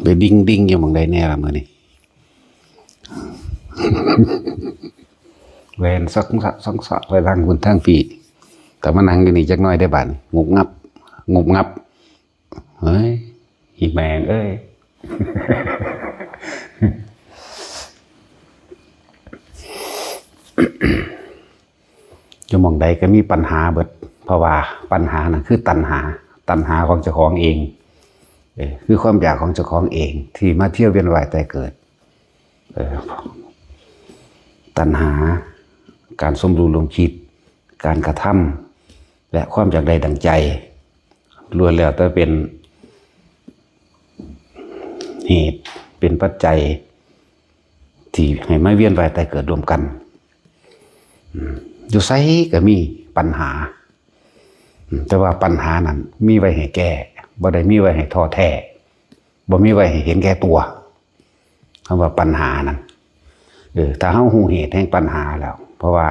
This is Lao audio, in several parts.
ໄປດິ່ງໆຢູ່ໝ່ອງໃດແດ່ລະມື້ນີ້? ແລ່ນຊອກຊະຊອກຊະໄປທາງພຸ້ນທາງພີ້. ແຕ່ມານັ່ງຢູ່ນີ້ຈັກໜ້ອຍໄດ້ບາດນີ້ ງຸບງັບ ງຸບງັບ. ເຮີ້ຍ ອີແມ່ງເອີຍ ຢູ່ໝ່ອງໃດກໍມີປັນຫາເບິດ ເພາະວ່າປັນຫານັ້ນຄືຕັນຫາ ຕັນຫາຂອງເຈົ້າຂອງເອງ ເອີ ຄືຄວາມຢາກຂອງເຈົ້າຂອງເອງ ທີ່ມາທຽວວຽນວ່າຍຕາຍເກີດ ເອີ ຕັນຫາ ການສົມຮູ້ຮ່ວມຄິດ ການກະທຳ ແລະ ຄວາມຢາກໄດ້ດັ່ງໃຈ ລ້ວນແລ້ວແຕ່ເປັນເຫດ ເປັນປັດໄຈ ທີ່ໃຫ້ມາວຽນວ່າຍຕາຍເກີດລວມກັນ. ອືມ ຢູ່ໃສກໍມີປັນຫາ ອືມ ແຕ່ວ່າປັນຫານັ້ນມີໄວ້ໃຫ້ແກ້ ບໍ່ໄດ້ມີໄວ້ໃຫ້ທໍ້ແທ້ ບໍ່ມີໄວ້ໃຫ້ເຫັນແກ່ຕົວ. ຄຳວ່າປັນຫານັ້ນ ເອີ ຖ້າເຮົາຮູ້ເຫດແຫ່ງປັນຫາແລ້ວ ເພາະວ່າ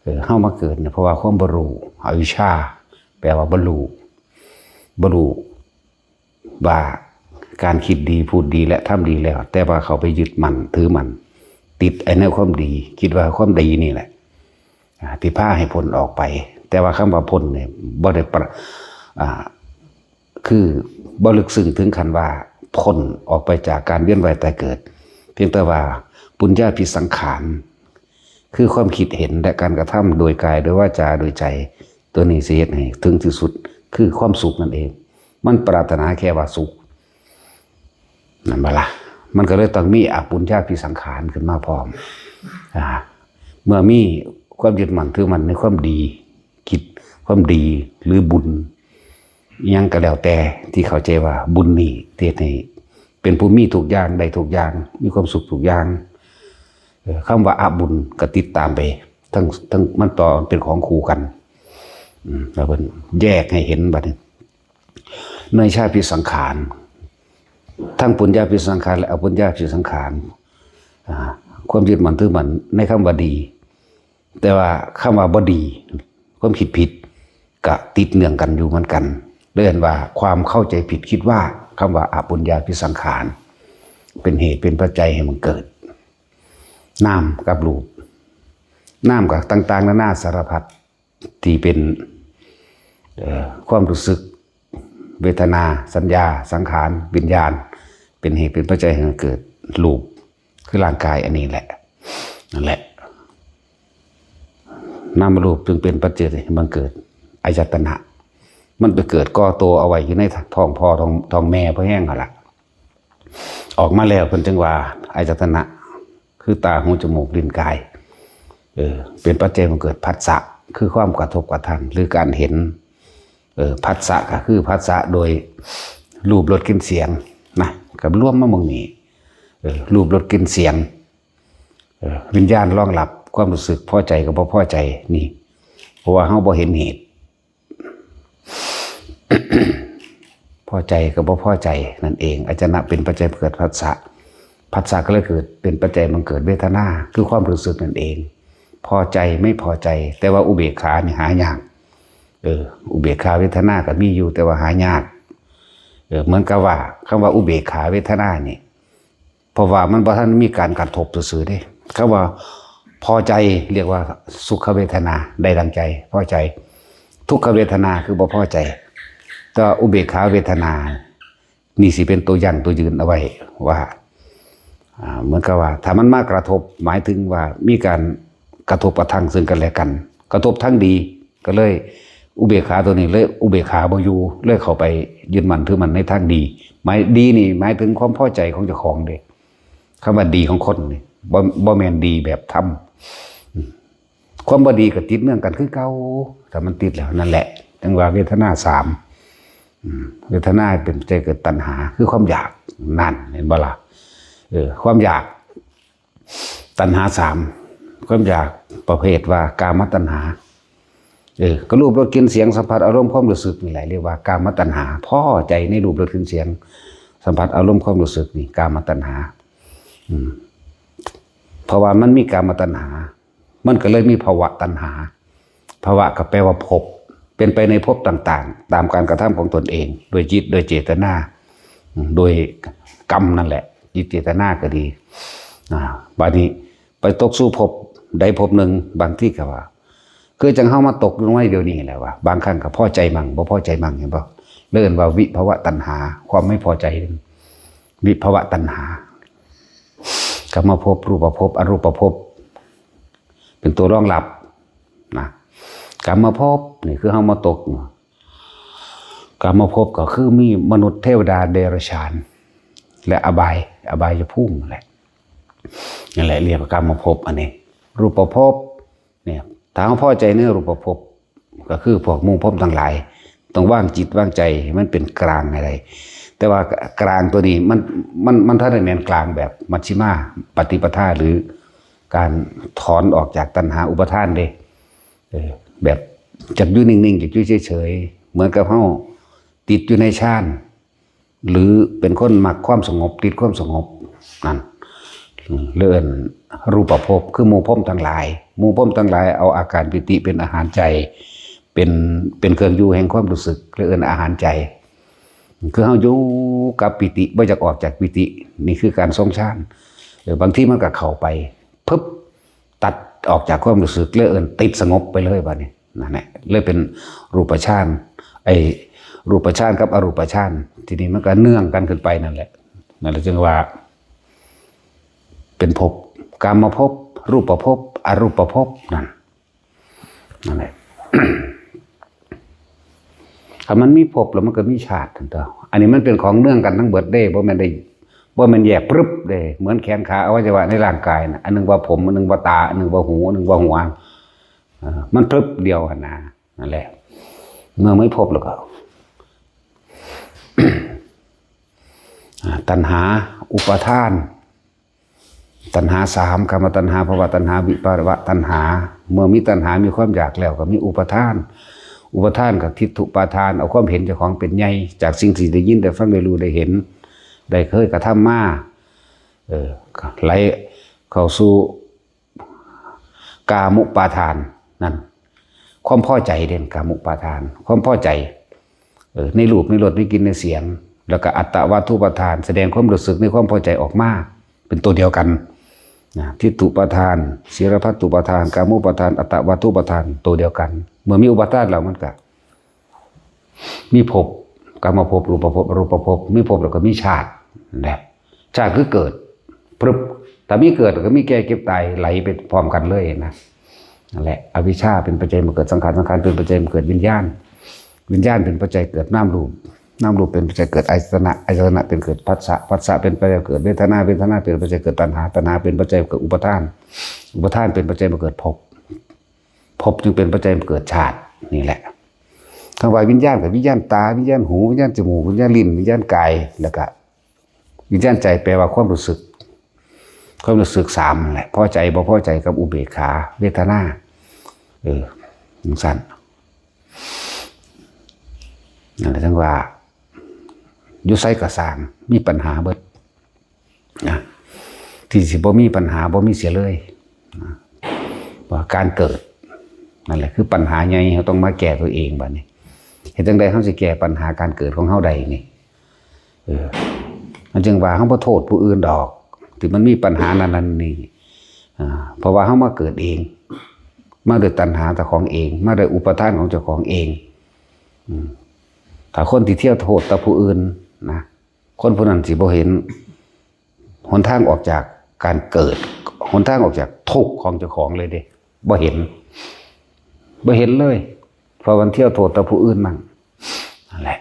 ເອີ ເຮົາມາເກີດເນຍ ເພາະວ່າຄວາມບໍ່ຮູ້ ອະວິຊຊາ ແປວ່າບໍ່ຮູ້ ບໍ່ຮູ້ວ່າການຄິດດີ ພູດດີ ແລະ ທຳດີແລ້ວ ແຕ່ວ່າເຂົາໄປຍຶດໝັ້ນຖືໝັ້ນ ຕິດໄອ້ແນວຄວາມດີ ຄິດວ່າຄວາມດີນີ້ແຫຼະ ອ່າ ທີ່ພາໃຫ້ພົ້ນອອກໄປ. ແຕ່ວ່າຄຳວ່າພົ້ນນີ້ບໍ່ໄດ້ປະ ອ່າ ຄືບໍ່ລຶກຊຶ້ງເຖິງຂັ້ນວ່າພົ້ນອອກໄປຈາກການວຽນວ່າຍຕາຍເກີດ, ພຽງແຕ່ວ່າປຸນຍາພິສັງຂານ ຄືຄວາມຄິດເຫັນ ແລະ ການກະທຳໂດຍກາຍ ໂດຍວາຈາ ໂດຍໃຈ, ຕົວນີ້ຊິເຮັດໃຫ້ເຖິງທີ່ສຸດ ຄືຄວາມສຸກນັ້ນເອງ. ມັນປາດຖະໜາແຄ່ວ່າສຸກ ແມ່ນບໍ່ລະ? ມັນກໍເລີຍຕ້ອງມີອະປຸນຍາພິສັງຂານຂຶ້ນມາພ້ອມ. ອາ ເມື່ອມີຄວາມຍຶດໝັ້ນຖືໝັ້ນໃນຄວາມດີ, ຄິດຄວາມດີ ຫຼື ບຸນ ອີ່ຫຍັງກໍແລ້ວແຕ່ທີ່ເຂົ້າໃຈວ່າບຸນນີ້ເຮັດໃຫ້ເປັນຜູ້ມີທຸກຢ່າງ ໄດ້ທຸກຢ່າງ ມີຄວາມສຸກທຸກຢ່າງ. ເອີ ຄຳວ່າອະບຸນກໍຕິດຕາມໄປ ທັງ ທັງ ມັນຕໍ່ ມັນເປັນຂອງຄູ່ກັນ. ອືມ ແລ້ວເພິ່ນແຍກໃຫ້ເຫັນບັດນີ້ ເນຍຍະພິສັງຂານ ທັງປຸນຍາພິສັງຂານ ແລະ ອະປຸນຍາພິສັງຂານ ອາ ຄວາມຍຶດໝັ້ນຖືໝັ້ນໃນຄຳວ່າດີ ແຕ່ວ່າຄຳວ່າບໍ່ດີ ຄວາມຄິດຜິດ ກະຕິດເນື່ອງກັນຢູ່ເໝືອນກັນ. ເອີ້ນວ່າຄວາມເຂົ້າໃຈຜິດຄິດວ່າ ຄຳວ່າອະປຸນຍາພິສັງຂານ ເປັນເຫດເປັນປັດໄຈໃຫ້ມັນເກີດນາມກັບຮູບ. ນາມກໍຕ່າງໆນານາສາລະພັດ ທີ່ເປັນ ເອີ ຄວາມຮູ້ສຶກ ເວທະນາ ສັນຍາ ສັງຂານ ວິນຍານ ເປັນເຫດເປັນປັດໄຈໃຫ້ເກີດຮູບ ຄືຮ່າງກາຍອັນນີ້ແຫຼະ ນັ້ນແຫຼະ ນາມະຮູບຈຶ່ງເປັນປັດເຈກໃຫ້ມັນເກີດອາຍະຕະນະ. ມັນໄປເກີດກໍ່ໂຕເອົາໄວ້ຢູ່ໃນທ້ອງພໍ່ ທ້ອງ ທ້ອງແມ່ພໍແຮງຫັ້ນລະ. ອອກມາແລ້ວເພິ່ນຈຶ່ງວ່າອາຍະຕະນະ ຄືຕາ ຫູ ຈະມູກ ລີ້ນ ກາຍ ເອີ ເປັນປັດໄຈໃຫ້ເກີດພັດສະ ຄືຄວາມກະທົບກະທັນ ຫຼື ການເຫັນ. ເອີ ພັດສະກໍຄືພັດສະໂດຍຮູບ ລົດ ກິ່ນ ສຽງນະ ກໍລວມມາໝ່ອງນີ້. ເອີ ຮູບ ລົດ ກິ່ນ ສຽງ ເອີ ວິນຍານລອງຮັບຄວາມຮູ້ສຶກພໍໃຈກັບບໍ່ພໍໃຈນີ້ ເພາະວ່າເຮົາບໍ່ເຫັນເຫດ ພໍໃຈກັບບໍ່ພໍໃຈນັ້ນເອງ ອາຈະນະເປັນປັດໄຈເກີດພັດສະ ພັດສະກໍເລີຍເກີດ ເປັນປັດໄຈບັງເກີດເວທະນາ ຄືຄວາມຮູ້ສຶກນັ້ນເອງ ພໍໃຈ ໄມ່ພໍໃຈ. ແຕ່ວ່າອຸເບກຂານີ້ຫາຍາກ ເອີ ອຸເບກຂາເວທະນາກໍມີຢູ່ ແຕ່ວ່າຫາຍາກ. ເອີ ເໝືອນກັບວ່າ ຄຳວ່າອຸເບກຂາເວທະນານີ້ ເພາະວ່າມັນບໍ່ທັນມີການກະທົບຊື່ໆເດ້. ຄຳວ່າພໍໃຈ ຮຽກວ່າສຸຂະເວທະນາ ໄດ້ດັ່ງໃຈ ພໍໃຈ. ທຸກຂະເວທະນາຄືບໍ່ພໍໃຈ. ແຕ່ວ່າອຸເບກຂາເວທະນານີ້ຊິເປັນຕົວຢັ້ງຕົວຢືນເອົາໄວ້ວ່າ ອ່າ ເໝືອນກັບວ່າ ຖ້າມັນມາກະທົບ ໝາຍເຖິງວ່າມີການກະທົບກະທັງເຊິ່ງກັນແລະກັນ ກະທົບທັງດີ ກໍເລີຍ ອຸເບກຂາຕົວນີ້ເລີຍ ອຸເບກຂາບໍ່ຢູ່ ເລີຍເຂົ້າໄປຍຶດໝັ້ນຖືໝັ້ນໃນທາງດີ. ໝາຍ ດີນີ້ໝາຍເຖິງຄວາມພໍໃຈຂອງເຈົ້າຂອງເດ້. ຄຳວ່າດີຂອງຄົນນີ້ ບໍ່ ບໍ່ແມ່ນດີແບບທຳ. ອືມ ຄວາມບໍ່ດີກໍຕິດເນື່ອງກັນຄືເກົ່າ. ຖ້າມັນຕິດແລ້ວ ນັ້ນແຫຼະ ຈັ່ງວ່າເວທະນາສາມ. ອືມ ເວທະນາເປັນປັດໄຈເກີດຕັນຫາ ຄືຄວາມຢາກ. ນັ້ນ ເຫັນບໍ່ລະ? ເອີ ຄວາມຢາກ ຕັນຫາສາມ ຄວາມຢາກປະເພດວ່າກາມະຕັນຫາ. ເອີ ກໍຮູບ ລົດ ກິ່ນ ສຽງ ສຳຜັດ ອາລົມ ຄວາມຮູ້ສຶກນີ້ແຫຼະ ຮຽກວ່າກາມະຕັນຫາ. ພໍໃຈໃນຮູບ ລົດ ກິ່ນ ສຽງ ສຳຜັດ ອາລົມ ຄວາມຮູ້ສຶກນີ້ ກາມະຕັນຫາ. ອືມ ເພາະວ່າມັນມີກາມະຕັນຫາ ມັນກໍເລີຍມີພະວະຕັນຫາ. ພະວະກໍແປວ່າພົບ ເປັນໄປໃນພົບຕ່າງໆ ຕາມການກະທຳຂອງຕົນເອງ ດ້ວຍຈິດ ດ້ວຍເຈດຕະນາ. ໂດຍກຳນັ້ນແຫຼະ ຈິດເຈຕນາກໍດີ. ອາ ບາດນີ້ໄປຕົກສູ່ພົບໃດພົບໜຶ່ງ ບາງທີກໍວ່າ ຄືຈັ່ງເຮົາມາຕົກລົງໃນດຽວນີ້ແຫຼະວ່າ ບາງຄັ້ງກໍພໍໃຈໝັ່ງ ບໍ່ພໍໃຈໝັ່ງ ເຫັນບໍ່? ເອີ້ນວ່າວິພະວະຕັນຫາ ຄວາມໄມ່ພໍໃຈ ວິພະວະຕັນຫາ. ກາມະພົບ ຮູບປະພົບ ອະຮູບປະພົບ ເປັນຕົວລອງຮັບນະ. ກາມະພົບນີ້ຄືເຮົາມາຕົກ ກາມະພົບກໍຄືມີມະນຸດ ເທວະດາ ເດຍລະສານ ແລະ ອະບາຍ ອະບາຍພູມນັ້ນແຫຼະ ນັ້ນແຫຼະ ເອີ້ນວ່າກາມະພົບ. ອັນນີ້ ຮູບປະພົບ ນີ້ ຖ້າເຮົາພໍໃຈໃນຮູບປະພົບ ກໍຄືພວກໝູ່ພົມທັງຫຼາຍ ຕ້ອງວາງຈິດວາງໃຈໃຫ້ມັນເປັນກາງໃຫ້ໄດ້. ແຕ່ວ່າກາງຕົວນີ້ມັນ ມັນ ມັນບໍ່ທັນໄດ້ແມ່ນກາງແບບມັດຊິມາປະຕິປະທາ ຫຼື ການຖອນອອກຈາກຕັນຫາອຸປະທານເດ້. ເອີ ແບບຈັກຢູ່ນິ່ງໆ ຈັກຢູ່ເສີຍໆ ເໝືອນກັບເຮົາຕິດຢູ່ໃນຊານ ຫຼື ເປັນຄົນມັກຄວາມສະຫງົບ ຕິດຄວາມສະຫງົບນັ້ນ ເອີ້ນຮູບປະພົບ ຄືໝູ່ພົມທັງຫຼາຍ. ໝູ່ພົມທັງຫຼາຍເອົາອາການປີຕິເປັນອາຫານໃຈ ເປັນ ເປັນເຄື່ອງຢູ່ແຫ່ງຄວາມຮູ້ສຶກ ເອີ້ນອາຫານໃຈ. ຄືເຮົາຢູ່ກັບປີຕິ ບໍ່ຢາກອອກຈາກປີຕິ ນີ້ຄືການຊົງຊານ. ເອີ ບາງທີມັນກໍເຂົ້າໄປ ປຶບ ຕັດອອກຈາກຄວາມຮູ້ສຶກ ເອີ້ນຕິດສະຫງົບໄປເລີຍບາດນີ້. ນັ້ນແຫຼະ ເລີຍເປັນຮູບປະຊານ ໄອ້ຮູບປະຊານກັບອະຮູບປະຊານ ທີນີ້ມັນກໍເນື່ອງກັນຂຶ້ນໄປນັ້ນແຫຼະ. ນັ້ນແຫຼະຈຶ່ງວ່າເປັນພົບ ກາມະພົບ ຮູບປະພົບ ອະຮູບປະພົບ ນັ້ນ ນັ້ນແຫຼະ. ຖ້າມັນມີພົບແລ້ວມັນກໍມີຊາດຫັ້ນຕົວະ. ອັນນີ້ມັນເປັນຂອງເນື່ອງກັນທັງເບິດເດ້ ບໍ່ແມ່ນໄດ້ ບໍ່ແມ່ນແຍກປຶບເດ້. ເໝືອນແຂນຂາອະໄວຍະວະໃນຮ່າງກາຍນະ ອັນໜຶ່ງວ່າຜົມ ອັນໜຶ່ງວ່າຕາ ອັນໜຶ່ງວ່າຫູ ອັນໜຶ່ງວ່າຫົວ ເອີ ມັນປຶບດຽວຫັ້ນນະ. ນັ້ນແຫຼະ ເມື່ອມີພົບແລ້ວກໍ ອາ ຕັນຫາ ອຸປາທານ ຕັນຫາສາມ ກາມະຕັນຫາ ພະວະຕັນຫາ ວິພະວະຕັນຫາ. ເມື່ອມີຕັນຫາ ມີຄວາມຢາກແລ້ວ ກໍມີອຸປາທານ ອຸປາທານກໍທິດຖຸປາທານ ເອົາຄວາມເຫັນເຈົ້າຂອງເປັນໃຫຍ່ ຈາກສິ່ງທີ່ໄດ້ຍິນ ໄດ້ຟັງ ໄດ້ຮູ້ ໄດ້ເຫັນ ໄດ້ເຄີຍກະທຳມາ ເອີ ໄຫຼເຂົ້າສູ່ ກາມຸປາທານນັ້ນ ຄວາມພໍໃຈເດ້ ກາມຸປາທານ ຄວາມພໍໃຈ ເອີ ໃນຮູບ ໃນລົດ ໃນກິ່ນ ໃນສຽງ. ແລ້ວກໍອັດຕະວັດຖຸປາທານ ສະແດງຄວາມຮູ້ສຶກໃນຄວາມພໍໃຈອອກມາເປັນໂຕດຽວກັນນະ. ທິດຖຸປາທານ ສີລະພັດຕຸປາທານ ກາມຸປາທານ ອັດຕະວັດຖຸປາທານ ໂຕດຽວກັນ. ເມື່ອມີອຸປາທານແລ້ວ ມັນກໍ ມີພົບ ກາມະພົບ ຮູບປະພົບ ອະຮູບປະພົບ ມີພົບແລ້ວກໍມີຊາດ ແລະ ຊາດຄືເກີດ ປຶບ ຖ້າມີເກີດກໍມີແກ່ເຈັບຕາຍ ໄຫຼໄປພ້ອມກັນເລີຍນະ. ນັ້ນແຫຼະ ອະວິຊຊາເປັນປັດໄຈມາເກີດສັງຂານ ສັງຂານເປັນປັດໄຈມາເກີດວິນຍານ ວິນຍານເປັນປັດໄຈເກີດນາມຮູບ ນາມຮູບເປັນປັດໄຈເກີດອາຍະຕະນະ ອາຍະຕະນະເປັນເກີດພັດສະ ພັດສະເປັນປັດໄຈເກີດເວທະນາ ເວທະນາເປັນປັດໄຈເກີດຕັນຫາ ຕັນຫາເປັນປັດໄຈເກີດອຸປາທານ ອຸປາທານເປັນປັດໄຈມາເກີດພົບ ພົບຈຶ່ງເປັນປັດໄຈມາເກີດຊາດ. ນີ້ແຫຼະ ຄຳວ່າວິນຍານກໍວິນຍານຕາ ວິນຍານຫູ ວິນຍານຈະມູກ ວິນຍານລີ້ນ ວິນຍານກາຍ ແລ້ວກໍວິນຍານໃຈ ແປວ່າຄວາມຮູ້ສຶກ ຄວາມຮູ້ສຶກສາມນັ້ນແຫຼະ ພໍໃຈ ບໍ່ພໍໃຈ ກັບອຸເບກຂາ ເວທະນາ ເອີ ຈັ່ງຊັ້ນ. ນັ້ນແຫຼະ ຈັ່ງວ່າຢູ່ໃສກໍຊ່າງ ມີບັນຫາເບິດ ນະ ທີ່ຊິບໍ່ມີບັນຫາ ບໍ່ມີເສຍເລີຍນະ ວ່າການເກີດ ນັ້ນແຫຼະຄືບັນຫາໃຫຍ່ ເຮົາຕ້ອງມາແກ້ຕົວເອງບາດນີ້. ເຮັດຈັ່ງໃດເຮົາຊິແກ້ບັນຫາການເກີດຂອງເຮົາໄດ້ນີ້? ເອີ ມັນຈຶ່ງວ່າເຮົາບໍ່ໂທດຜູ້ອື່ນດອກ ທີ່ມັນມີບັນຫານັ້ນນັ້ນນີ້ ອາ ເພາະວ່າເຮົາມາເກີດເອງ ມາດ້ວຍຕັນຫາເຈົ້າຂອງເອງ ມາດ້ວຍອຸປາທານຂອງເຈົ້າຂອງເອງ. ອືມ ຖ້າຄົນທີ່ທ່ຽວໂທດແຕ່ຜູ້ອື່ນນະ ຄົນຜູ້ນັ້ນຊິບໍ່ເຫັນຫົນທາງອອກຈາກການເກີດ ຫົນທາງອອກຈາກທຸກຂອງເຈົ້າຂອງເລີຍເດ້ ບໍ່ເຫັນ ບໍ່ເຫັນເລີຍ ເພາະມັນທ່ຽວໂທດແຕ່ຜູ້ອື່ນນັ້ນ ນັ້ນແຫຼະ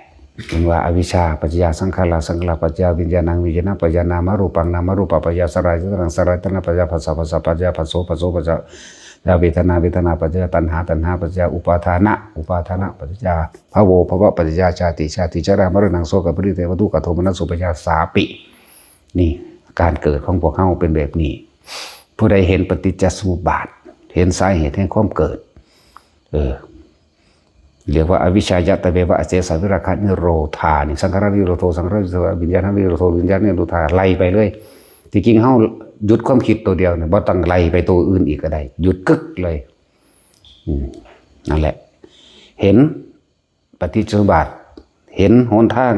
ເອີ້ນວ່າອະວິຊຊາປັດຈະຍາສັງຂາລາ ສັງຂາລາປັດຈະຍາວິນຍານັງ ວິນຍານັງປັດຈະຍານາມະຮູປັງ ນາມະຮູປະປັດຈະຍາສະລາຍຕະນະ ສະລາຍຕະນະປັດຈະຍາຜັດສະ ຜັດສະປັດຈະຍາພັດໂສ ພັດໂສປັດຈະຍາເວທະນາ ເວທະນາປັດຈະຍາຕັນຫາ ຕັນຫາປັດຈະຍາອຸປາທານະ ອຸປາທານະປັດຈະຍາ ພະໂວ ພະວະປັດຈະຍາຊາຕິ ຊາຕິຊະລາມະລະນັງໂສກະປະລິເທວະທຸກຂະໂທມະນັດສຸປາຍາສາປິ. ນີ້ ການເກີດຂອງພວກເຮົາເປັນແບບນີ້. ຜູ້ໃດເຫັນປະຕິດຈະສະມຸບບາດ ເຫັນສາເຫດແຫ່ງຄວາມເກີດ ເອີ ຮຽກວ່າອະວິຊຊາຍະຕະເວວະອະເສສາວິຣາຄະນິໂຣທາ ນີ້ ສັງຂາຣະນິໂຣໂທ ສັງຂາຣະນິໂຣໂທ ວິນຍານະນິໂຣໂທ ວິນຍານະນິໂຣທາ ໄລ່ໄປເລີຍ. ທີ່ຈິງເຮົາຢຸດຄວາມຄິດໂຕດຽວນີ້ ບໍ່ຕ້ອງໄລ່ໄປໂຕອື່ນອີກກໍໄດ້ ຢຸດກຶກເລີຍ. ອືມ ນັ້ນແຫຼະ ເຫັນປະຕິດຈະສະມຸບບາດ ເຫັນຫົນທາງ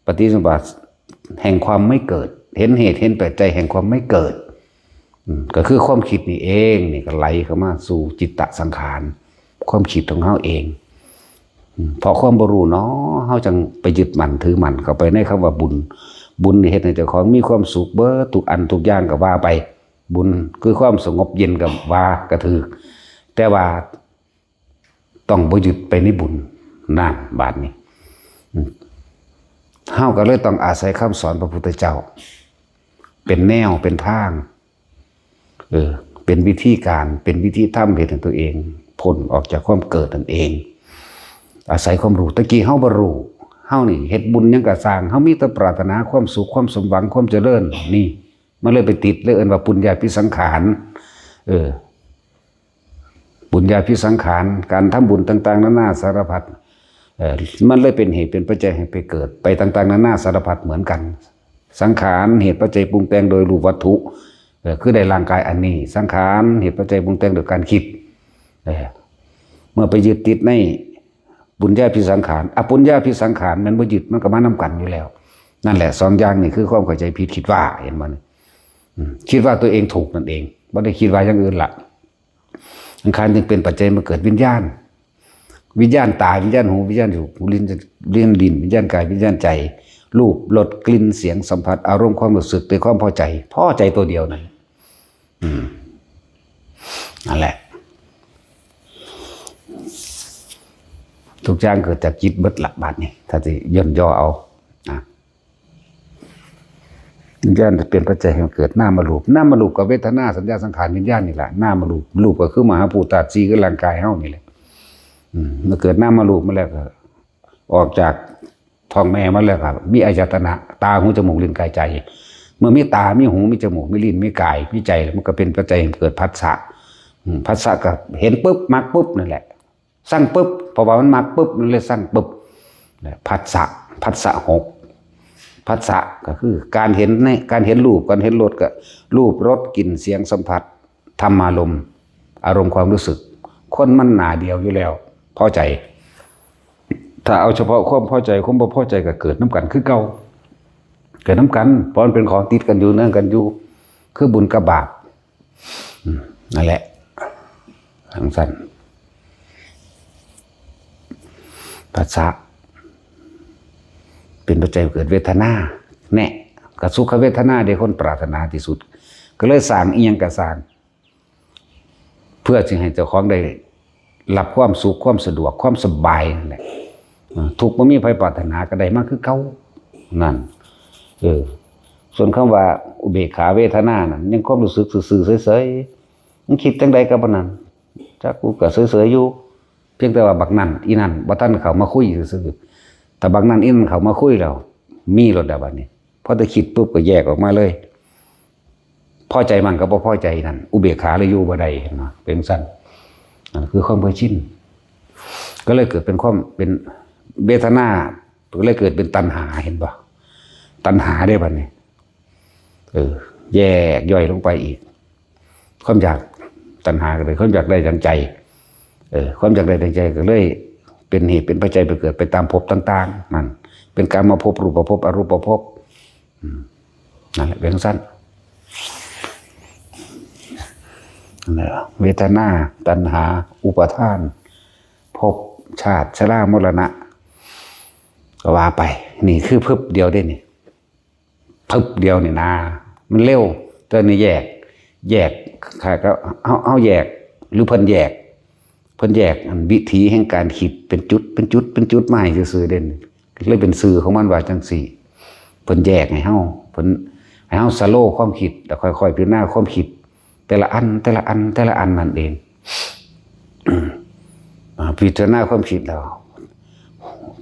ປະຕິດຈະສະມຸບບາດ ແຫ່ງຄວາມໄມ່ເກີດ ເຫັນເຫດເຫັນປັດໄຈແຫ່ງຄວາມໄມ່ເກີດ ອືມ ກໍຄືຄວາມຄິດນີ້ເອງ ນີ້ກໍໄຫຼເຂົ້າມາສູ່ຈິດຕະສັງຂານ ຄວາມຄິດຂອງເຮົາເອງ ອືມ ເພາະຄວາມບໍ່ຮູ້ເນາະ ເຮົາຈັ່ງໄປຍຶດໝັ້ນຖືໝັ້ນເຂົ້າໄປໃນຄຳວ່າບຸນ. ບຸນນີ້ເຮັດໃຫ້ເຈົ້າຂອງມີຄວາມສຸກເບິດທຸກອັນທຸກຢ່າງກໍວ່າໄປ, ບຸນຄືຄວາມສະຫງົບເຢັນກໍວ່າກໍຖືກ, ແຕ່ວ່າ ຕ້ອງບໍ່ຍຶດໄປໃນບຸນ. ນັ້ນ ບາດນີ້ ອືມ ເຮົາກໍເລີຍຕ້ອງອາໄສຄຳສອນພະພຸດທະເຈົ້າ ເປັນແນວ ເປັນທາງ ເອີ ເປັນວິທີການ ເປັນວິທີທຳ ເຮັດໃຫ້ຕົວເອງພົ້ນອອກຈາກຄວາມເກີດນັ້ນເອງ. ອາໄສຄວາມຮູ້ ແຕ່ກີ້ເຮົາບໍ່ຮູ້ ເຮົານີ້ເຮັດບຸນຫຍັງກໍຊ່າງ ເຮົາມີແຕ່ປາດຖະໜາຄວາມສຸກ ຄວາມສົມຫວັງ ຄວາມຈະເລີນ ນີ້ ມັນເລີຍໄປຕິດ ເລີຍເອີ້ນວ່າປຸນຍາພິສັງຂານ. ເອີ ບຸນຍາພິສັງຂານ ການທຳບຸນຕ່າງໆນານາສາລະພັດ ເອີ ມັນເລີຍເປັນເຫດເປັນປັດໄຈໃຫ້ໄປເກີດໄປຕ່າງໆນານາສາລະພັດເໝືອນກັນ. ສັງຂານເຫດປັດໄຈປຸງແຕ່ງໂດຍຮູບວັດຖຸ ເອີ ຄືໄດ້ຮ່າງກາຍອັນນີ້, ສັງຂານເຫດປັດໄຈປຸງແຕ່ງໂດຍການຄິດ. ເອີ ເມື່ອໄປຍຶດຕິດໃນ ປຸນຍາພິສັງຂານ ອະປຸນຍາພິສັງຂານ ແມ່ນບໍ່ຍຶດ ມັນກໍມານຳກັນຢູ່ແລ້ວ. ນັ້ນແຫຼະ ສອງຢ່າງນີ້ຄືຄວາມເຂົ້າໃຈຜິດ ຄິດວ່າ ເຫັນບໍ່ນີ້? ອືມ ຄິດວ່າຕົວເອງຖືກນັ້ນເອງ ບໍ່ໄດ້ຄິດວ່າຢ່າງອື່ນລະ. ສັງຂານຈຶ່ງເປັນປັດໄຈມາເກີດວິນຍານ, ວິນຍານຕາ, ວິນຍານຫູ, ວິນຍານຈະມູກ, ວິນຍານ ວິນຍານລີ້ນ, ວິນຍານກາຍ, ວິນຍານໃຈ, ຮູບ, ລົດ, ກິ່ນ, ສຽງ, ສຳຜັດ, ອາລົມ, ຄວາມຮູ້ສຶກ, ແຕ່ຄວາມພໍໃຈ, ພໍໃຈຕົວດຽວນັ້ນ. ອືມ ນັ້ນແຫຼະ ທຸກຢ່າງເກີດຈາກຈິດເບິດລະ ບາດນີ້ ຖ້າຊິຍ່ນຍໍເອົານະ. ວິນຍານເປັນປັດໄຈໃຫ້ເກີດນາມະຮູບ, ນາມະຮູບກໍເວທະນາ, ສັນຍາ, ສັງຂານ, ວິນຍານນີ້ລະ. ນາມະຮູບ, ຮູບກໍຄືມະຫາພູດທາດສີ່ ຄືຮ່າງກາຍເຮົານີ້ແຫຼະ. ອືມ ເມື່ອເກີດນາມະຮູບມາແລ້ວ ກໍອອກຈາກ ທ້ອງແມ່ມາແລ້ວກໍມີອາຍະຕະນະ ຕາ ຫູ ຈະມູກ ລີ້ນ ກາຍ ໃຈ. ເມື່ອມີຕາ ມີຫູ ມີຈະມູກ ມີລີ້ນ ມີກາຍ ມີໃຈ ແລ້ວມັນກໍເປັນປັດໄຈໃຫ້ເກີດພັດສະ. ອືມ ພັດສະກໍເຫັນປຶບ ມັກປຶບນັ້ນແຫຼະ ຊັງປຶບ ເພາະວ່າມັນມັກປຶບ ມັນເລີຍຊັງປຶບ. ແລະ ພັດສະ ພັດສະຫົກ ພັດສະກໍຄືການເຫັນໃນ ການເຫັນຮູບ ການເຫັນລົດ ກໍຮູບ ລົດ ກິ່ນ ສຽງ ສຳຜັດ ທຳມາລົມ ອາລົມຄວາມຮູ້ສຶກ. ຄົນມັນໜ້າດຽວຢູ່ແລ້ວ ພໍໃຈ. ຖ້າເອົາສະເພາະຄວາມພໍໃຈ ຄວາມບໍ່ພໍໃຈກໍເກີດນຳກັນຄືເກົ່າ ເກີດນຳກັນ ເພາະມັນເປັນຂອງຕິດກັນຢູ່ ເນື່ອງກັນຢູ່ ຄືບຸນກັບບາບ. ອືມ ນັ້ນແຫຼະ ຈັ່ງຊັ້ນ. ພັດສະເປັນປັດໄຈໃຫ້ເກີດເວທະນາ ແນ່ ກໍສຸຂະເວທະນາເດ້ ຄົນປາດຖະໜາທີ່ສຸດ ກໍເລີຍສ້າງອີ່ຫຍັງກໍສ້າງ ເພື່ອຊິໃຫ້ເຈົ້າຂອງໄດ້ ຮັບຄວາມສຸກ ຄວາມສະດວກ ຄວາມສະບາຍນັ້ນແຫຼະ. ເອີ ທຸກບໍ່ມີໃຜປາດຖະໜາກໍໄດ້ມາຄືເກົ່ານັ້ນ. ເອີ ສ່ວນຄຳວ່າອຸເບກຂາເວທະນານັ້ນ ຍັງຄວາມຮູ້ສຶກຊື່ໆເສີຍໆ ມັນຄິດຈັ່ງໃດກໍປານນັ້ນ ຈັກ ກູກໍເສີຍໆຢູ່. ພຽງແຕ່ວ່າບັກນັ້ນອີ່ນັ້ນບໍ່ທັນເຂົ້າມາຄຸຍຊື່ໆ. ຖ້າບັກນັ້ນອີ່ນັ້ນເຂົ້າມາຄຸຍແລ້ວ ມີໂລດແລ້ວບາດນີ້. ພໍແຕ່ຄິດປຸບກໍແຍກອອກມາເລີຍ. ພໍໃຈມັນກໍບໍ່ພໍໃຈນັ້ນ ອຸເບກຂາເລີຍຢູ່ບໍ່ໄດ້ ເຫັນບໍ່? ເປັນຈັ່ງຊັ້ນ. ນັ້ນຄືຄວາມເຄີຍຊິນ ກໍເລີຍເກີດເປັນຄວາມເປັນເວທະນາ ກໍເລີຍເກີດເປັນຕັນຫາ ເຫັນບໍ່? ຕັນຫາເດ້ບາດນີ້. ເອີ ແຍກຍ່ອຍລົງໄປອີກ ຄວາມຢາກ ຕັນຫາກໍເລີຍ ຄວາມຢາກໄດ້ດັ່ງໃຈ. ເອີ ຄວາມຢາກໄດ້ດັ່ງໃຈກໍເລີຍເປັນເຫດເປັນປັດໄຈໄປເກີດໄປຕາມພົບຕ່າງໆ ນັ້ນ ເປັນກາມະພົບ ຮູບປະພົບ ອະຮູບປະພົບ. ອືມ ນັ້ນແຫຼະ ເປັນຈັ່ງຊັ້ນ. ເວທະນາ ຕັນຫາ ອຸປາທານ ພົບ ຊາດ ຊະລາ ມໍລະນະ ກໍວ່າໄປ. ນີ້ຄືພຶບດຽວເດ້ນີ້ ພຶບດຽວນີ້ນາ ມັນເລັວ. ແຕ່ນີ້ແຍກ ແຍກ ເຮົາ ເຮົາແຍກ ຫຼືເພິ່ນແຍກ ເພິ່ນແຍກອັນວິຖີແຫ່ງການຄິດເປັນຈຸດ ເປັນຈຸດ ເປັນຈຸດມາໃຫ້ຊື່ໆເດ້. ເລີຍເປັນຊື່ຂອງມັນວ່າຈັ່ງຊີ້. ເພິ່ນແຍກໃຫ້ເຮົາ ເພິ່ນໃຫ້ເຮົາສະໂລຄວາມຄິດ ແລ້ວຄ່ອຍໆພິຈາລະນາຄວາມຄິດ ແຕ່ລະອັນ ແຕ່ລະອັນ ແຕ່ລະອັນນັ້ນເອງ. ອາ ພິຈາລະນາຄວາມຄິດແລ້ວ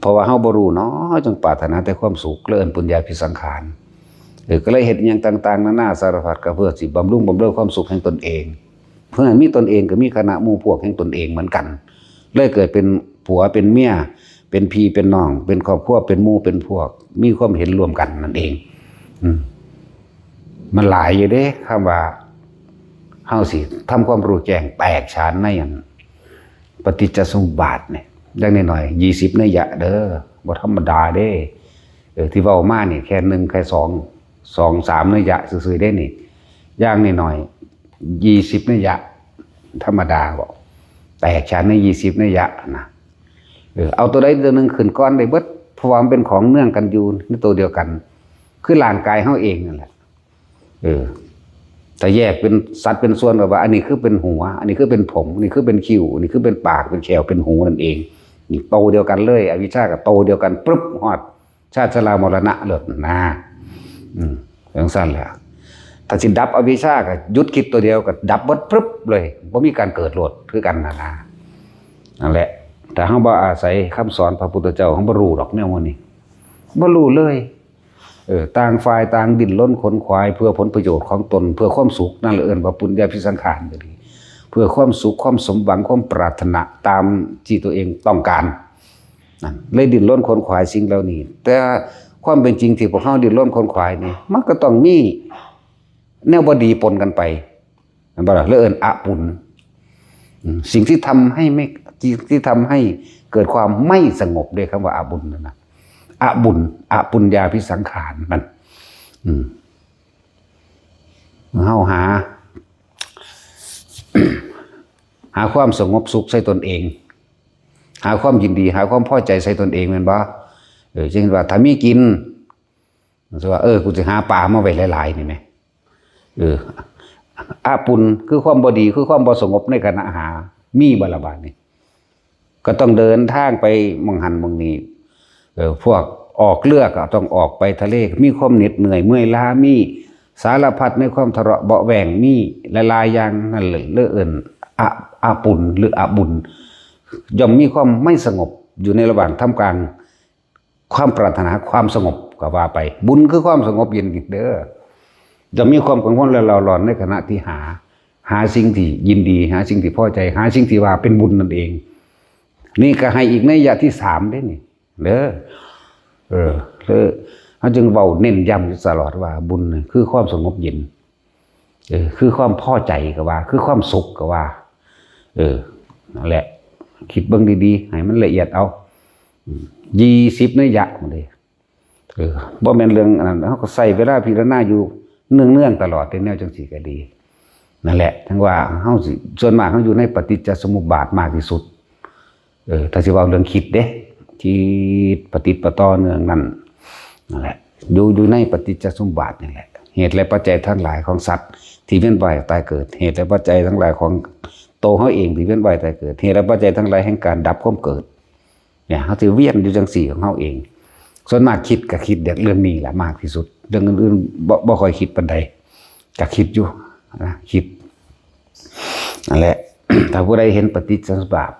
ເພາະວ່າເຮົາບໍ່ຮູ້ເນາະ ເຮົາຈຶ່ງປາດຖະໜາແຕ່ຄວາມສຸກ ເລີຍເອີ້ນປຸນຍາພິສັງຂານ. ເອີ ກໍເລີຍເຮັດຫຍັງຕ່າງໆນານາສາລະພັດ ກໍເພື່ອຊິບຳລຸງບຳເລີຄວາມສຸກແຫ່ງຕົນເອງ ເພື່ອໃຫ້ມີຕົນເອງ ກໍມີຄະນະໝູ່ພວກແຫ່ງຕົນເອງເໝືອນກັນ ເລີຍເກີດເປັນຜົວເປັນເມຍ ເປັນພີ່ເປັນນ້ອງ ເປັນຄອບຄົວ ເປັນໝູ່ເປັນພວກ ມີຄວາມເຫັນຮ່ວມກັນນັ້ນເອງ. ອືມ ມັນຫຼາຍຢູ່ເດ້ ຄຳວ່າເຮົາຊິທຳຄວາມຮູ້ແຈ້ງແຕກສານໃນອັນປະຕິດຈະສະມຸບບາດນີ້ ຢ່າງໜ້ອຍໆ ຊາວ ຊາວ ໄລຍະເດີ້ ບໍ່ທຳມະດາເດ້. ທີ່ເວົ້າມານີ້ແຄ່ໜຶ່ງແຄ່ສອງ ສອງສາມໄລຍະຊື່ໆເດ້ນີ້ ຢ່າງໜ້ອຍໆ ຊາວຊານໄລຍະທຳມະດາເບາະ ແຕກຊານໃນຊານໄລຍະນະ ເອີ ເອົາໂຕໃດໂຕໜຶ່ງຂຶ້ນກ່ອນໄດ້ເບິດ ເພາະວ່າມັນເປັນຂອງເນື່ອງກັນຢູ່ໃນໂຕດຽວກັນ ຄືຮ່າງກາຍເຮົາເອງນັ້ນແຫຼະ ເອີ ຖ້າແຍກເປັນສັດເປັນສ່ວນກໍວ່າ ອັນນີ້ຄືເປັນຫົວ ອັນນີ້ຄືເປັນຜົມ ອັນນີ້ຄືເປັນຄິ້ວ ອັນນີ້ຄືເປັນປາກ ເປັນແຂ້ວ ເປັນຫູນັ້ນເອງ ນີ້ໂຕດຽວກັນເລີຍ ອະວິຊຊາກໍໂຕດຽວກັນ ປຶບ ຮອດ ຊາດຊະລາມໍລະນະໂລດນະ ອືມ ຈັ່ງຊັ້ນແຫຼະ ຖ້າຊິດັບອະວິຊຊາກໍຢຸດຄິດໂຕດຽວກໍດັບເບິດ ປຶບ ເລີຍ ບໍ່ມີການເກີດໂລດ ຄືກັນນະນະ ນັ້ນແຫຼະ ຖ້າເຮົາບໍ່ອາໄສຄຳສອນພະພຸດທະເຈົ້າ ເຮົາບໍ່ຮູ້ດອກແນວໝູ່ນີ້ ບໍ່ຮູ້ເລີຍ ເອີ ຕ່າງຝ່າຍຕ່າງດີ້ນລົນຂົນຂວາຍເພື່ອຜົນປະໂຫຍດຂອງຕົນ ເພື່ອຄວາມສຸກ ນັ້ນລະເອີ້ນວ່າປຸນຍາພິສັງຂານກໍດີ ເພື່ອຄວາມສຸກ ຄວາມສົມຫວັງ ຄວາມປາດຖະໜາຕາມທີ່ຕົວເອງຕ້ອງການ ນັ້ນ ເລີຍດີ້ນລົນຂົນຂວາຍສິ່ງເຫຼົ່ານີ້ ແຕ່ຄວາມເປັນຈິງທີ່ພວກເຮົາດີ້ນລົນຂົນຂວາຍນີ້ ມັນກໍຕ້ອງມີແນວບໍ່ດີປົນກັນໄປ ແມ່ນບໍ່ລະ? ເລີຍເອີ້ນອະປຸນ ອືມ ສິ່ງທີ່ທຳໃຫ້ໄມ່ ທີ່ ທີ່ທຳໃຫ້ເກີດຄວາມໄມ່ສະຫງົບເດ້ ຄຳວ່າອະບຸນນັ້ນນະ ອະບຸນ ອະປຸນຍາພິສັງຂານນັ້ນ ອືມ ເຮົາຫາ ຫາຄວາມສະຫງົບສຸກໃສ່ຕົນເອງ ຫາຄວາມຍິນດີ ຫາຄວາມພໍໃຈໃສ່ຕົນເອງ ແມ່ນບໍ່? ເອີ ເຊັ່ນວ່າ ຖ້າມີກິນ ວ່າ ເອີ ກູຊິຫາປາມາໄວ້ຫຼາຍໆ ນີ້ແໝ ເອີ ອະປຸນ ຄືຄວາມບໍ່ດີ ຄືຄວາມບໍ່ສະຫງົບໃນຂະນະຫາ ມີບໍ່ລະບາດນີ້? ກໍຕ້ອງເດີນທາງໄປໝ່ອງຫັ້ນໝ່ອງນີ້ ເອີ ພວກອອກເຮືອກໍຕ້ອງອອກໄປທະເລ ມີຄວາມເໜັດເມື່ອຍເມື່ອຍລ້າ ມີສາລະພັດໃນຄວາມທະເລາະເບາະແວ້ງ ມີຫຼາຍໆຢ່າງ ນັ້ນເລີຍເອີ້ນອະ ອະປຸນ ຫຼື ອະບຸນ ຍ່ອມມີຄວາມໄມ່ສະຫງົບຢູ່ໃນລະຫວ່າງທ່າມກາງ ຄວາມປາດຖະໜາຄວາມສະຫງົບກໍວ່າໄປ ບຸນຄືຄວາມສະຫງົບເຢັນເດີ ຈະມີຄວາມກັງວົນ ແລະ ເລົ້າຮ້ອນໃນຂະນະທີ່ຫາ ຫາສິ່ງທີ່ຍິນດີ ຫາສິ່ງທີ່ພໍໃຈ ຫາສິ່ງທີ່ວ່າເປັນບຸນນັ້ນເອງ ນີ້ກໍໃຫ້ອີກໄລຍະທີສາມເດ້ນີ້ເດີ ເອີ ເຮົາຈຶ່ງເວົ້າເນັ້ນຢ້ຳຢູ່ຕະຫຼອດວ່າ ບຸນຄືຄວາມສະຫງົບເຢັນ ເອີ ຄືຄວາມພໍໃຈກໍວ່າ ຄືຄວາມສຸກກໍວ່າ ເອີ ນັ້ນແຫຼະ ຄິດເບິ່ງດີໆ ໃຫ້ມັນລະອຽດເອົາ ອືມ ຊາວຊານໄລຍະພຸ້ນເດ້ ເອີ ບໍ່ແມ່ນເລື່ອງອັນນັ້ນ ເຮົາກໍໃຊ້ເວລາພິຈາລະນາຢູ່ເນື່ອງໆຕະຫຼອດເດ້ ແນວຈັ່ງຊີ້ກໍດີ ນັ້ນແຫຼະ ເຖິງວ່າເຮົາຊິ ສ່ວນມາກເຮົາຢູ່ໃນປະຕິດຈະສະມຸບບາດມາກທີ່ສຸດ ເອີ ຖ້າຊິເວົ້າເລື່ອງຄິດເດ້ ຄິດປະຕິດປະຕໍ່ເນື່ອງນັ້ນ ນັ້ນແຫຼະ ຢູ່ ຢູ່ໃນປະຕິດຈະສົມບາດນີ້ແຫຼະ ເຫດ ແລະ ປັດໄຈທັງຫຼາຍຂອງສັດທີ່ວຽນວ່າຍຕາຍເກີດ ເຫດ ແລະ ປັດໄຈທັງຫຼາຍຂອງໂຕເຮົາເອງທີ່ວຽນວ່າຍຕາຍເກີດ ເຫດ ແລະ ປັດໄຈທັງຫຼາຍແຫ່ງການດັບຄວາມເກີດ ເນຍ ເຮົາຊິວຽນຢູ່ຈັ່ງຊີ້ຂອງເຮົາເອງ ສ່ວນມາກຄິດກໍຄິດແຕ່ເລື່ອງນີ້ລະມາກທີ່ສຸດ ເລື່ອງອື່ນໆບໍ່ ບໍ່ຄ່ອຍຄິດປານໃດ ກໍຄິດຢູ່ນະ ຄິດ ນັ້ນແຫຼະ ຖ້າຜູ້ໃດເຫັນປະຕິດຈະສະບາບ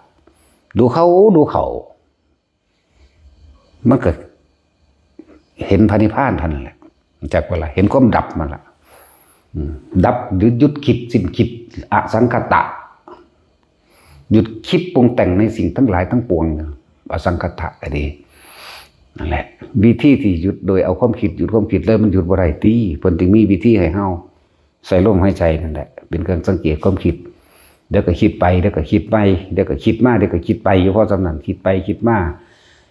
ດູເຂົ້າ ດູເຂົ້າ ມັນກໍເຫັນພະນິບພານເທົ່ານັ້ນແຫຼະ ຮູ້ຈັກບໍ່ລະ? ເຫັນຄວາມດັບມັນລະ ອືມ ດັບ ຢຸດ ຢຸດຄິດ ສິ້ນຄິດ ອະສັງຄະຕະ ຢຸດຄິດປຸງແຕ່ງໃນສິ່ງທັງຫຼາຍທັງປວງ ອະສັງຄະຕະກໍດີ ນັ້ນແຫຼະ ວິທີທີ່ຢຸດໂດຍເອົາຄວາມຄິດ ຢຸດຄວາມຄິດເລີຍ ມັນຢຸດບໍ່ໄດ້ຕິ ເພິ່ນຈຶ່ງມີວິທີໃຫ້ເຮົາ ໃສ່ລົມຫາຍໃຈນັ້ນແຫຼະ ເປັນເຄື່ອງສັງເກດຄວາມຄິດ ດຽວກໍຄິດໄປ ດຽວກໍຄິດໄປ ດຽວກໍຄິດມາ ດຽວກໍຄິດໄປ ຢູ່ພໍສ່ຳນັ້ນ ຄິດໄປຄິດມາ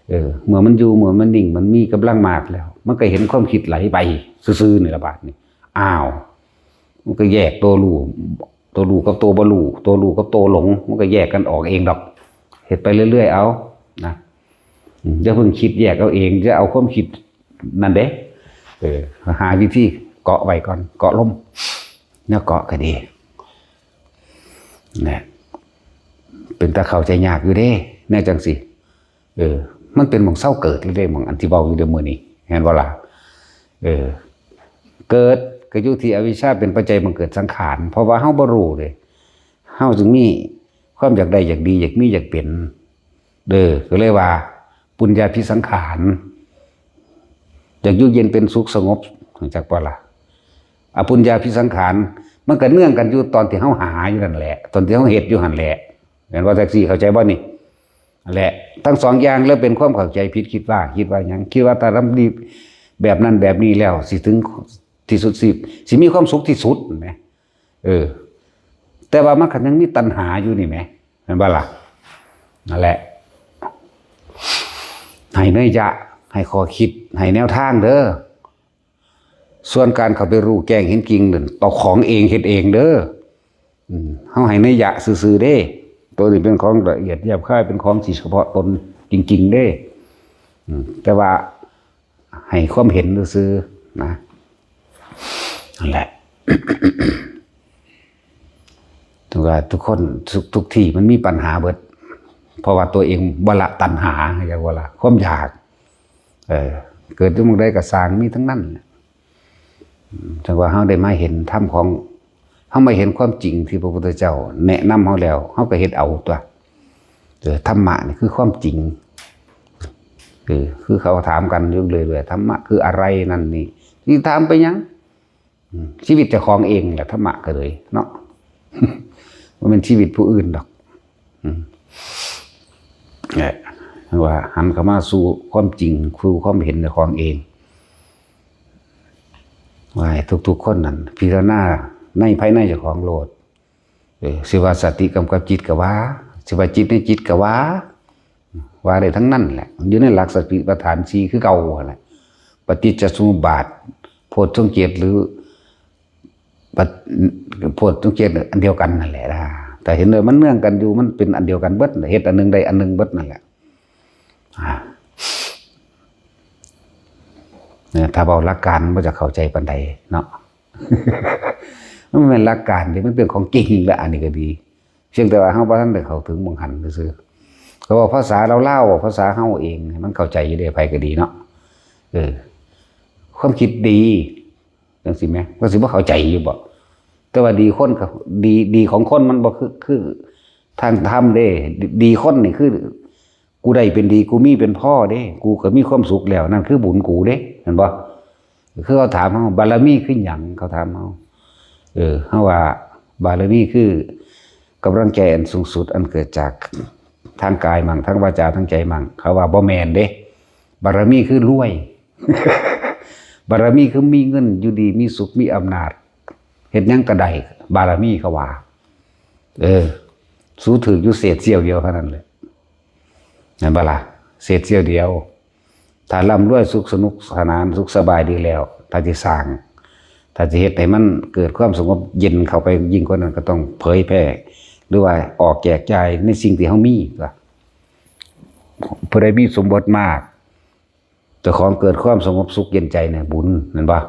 ເອີ ເມື່ອມັນຢູ່ ເມື່ອມັນນິ່ງ ມັນມີກຳລັງມາກແລ້ວ ມັນກໍເຫັນຄວາມຄິດໄຫຼໄປຊື່ໆນີ້ລະບາດນີ້ ອ້າວ ມັນກໍແຍກໂຕຮູ້ ໂຕຮູ້ກັບໂຕບໍ່ຮູ້ ໂຕຮູ້ກັບໂຕຫຼົງ ມັນກໍແຍກກັນອອກເອງດອກ ເຮັດໄປເລື້ອຍໆເອົານະ ອືມ ຢ່າເພິ່ງຄິດແຍກເອົາເອງ ຢ່າເອົາຄວາມຄິດນັ້ນເດ້ ເອີ ຫາວິທີເກາະໄວ້ກ່ອນ ເກາະລົມ ແນວເກາະກໍດີ ນະ ເປັນຕາເຂົ້າໃຈຍາກຢູ່ເດ້ ແນວຈັ່ງຊີ້ ເອີ ມັນເປັນໝ່ອງເຊົາເກີດເດ້ ໝ່ອງອັນທີ່ເວົ້າຢູ່ເດ້ມື້ນີ້ ແມ່ນບໍ່ລະ? ເອີ ເກີດກໍຢູ່ທີ່ອະວິຊຊາເປັນປັດໄຈບັງເກີດສັງຂານ ເພາະວ່າເຮົາບໍ່ຮູ້ເດ້ ເຮົາຈຶ່ງມີຄວາມຢາກໄດ້ ຢາກດີ ຢາກມີ ຢາກເປັນ ເດີ ກໍເລີຍວ່າ ປຸນຍາພິສັງຂານ ຢາກຢູ່ເຢັນເປັນສຸກສະຫງົບ ຮູ້ຈັກບໍ່ລະ? ອະປຸນຍາພິສັງຂານ ມັນກໍເນື່ອງກັນຢູ່ຕອນທີ່ເຮົາຫາຢູ່ນັ້ນແຫຼະ ຕອນທີ່ເຮົາເຮັດຢູ່ຫັ້ນແຫຼະ ແມ່ນບໍ່ແທັກຊີ ເຂົ້າໃຈບໍ່ນີ້? ແຫຼະ ທັງສອງຢ່າງ ແລ້ວເປັນຄວາມເຂົ້າໃຈຜິດ ຄິດວ່າ ຄິດວ່າຫຍັງ? ຄິດວ່າຖ້າທຳດີແບບນັ້ນແບບນີ້ແລ້ວ ຊິເຖິງທີ່ສຸດ ຊິ ຊິມີຄວາມສຸກທີ່ສຸດ ແມ່ນ ເອີ ແຕ່ວ່າມັນກໍຍັງມີຕັນຫາຢູ່ນີ້ແໝ ແມ່ນບໍ່ລະ? ນັ້ນແຫຼະ ໃຫ້ໄລຍະ ໃຫ້ຂໍ້ຄິດ ໃຫ້ແນວທາງເດີ້. ສ່ວນການເຂົ້າໄປຮູ້ແຈ້ງເຫັນຈິງນັ້ນ ເອົາຂອງເອງເຮັດເອງເດີ້. ອືມ ເຮົາໃຫ້ໄນຍະຊື່ໆເດ້. ໂຕນີ້ເປັນຂອງລະອຽດຫຍາບຄາຍ ເປັນຂອງທີ່ສະເພາະຕົນຈິງໆເດ້. ອືມ ແຕ່ວ່າໃຫ້ຄວາມເຫັນຊື່ໆນະ. ນັ້ນແຫຼະ. ຖືວ່າທຸກຄົນ ທຸກ ທຸກທີ່ມັນມີບັນຫາເບິດ ເພາະວ່າຕົວເອງບໍ່ລະຕັນຫາ ເຮົາເອີ້ນວ່າລະຄວາມຢາກ. ເອີ ເກີດຢູ່ໝ່ອງໃດກໍຊ່າງ ມີທັງນັ້ນແຫຼະ. ອືມ ຈັ່ງວ່າເຮົາໄດ້ມາເຫັນທຳຂອງ ເຮົາມາເຫັນຄວາມຈິງທີ່ພະພຸດທະເຈົ້າແນະນຳເຮົາແລ້ວ ເຮົາກໍເຮັດເອົາຕົວະ. ເອີ ທຳມະນີ້ຄືຄວາມຈິງ. ເອີ ຄືເຂົາຖາມກັນຢູ່ເລື້ອຍໆ ທຳມະຄືອະໄລນັ້ນນີ້ ຊິຖາມໄປຫຍັງ? ອືມ ຊີວິດເຈົ້າຂອງເອງແຫຼະ ທຳມະກໍເລີຍເນາະ ບໍ່ແມ່ນຊີວິດຜູ້ອື່ນດອກ. ອືມ ແຫຼະ ຈັ່ງວ່າຫັນເຂົ້າມາສູ່ຄວາມຈິງ ສູ່ຄວາມເຫັນເຈົ້າຂອງເອງ. ວ່າໃຫ້ທຸກໆຄົນນັ້ນພິຈາລະນາໃນພາຍໃນເຈົ້າຂອງໂລດ. ເອີ ຊິວ່າສະຕິກຳກັບຈິດກໍວ່າ ຊິວ່າຈິດໃນຈິດກໍວ່າ ວ່າໄດ້ທັງນັ້ນແຫຼະ ຢູ່ໃນຫຼັກສະຕິປະທານສີ່ຄືເກົ່າຫັ້ນແຫຼະ. ປະຕິດຈະສະມຸບບາດ ໂພດຊົງເຈັດ ຫຼື ປະ ໂພດຊົງເຈັດ ອັນດຽວກັນນັ້ນແຫຼະນະ. ຖ້າເຫັນວ່າມັນເນື່ອງກັນຢູ່ ມັນເປັນອັນດຽວກັນເບິດ ເຮັດອັນໜຶ່ງໄດ້ອັນໜຶ່ງເບິດນັ້ນແຫຼະ. ອາ ເອີ ຖ້າເວົ້າຫຼັກການ ມັນບໍ່ຈະເຂົ້າໃຈປານໃດເນາະ. ມັນແມ່ນຫຼັກການເດ້ ມັນເປັນຂອງຈິງລະ ອັນນີ້ກໍດີ. ພຽງແຕ່ວ່າເຮົາບໍ່ທັນໄດ້ເຂົ້າເຖິງໝ່ອງຫັ້ນຊື່ໆ. ກໍເວົ້າພາສາລາວໆ ເວົ້າພາສາເຮົາເອງໃຫ້ມັນເຂົ້າໃຈຢູ່ເດ້ ໃຜກໍດີເນາະ. ເອີ ຄວາມຄິດດີ ຈັ່ງຊີ້ແໝ່ ກໍຊິບໍ່ເຂົ້າໃຈຢູ່ບໍ? ແຕ່ວ່າດີຄົນກໍ ດີ ດີຂອງຄົນມັນບໍ່ຄື ຄືທາງທຳເດ້. ດີ ດີຄົນນີ້ຄື ກູໄດ້ເປັນດີ ກູມີເປັນພໍເດ້ ກູກໍມີຄວາມສຸກແລ້ວ ນັ້ນຄືບຸນກູເດ້ ແມ່ນບໍ່? ຄືເຂົາຖາມເຮົາ ບາລະມີຄືຫຍັງ? ເຂົາຖາມເຮົາ. ເອີ ເຮົາວ່າບາລະມີຄືກຳລັງໃຈອັນສູງສຸດ ອັນເກີດຈາກທາງກາຍມັ້ງ ທາງວາຈາ ທາງໃຈມັ້ງ. ເຂົາວ່າບໍ່ແມ່ນເດ້ ບາລະມີຄືລວຍ ບາລະມີຄືມີເງິນ ຢູ່ດີມີສຸກ ມີອຳນາດ ເຮັດຫຍັງກໍໄດ້ ບາລະມີ ເຂົາວ່າ. ເອີ ສູຖືກຢູ່ເສດສ່ຽວດຽວເທົ່ານັ້ນແຫຼະ ແມ່ນບໍ່ລະ? ເສດສ່ຽວດຽວ. ຖ້າລ່ຳລວຍ ສຸກສະໜຸກສະໜານ ສຸກສະບາຍດີແລ້ວ ຖ້າຊິສ້າງ ຖ້າຊິເຮັດໃຫ້ມັນເກີດຄວາມສະຫງົບເຢັນເຂົ້າໄປຍິ່ງກວ່ານັ້ນ ກໍຕ້ອງເຜີຍແຜ່ ຫຼືວ່າອອກແຈກຈ່າຍໃນສິ່ງທີ່ເຮົາມີ. ຜູ້ໃດມີສົມບັດມາກ ເຈົ້າຂອງເກີດຄວາມສະຫງົບສຸກເຢັນໃຈໃນບຸນ ແມ່ນບໍ່?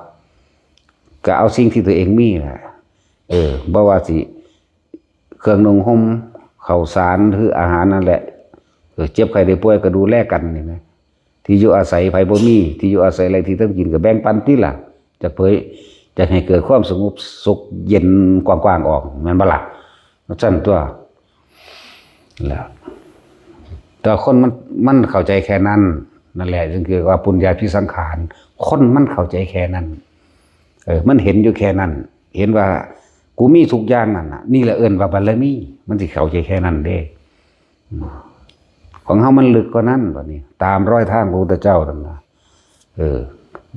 ກໍເອົາສິ່ງທີ່ຕົວເອງມີນະ ເອີ ບໍ່ວ່າຊິເຄື່ອງນຸ່ງຫົ່ມ ເຂົ້າສານ ຫຼືອາຫານນັ້ນແຫຼະ ເອີ ເຈັບໄຂ້ໄດ້ປ່ວຍກໍດູແລກັນນີ້ນະ. ທີ່ຢູ່ອາໄສໃຜບໍ່ມີ ທີ່ຢູ່ອາໄສໄຮ້ທີ່ທຳກິນກໍແບ່ງປັນຕິລະ ຈະເຜີຍ ຈະໃຫ້ເກີດຄວາມສະຫງົບສຸກເຢັນກວ້າງໆອອກ ແມ່ນບໍ່ລະ? ຊັ້ນຕົວະ. ແລ້ວ ແຕ່ຄົນມັນ ມັນເຂົ້າໃຈແຄ່ນັ້ນ ນັ້ນແຫຼະ ຈຶ່ງຄືວ່າປຸນຍາພິສັງຂານ ຄົນມັນເຂົ້າໃຈແຄ່ນັ້ນ ເອີ ມັນເຫັນຢູ່ແຄ່ນັ້ນ ເຫັນວ່າກູມີທຸກຢ່າງນັ້ນນະ ນີ້ແຫຼະເອີ້ນວ່າບາລະມີ ມັນຊິເຂົ້າໃຈແຄ່ນັ້ນເດ້. ອືມ ຂອງເຮົາມັນເລິກກວ່ານັ້ນ ບັດນີ້ ຕາມຮອຍທາງພະພຸດທະເຈົ້ານັ້ນນະ ເອີ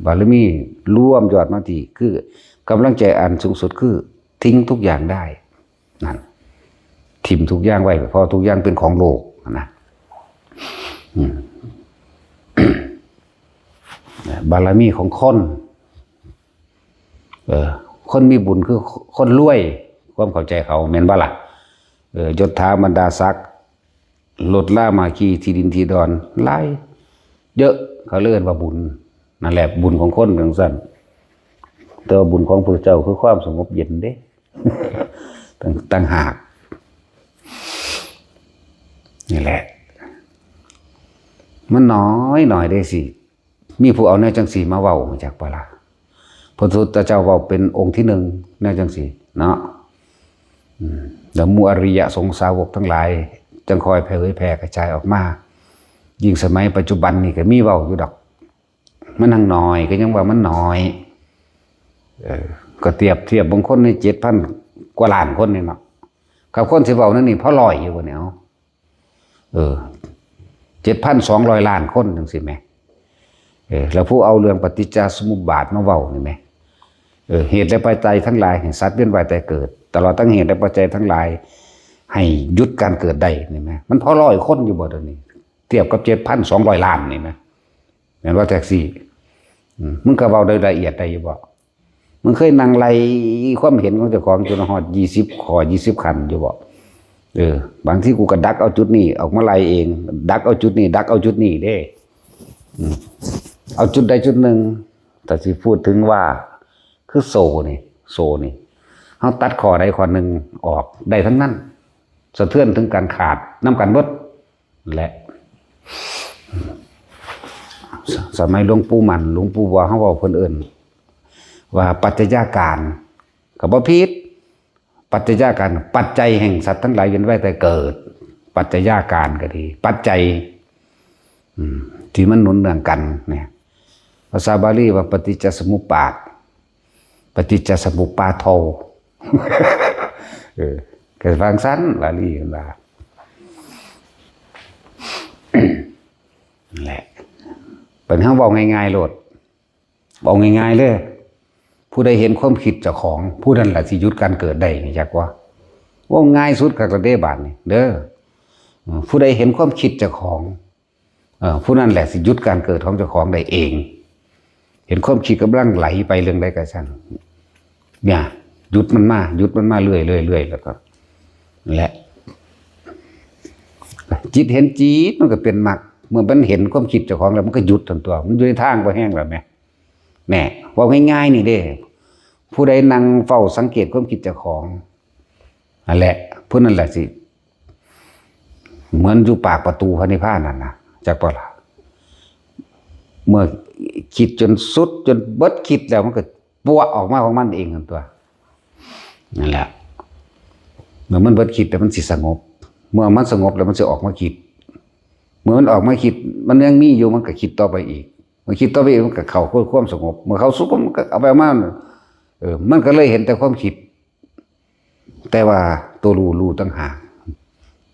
ບາລະມີລວມຍອດມາທີ່ ຄືກຳລັງໃຈອັນສູງສຸດ ຄື ทิ้งทุกอย่างได้ ນັ້ນ ຖິ້ມທຸກຢ່າງໄວ້ ເພາະທຸກຢ່າງເປັນຂອງໂລກນະ. ອືມ ບາລະມີຂອງຄົນ ເອີ ຄົນມີບຸນຄືຄົນລວຍ ຄວາມເຂົ້າໃຈເຂົາ ແມ່ນບໍ່ລະ? ເອີ ຍົດຖາບັນດາສັກ ລົດລາມາກີ ທີ່ດິນທີ່ດອນຫຼາຍເຍີະ ເຂົາເອີ້ນວ່າບຸນ. ນັ້ນແຫຼະ ບຸນຂອງຄົນເປັນຈັ່ງຊັ້ນ ແຕ່ວ່າບຸນຂອງພະເຈົ້າຄືຄວາມສະຫງົບເຢັນເດ້ ຕ່າງ ຕ່າງຫາກ. ນີ້ແຫຼະ ມັນໜ້ອຍໆເດ້ຊິ ມີຜູ້ເອົາແນວຈັ່ງຊີ້ມາເວົ້າ ຮູ້ຈັກບໍ່ລະ? ພະພຸດທະເຈົ້າເວົ້າເປັນອົງທີໜຶ່ງແນວຈັ່ງຊີ້ເນາະ. ອືມ ແລ້ວໝູ່ອະລິຍະສົງສາວົກທັງຫຼາຍ ຈັ່ງຄ່ອຍເຜີຍແຜ່ກະຈາຍອອກມາ. ຍິ່ງສະໄໝປັດຈຸບັນນີ້ກໍມີເວົ້າຢູ່ດອກ ມັນຍັງໜ້ອຍ ກໍຍັງວ່າມັນໜ້ອຍ. ເອີ ກໍທຽບ ທຽບເບິ່ງຄົນໃນເຈັດພັນກວ່າລ້ານຄົນນີ້ເນາະ ຄັນຄົນຊິເວົ້າແນວນີ້ພໍຮ້ອຍຢູ່ບໍ່ນີ້ ເອົາ ເອີ ເຈັດພັນສອງຮ້ອຍລ້ານຄົນຈັ່ງຊີ້ແໝ່. ເອີ ແລ້ວຜູ້ເອົາເລື່ອງປະຕິດຈະສະມຸບບາດມາເວົ້ານີ້ແໝ່ ເອີ ເຫດແລະປັດໄຈທັງຫຼາຍໃຫ້ສັດວຽນວ່າຍແຕ່ເກີດ ຕະຫຼອດທັງເຫດແລະປັດໄຈທັງຫຼາຍໃຫ້ຢຸດການເກີດໄດ້ນີ້ແໝ່ ມັນພໍຮ້ອຍຄົນຢູ່ບໍ່ດຽວນີ້ ທຽບກັບເຈັດພັນສອງຮ້ອຍລ້ານນີ້ແໝ່. ແມ່ນບໍ່ ແທັກຊີ? ອືມ ມຶງກໍເວົ້າໂດຍລະອຽດໄດ້ຢູ່ບໍ່? ມຶງເຄີຍນັ່ງໄລ່ຄວາມເຫັນຂອງເຈົ້າຂອງຈົນຮອດ ຊາວ ຂໍ້ ຊາວ ຂັ້ນຢູ່ບໍ່? ເອີ ບາງທີກູກໍດັກເອົາຈຸດນີ້ອອກມາໄລ່ເອງ, ດັກເອົາຈຸດນີ້, ດັກເອົາຈຸດນີ້ເດ້. ອືມ ເອົາຈຸດໃດຈຸດໜຶ່ງ ຖ້າຊິພູດເຖິງວ່າ ຄືໂສ້ນີ້, ໂສ້ນີ້ ເຮົາຕັດຂໍ້ໃດຂໍ້ໜຶ່ງອອກໄດ້ທັງນັ້ນ, ສະເທືອນເຖິງກັນຂາດນຳກັນເບິດ. ແລະ ສະໄໝຫຼວງປູ່ໝັ້ນ ຫຼວງປູ່ບົວ ເຮົາເວົ້າ ເພິ່ນເອີ້ນວ່າປັດໄຈຍາການ ກໍບໍ່ຜິດ. ປັດໄຈຍາການ ປັດໄຈແຫ່ງສັດທັງຫຼາຍວຽນວ່າຍຕາຍເກີດ, ປັດໄຈຍາການກໍດີ ປັດໄຈ ອືມ ທີ່ມັນໜູນເນື່ອງກັນເນຍ. ພາສາບາລີວ່າປະຕິດຈະສະມຸບປາດ ປະຕິດຈະສະມຸບປາໂທ ເອີ ກໍຟັງຊັ້ນ ບາລີເພິ່ນວ່າ ນັ້ນແຫຼະ. ບັດເຮົາເວົ້າງ່າຍໆໂລດ ເວົ້າງ່າຍໆເລີຍ ຜູ້ໃດເຫັນຄວາມຄິດເຈົ້າຂອງ ຜູ້ນັ້ນລະຊິຢຸດການເກີດໄດ້ ຮູ້ຈັກບໍ່? ເວົ້າງ່າຍສຸດຄັກລະເດ້ບາດນີ້ເດີ. ເອີ ຜູ້ໃດເຫັນຄວາມຄິດເຈົ້າຂອງ ເອີ ຜູ້ນັ້ນແຫຼະຊິຢຸດການເກີດຂອງເຈົ້າຂອງໄດ້ເອງ. ເຫັນຄວາມຄິດກຳລັງໄຫຼໄປເລື່ອງໃດກໍຊ່າງ ຢ່າ ຢຸດມັນມາ, ຢຸດມັນມາເລື້ອຍໆ ແລ້ວກໍ ແລະ ຈິດເຫັນຈິດ ມັນກໍເປັນມັກ. ເມື່ອມັນເຫັນຄວາມຄິດເຈົ້າຂອງແລ້ວ ມັນກໍຢຸດທັນຕົວະ, ມັນຢູ່ໃນທາງພໍແຮງແລ້ວແໝ. ແນ່ ເວົ້າງ່າຍໆນີ້ເດ້ ຜູ້ໃດນັ່ງເຝົ້າສັງເກດຄວາມຄິດເຈົ້າຂອງ ນັ້ນແຫຼະ ຜູ້ນັ້ນແຫຼະຊິ ເໝືອນຢູ່ປາກປະຕູພະນິບພານນັ້ນນະ ຈັກບໍ່ລະ? ເມື່ອຄິດຈົນສຸດ ຈົນເບິດຄິດແລ້ວ ມັນກໍປົວະອອກມາຂອງມັນເອງຫັ້ນຕົວະ. ນັ້ນແຫຼະ ເມື່ອມັນເບິດຄິດແລ້ວ ມັນຊິສະຫງົບ. ເມື່ອມັນສະຫງົບແລ້ວ ມັນຊິອອກມາຄິດ. ເມື່ອມັນອອກມາຄິດ ມັນຍັງມີຢູ່ ມັນກໍຄິດຕໍ່ໄປອີກ. ເມື່ອຄິດຕໍ່ໄປອີກ ມັນກໍເຂົ້າຄວາມສະຫງົບ. ເມື່ອເຂົ້າສູ່ຄວາມ ມັນກໍເອົາໄປເອົາມາ ເອີ ມັນກໍເລີຍເຫັນແຕ່ຄວາມຄິດ. ແຕ່ວ່າຕົວຮູ້ ຮູ້ຕ່າງຫາກ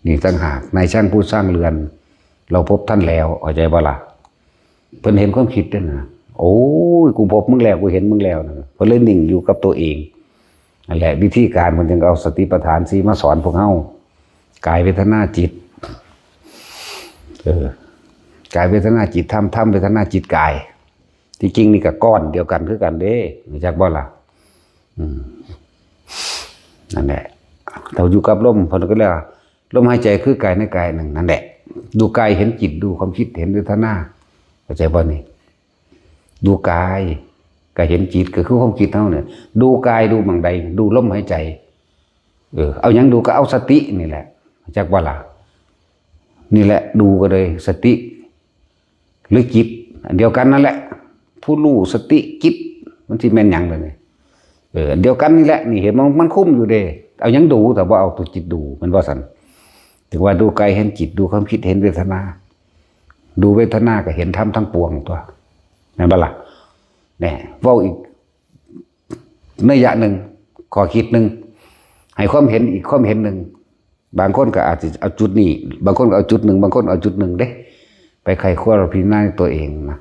ນີ້ຕ່າງຫາກ. ນາຍຊ່າງຜູ້ສ້າງເຮືອນ ເຮົາພົບທ່ານແລ້ວ ເຂົ້າໃຈບໍ່ລະ? ເພິ່ນເຫັນຄວາມຄິດເດ້ນະ. ໂອ້ຍ ກູພົບມຶງແລ້ວ ກູເຫັນມຶງແລ້ວນະ. ເພິ່ນເລີຍນິ່ງຢູ່ກັບຕົວເອງ. ນັ້ນແຫຼະ ວິທີການເພິ່ນຈຶ່ງເອົາສະຕິປະທານສີ່ມາສອນພວກເຮົາ ກາຍ ເວທະນາ ຈິດ. ເອີ ກາຍ ເວທະນາ ຈິດ ທຳ, ທຳ ເວທະນາ ຈິດ ກາຍ. ທີ່ຈິງນີ້ກໍກ້ອນດຽວກັນຄືກັນເດ້ ຮູ້ຈັກບໍ່ລະ? ອືມ ນັ້ນແຫຼະ ເຮົາຢູ່ກັບລົມ ເພິ່ນກໍເອີ້ນວ່າ ລົມຫາຍໃຈຄືກາຍໃນກາຍໜຶ່ງ ນັ້ນແຫຼະ. ດູກາຍເຫັນຈິດ ດູຄວາມຄິດເຫັນເວທະນາ ເຂົ້າໃຈບໍ່ນີ້? ດູກາຍກໍເຫັນຈິດ ກໍຄືຄວາມຄິດເຮົານີ້. ດູກາຍ ດູໝ່ອງໃດ? ດູລົມຫາຍໃຈ. ເອີ ເອົາຫຍັງດູ? ກໍເອົາສະຕິນີ້ແຫຼະ ຮູ້ຈັກບໍ່ລະ? ນີ້ແຫຼະ ດູກໍໄດ້ສະຕິ ຫຼືຈິດ ອັນດຽວກັນນັ້ນແຫຼະ. ຜູ້ຮູ້ ສະຕິ ຈິດ ມັນຊິແມ່ນຫຍັງລະນີ້? ເອີ ອັນດຽວກັນນີ້ແຫຼະ. ນີ້ເຫັນມັນ ມັນຄຸມຢູ່ເດ້. ເອົາຫຍັງດູ ຖ້າບໍ່ເອົາຕົວຈິດດູ ແມ່ນບໍ່ຊັ້ນ? ເຖິງວ່າດູກາຍເຫັນຈິດ ດູຄວາມຄິດເຫັນເວທະນາ ດູເວທະນາກໍເຫັນທຳທັງປວງຕົວະ ແມ່ນບໍ່ລະ? ແນ່ ເວົ້າອີກໄລຍະໜຶ່ງ ຂໍ້ຄິດໜຶ່ງ ໃຫ້ຄວາມເຫັນອີກຄວາມເຫັນໜຶ່ງ. ບາງຄົນກໍອາດຊິເອົາຈຸດນີ້ ບາງຄົນກໍເອົາຈຸດໜຶ່ງ ບາງຄົນເອົາຈຸດໜຶ່ງເດ້ ໄປໄຂຄວນພິຈາລະນາຕົວເອງນະ.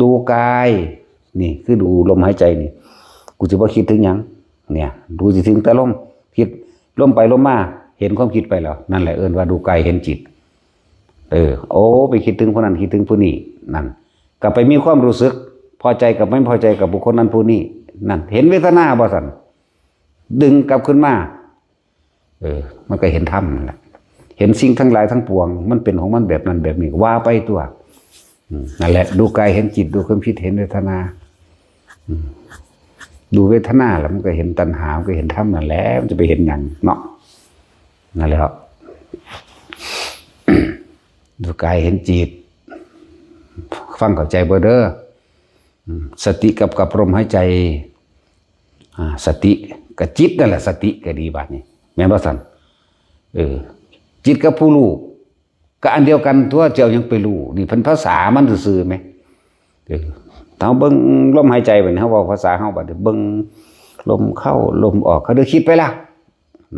ດູກາຍນີ້ ຄືດູລົມຫາຍໃຈນີ້ ກູຊິບໍ່ຄິດເຖິງຫຍັງ ເນຍ ກູຊິເຖິງແຕ່ລົມ ຄິດລົມໄປລົມມາ ເຫັນຄວາມຄິດໄປແລ້ວ ນັ້ນແຫຼະເອີ້ນວ່າດູກາຍເຫັນຈິດ. ເອີ ໂອ້ ໄປຄິດເຖິງຜູ້ນັ້ນ ຄິດເຖິງຜູ້ນີ້ ນັ້ນ ກໍໄປມີຄວາມຮູ້ສຶກພໍໃຈກັບບໍ່ພໍໃຈກັບບຸກຄົນນັ້ນຜູ້ນີ້ ນັ້ນ ເຫັນເວທະນາບໍ່ຊັ້ນ? ດຶງກັບຄືນມາ ເອີ ມັນກໍເຫັນທຳນັ້ນແຫຼະ ເຫັນສິ່ງທັງຫຼາຍທັງປວງ ມັນເປັນຂອງມັນແບບນັ້ນແບບນີ້ ວ່າໄປຕົວະ. ອືມ ນັ້ນແຫຼະ ດູກາຍເຫັນຈິດ ດູຄວາມຄິດເຫັນເວທະນາ. ອືມ ດູເວທະນາແລ້ວ ມັນກໍເຫັນຕັນຫາ ມັນກໍເຫັນທຳນັ້ນແຫຼະ ມັນຈະໄປເຫັນຫຍັງເນາະ? ນັ້ນແຫຼະ ດູກາຍເຫັນຈິດ ຟັງເຂົ້າໃຈບໍ່ເດີ? ອືມ ສະຕິກັບ ກັບລົມຫາຍໃຈ ອາ ສະຕິ ກະຈິດນັ້ນແຫຼະ ສະຕິກະດີບາດນີ້ ແມ່ນບໍ່ຊັ້ນ? ເອີ ຈິດກັບຜູ້ຮູ້ກະອັນດຽວກັນຕົວະ ຈະເອົາຫຍັງໄປຮູ້? ນີ້ເພິ່ນພາສາມັນຊື່ໆແມ. ເອີ ເຮົາເບິ່ງລົມຫາຍໃຈບາດນີ້ ເຮົາເວົ້າພາສາເຮົາບາດນີ້ ເບິ່ງລົມເຂົ້າລົມອອກ ເຮົາໄດ້ຄິດໄປລະ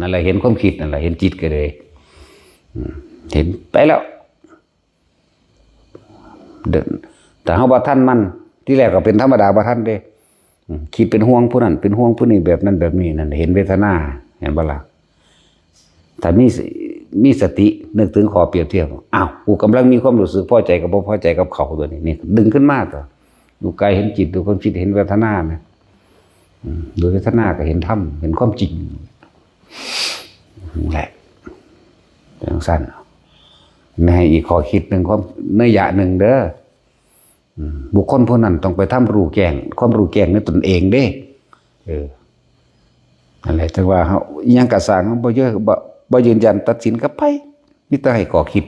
ນັ້ນແຫຼະ ເຫັນຄວາມຄິດນັ້ນແຫຼະ ເຫັນຈິດກະເລີຍ ອືມ ເຫັນໄປແລ້ວ. ເດີ ຖ້າເຮົາບໍ່ທັນມັນ ທີແລກກໍເປັນທຳມະດາ ບໍ່ທັນເດ້ ອືມ ຄິດເປັນຫ່ວງຜູ້ນັ້ນ ເປັນຫ່ວງຜູ້ນີ້ ແບບນັ້ນແບບນີ້ ນັ້ນເຫັນເວທະນາ ເຫັນບໍ່ລະ? ຖ້າມີ ມີສະຕິ ນຶກເຖິງຂໍ້ປຽບທຽບ ອ້າວ ກູກຳລັງມີຄວາມຮູ້ສຶກພໍໃຈກັບບໍ່ພໍໃຈກັບເຂົາຕົວນີ້ ນີ້ດຶງຂຶ້ນມາຕົວະ ດູກາຍເຫັນຈິດ ດູຄວາມຄິດເຫັນເວທະນານະ ອືມ ໂດຍເວທະນາກໍເຫັນທຳ ເຫັນຄວາມຈິງ ນັ້ນແຫຼະ ຈັ່ງຊັ້ນ ໃຫ້ອີກຂໍ້ຄິດໜຶ່ງ ຄວາມ ໄລຍະໜຶ່ງເດີ້ ອືມ ບຸກຄົນຜູ້ນັ້ນຕ້ອງໄປທຳຮູ້ແຈ້ງ ຄວາມຮູ້ແຈ້ງໃນຕົນເອງເດ້ ເອີ ນັ້ນແຫຼະ ຈັ່ງວ່າເຮົາ ອີ່ຫຍັງກໍຊ່າງ ເຮົາບໍ່ເຍ ບໍ່ ບໍ່ຢືນຢັນຕັດສິນກັບໃຜ ມີແຕ່ໃຫ້ຂໍ້ຄິດ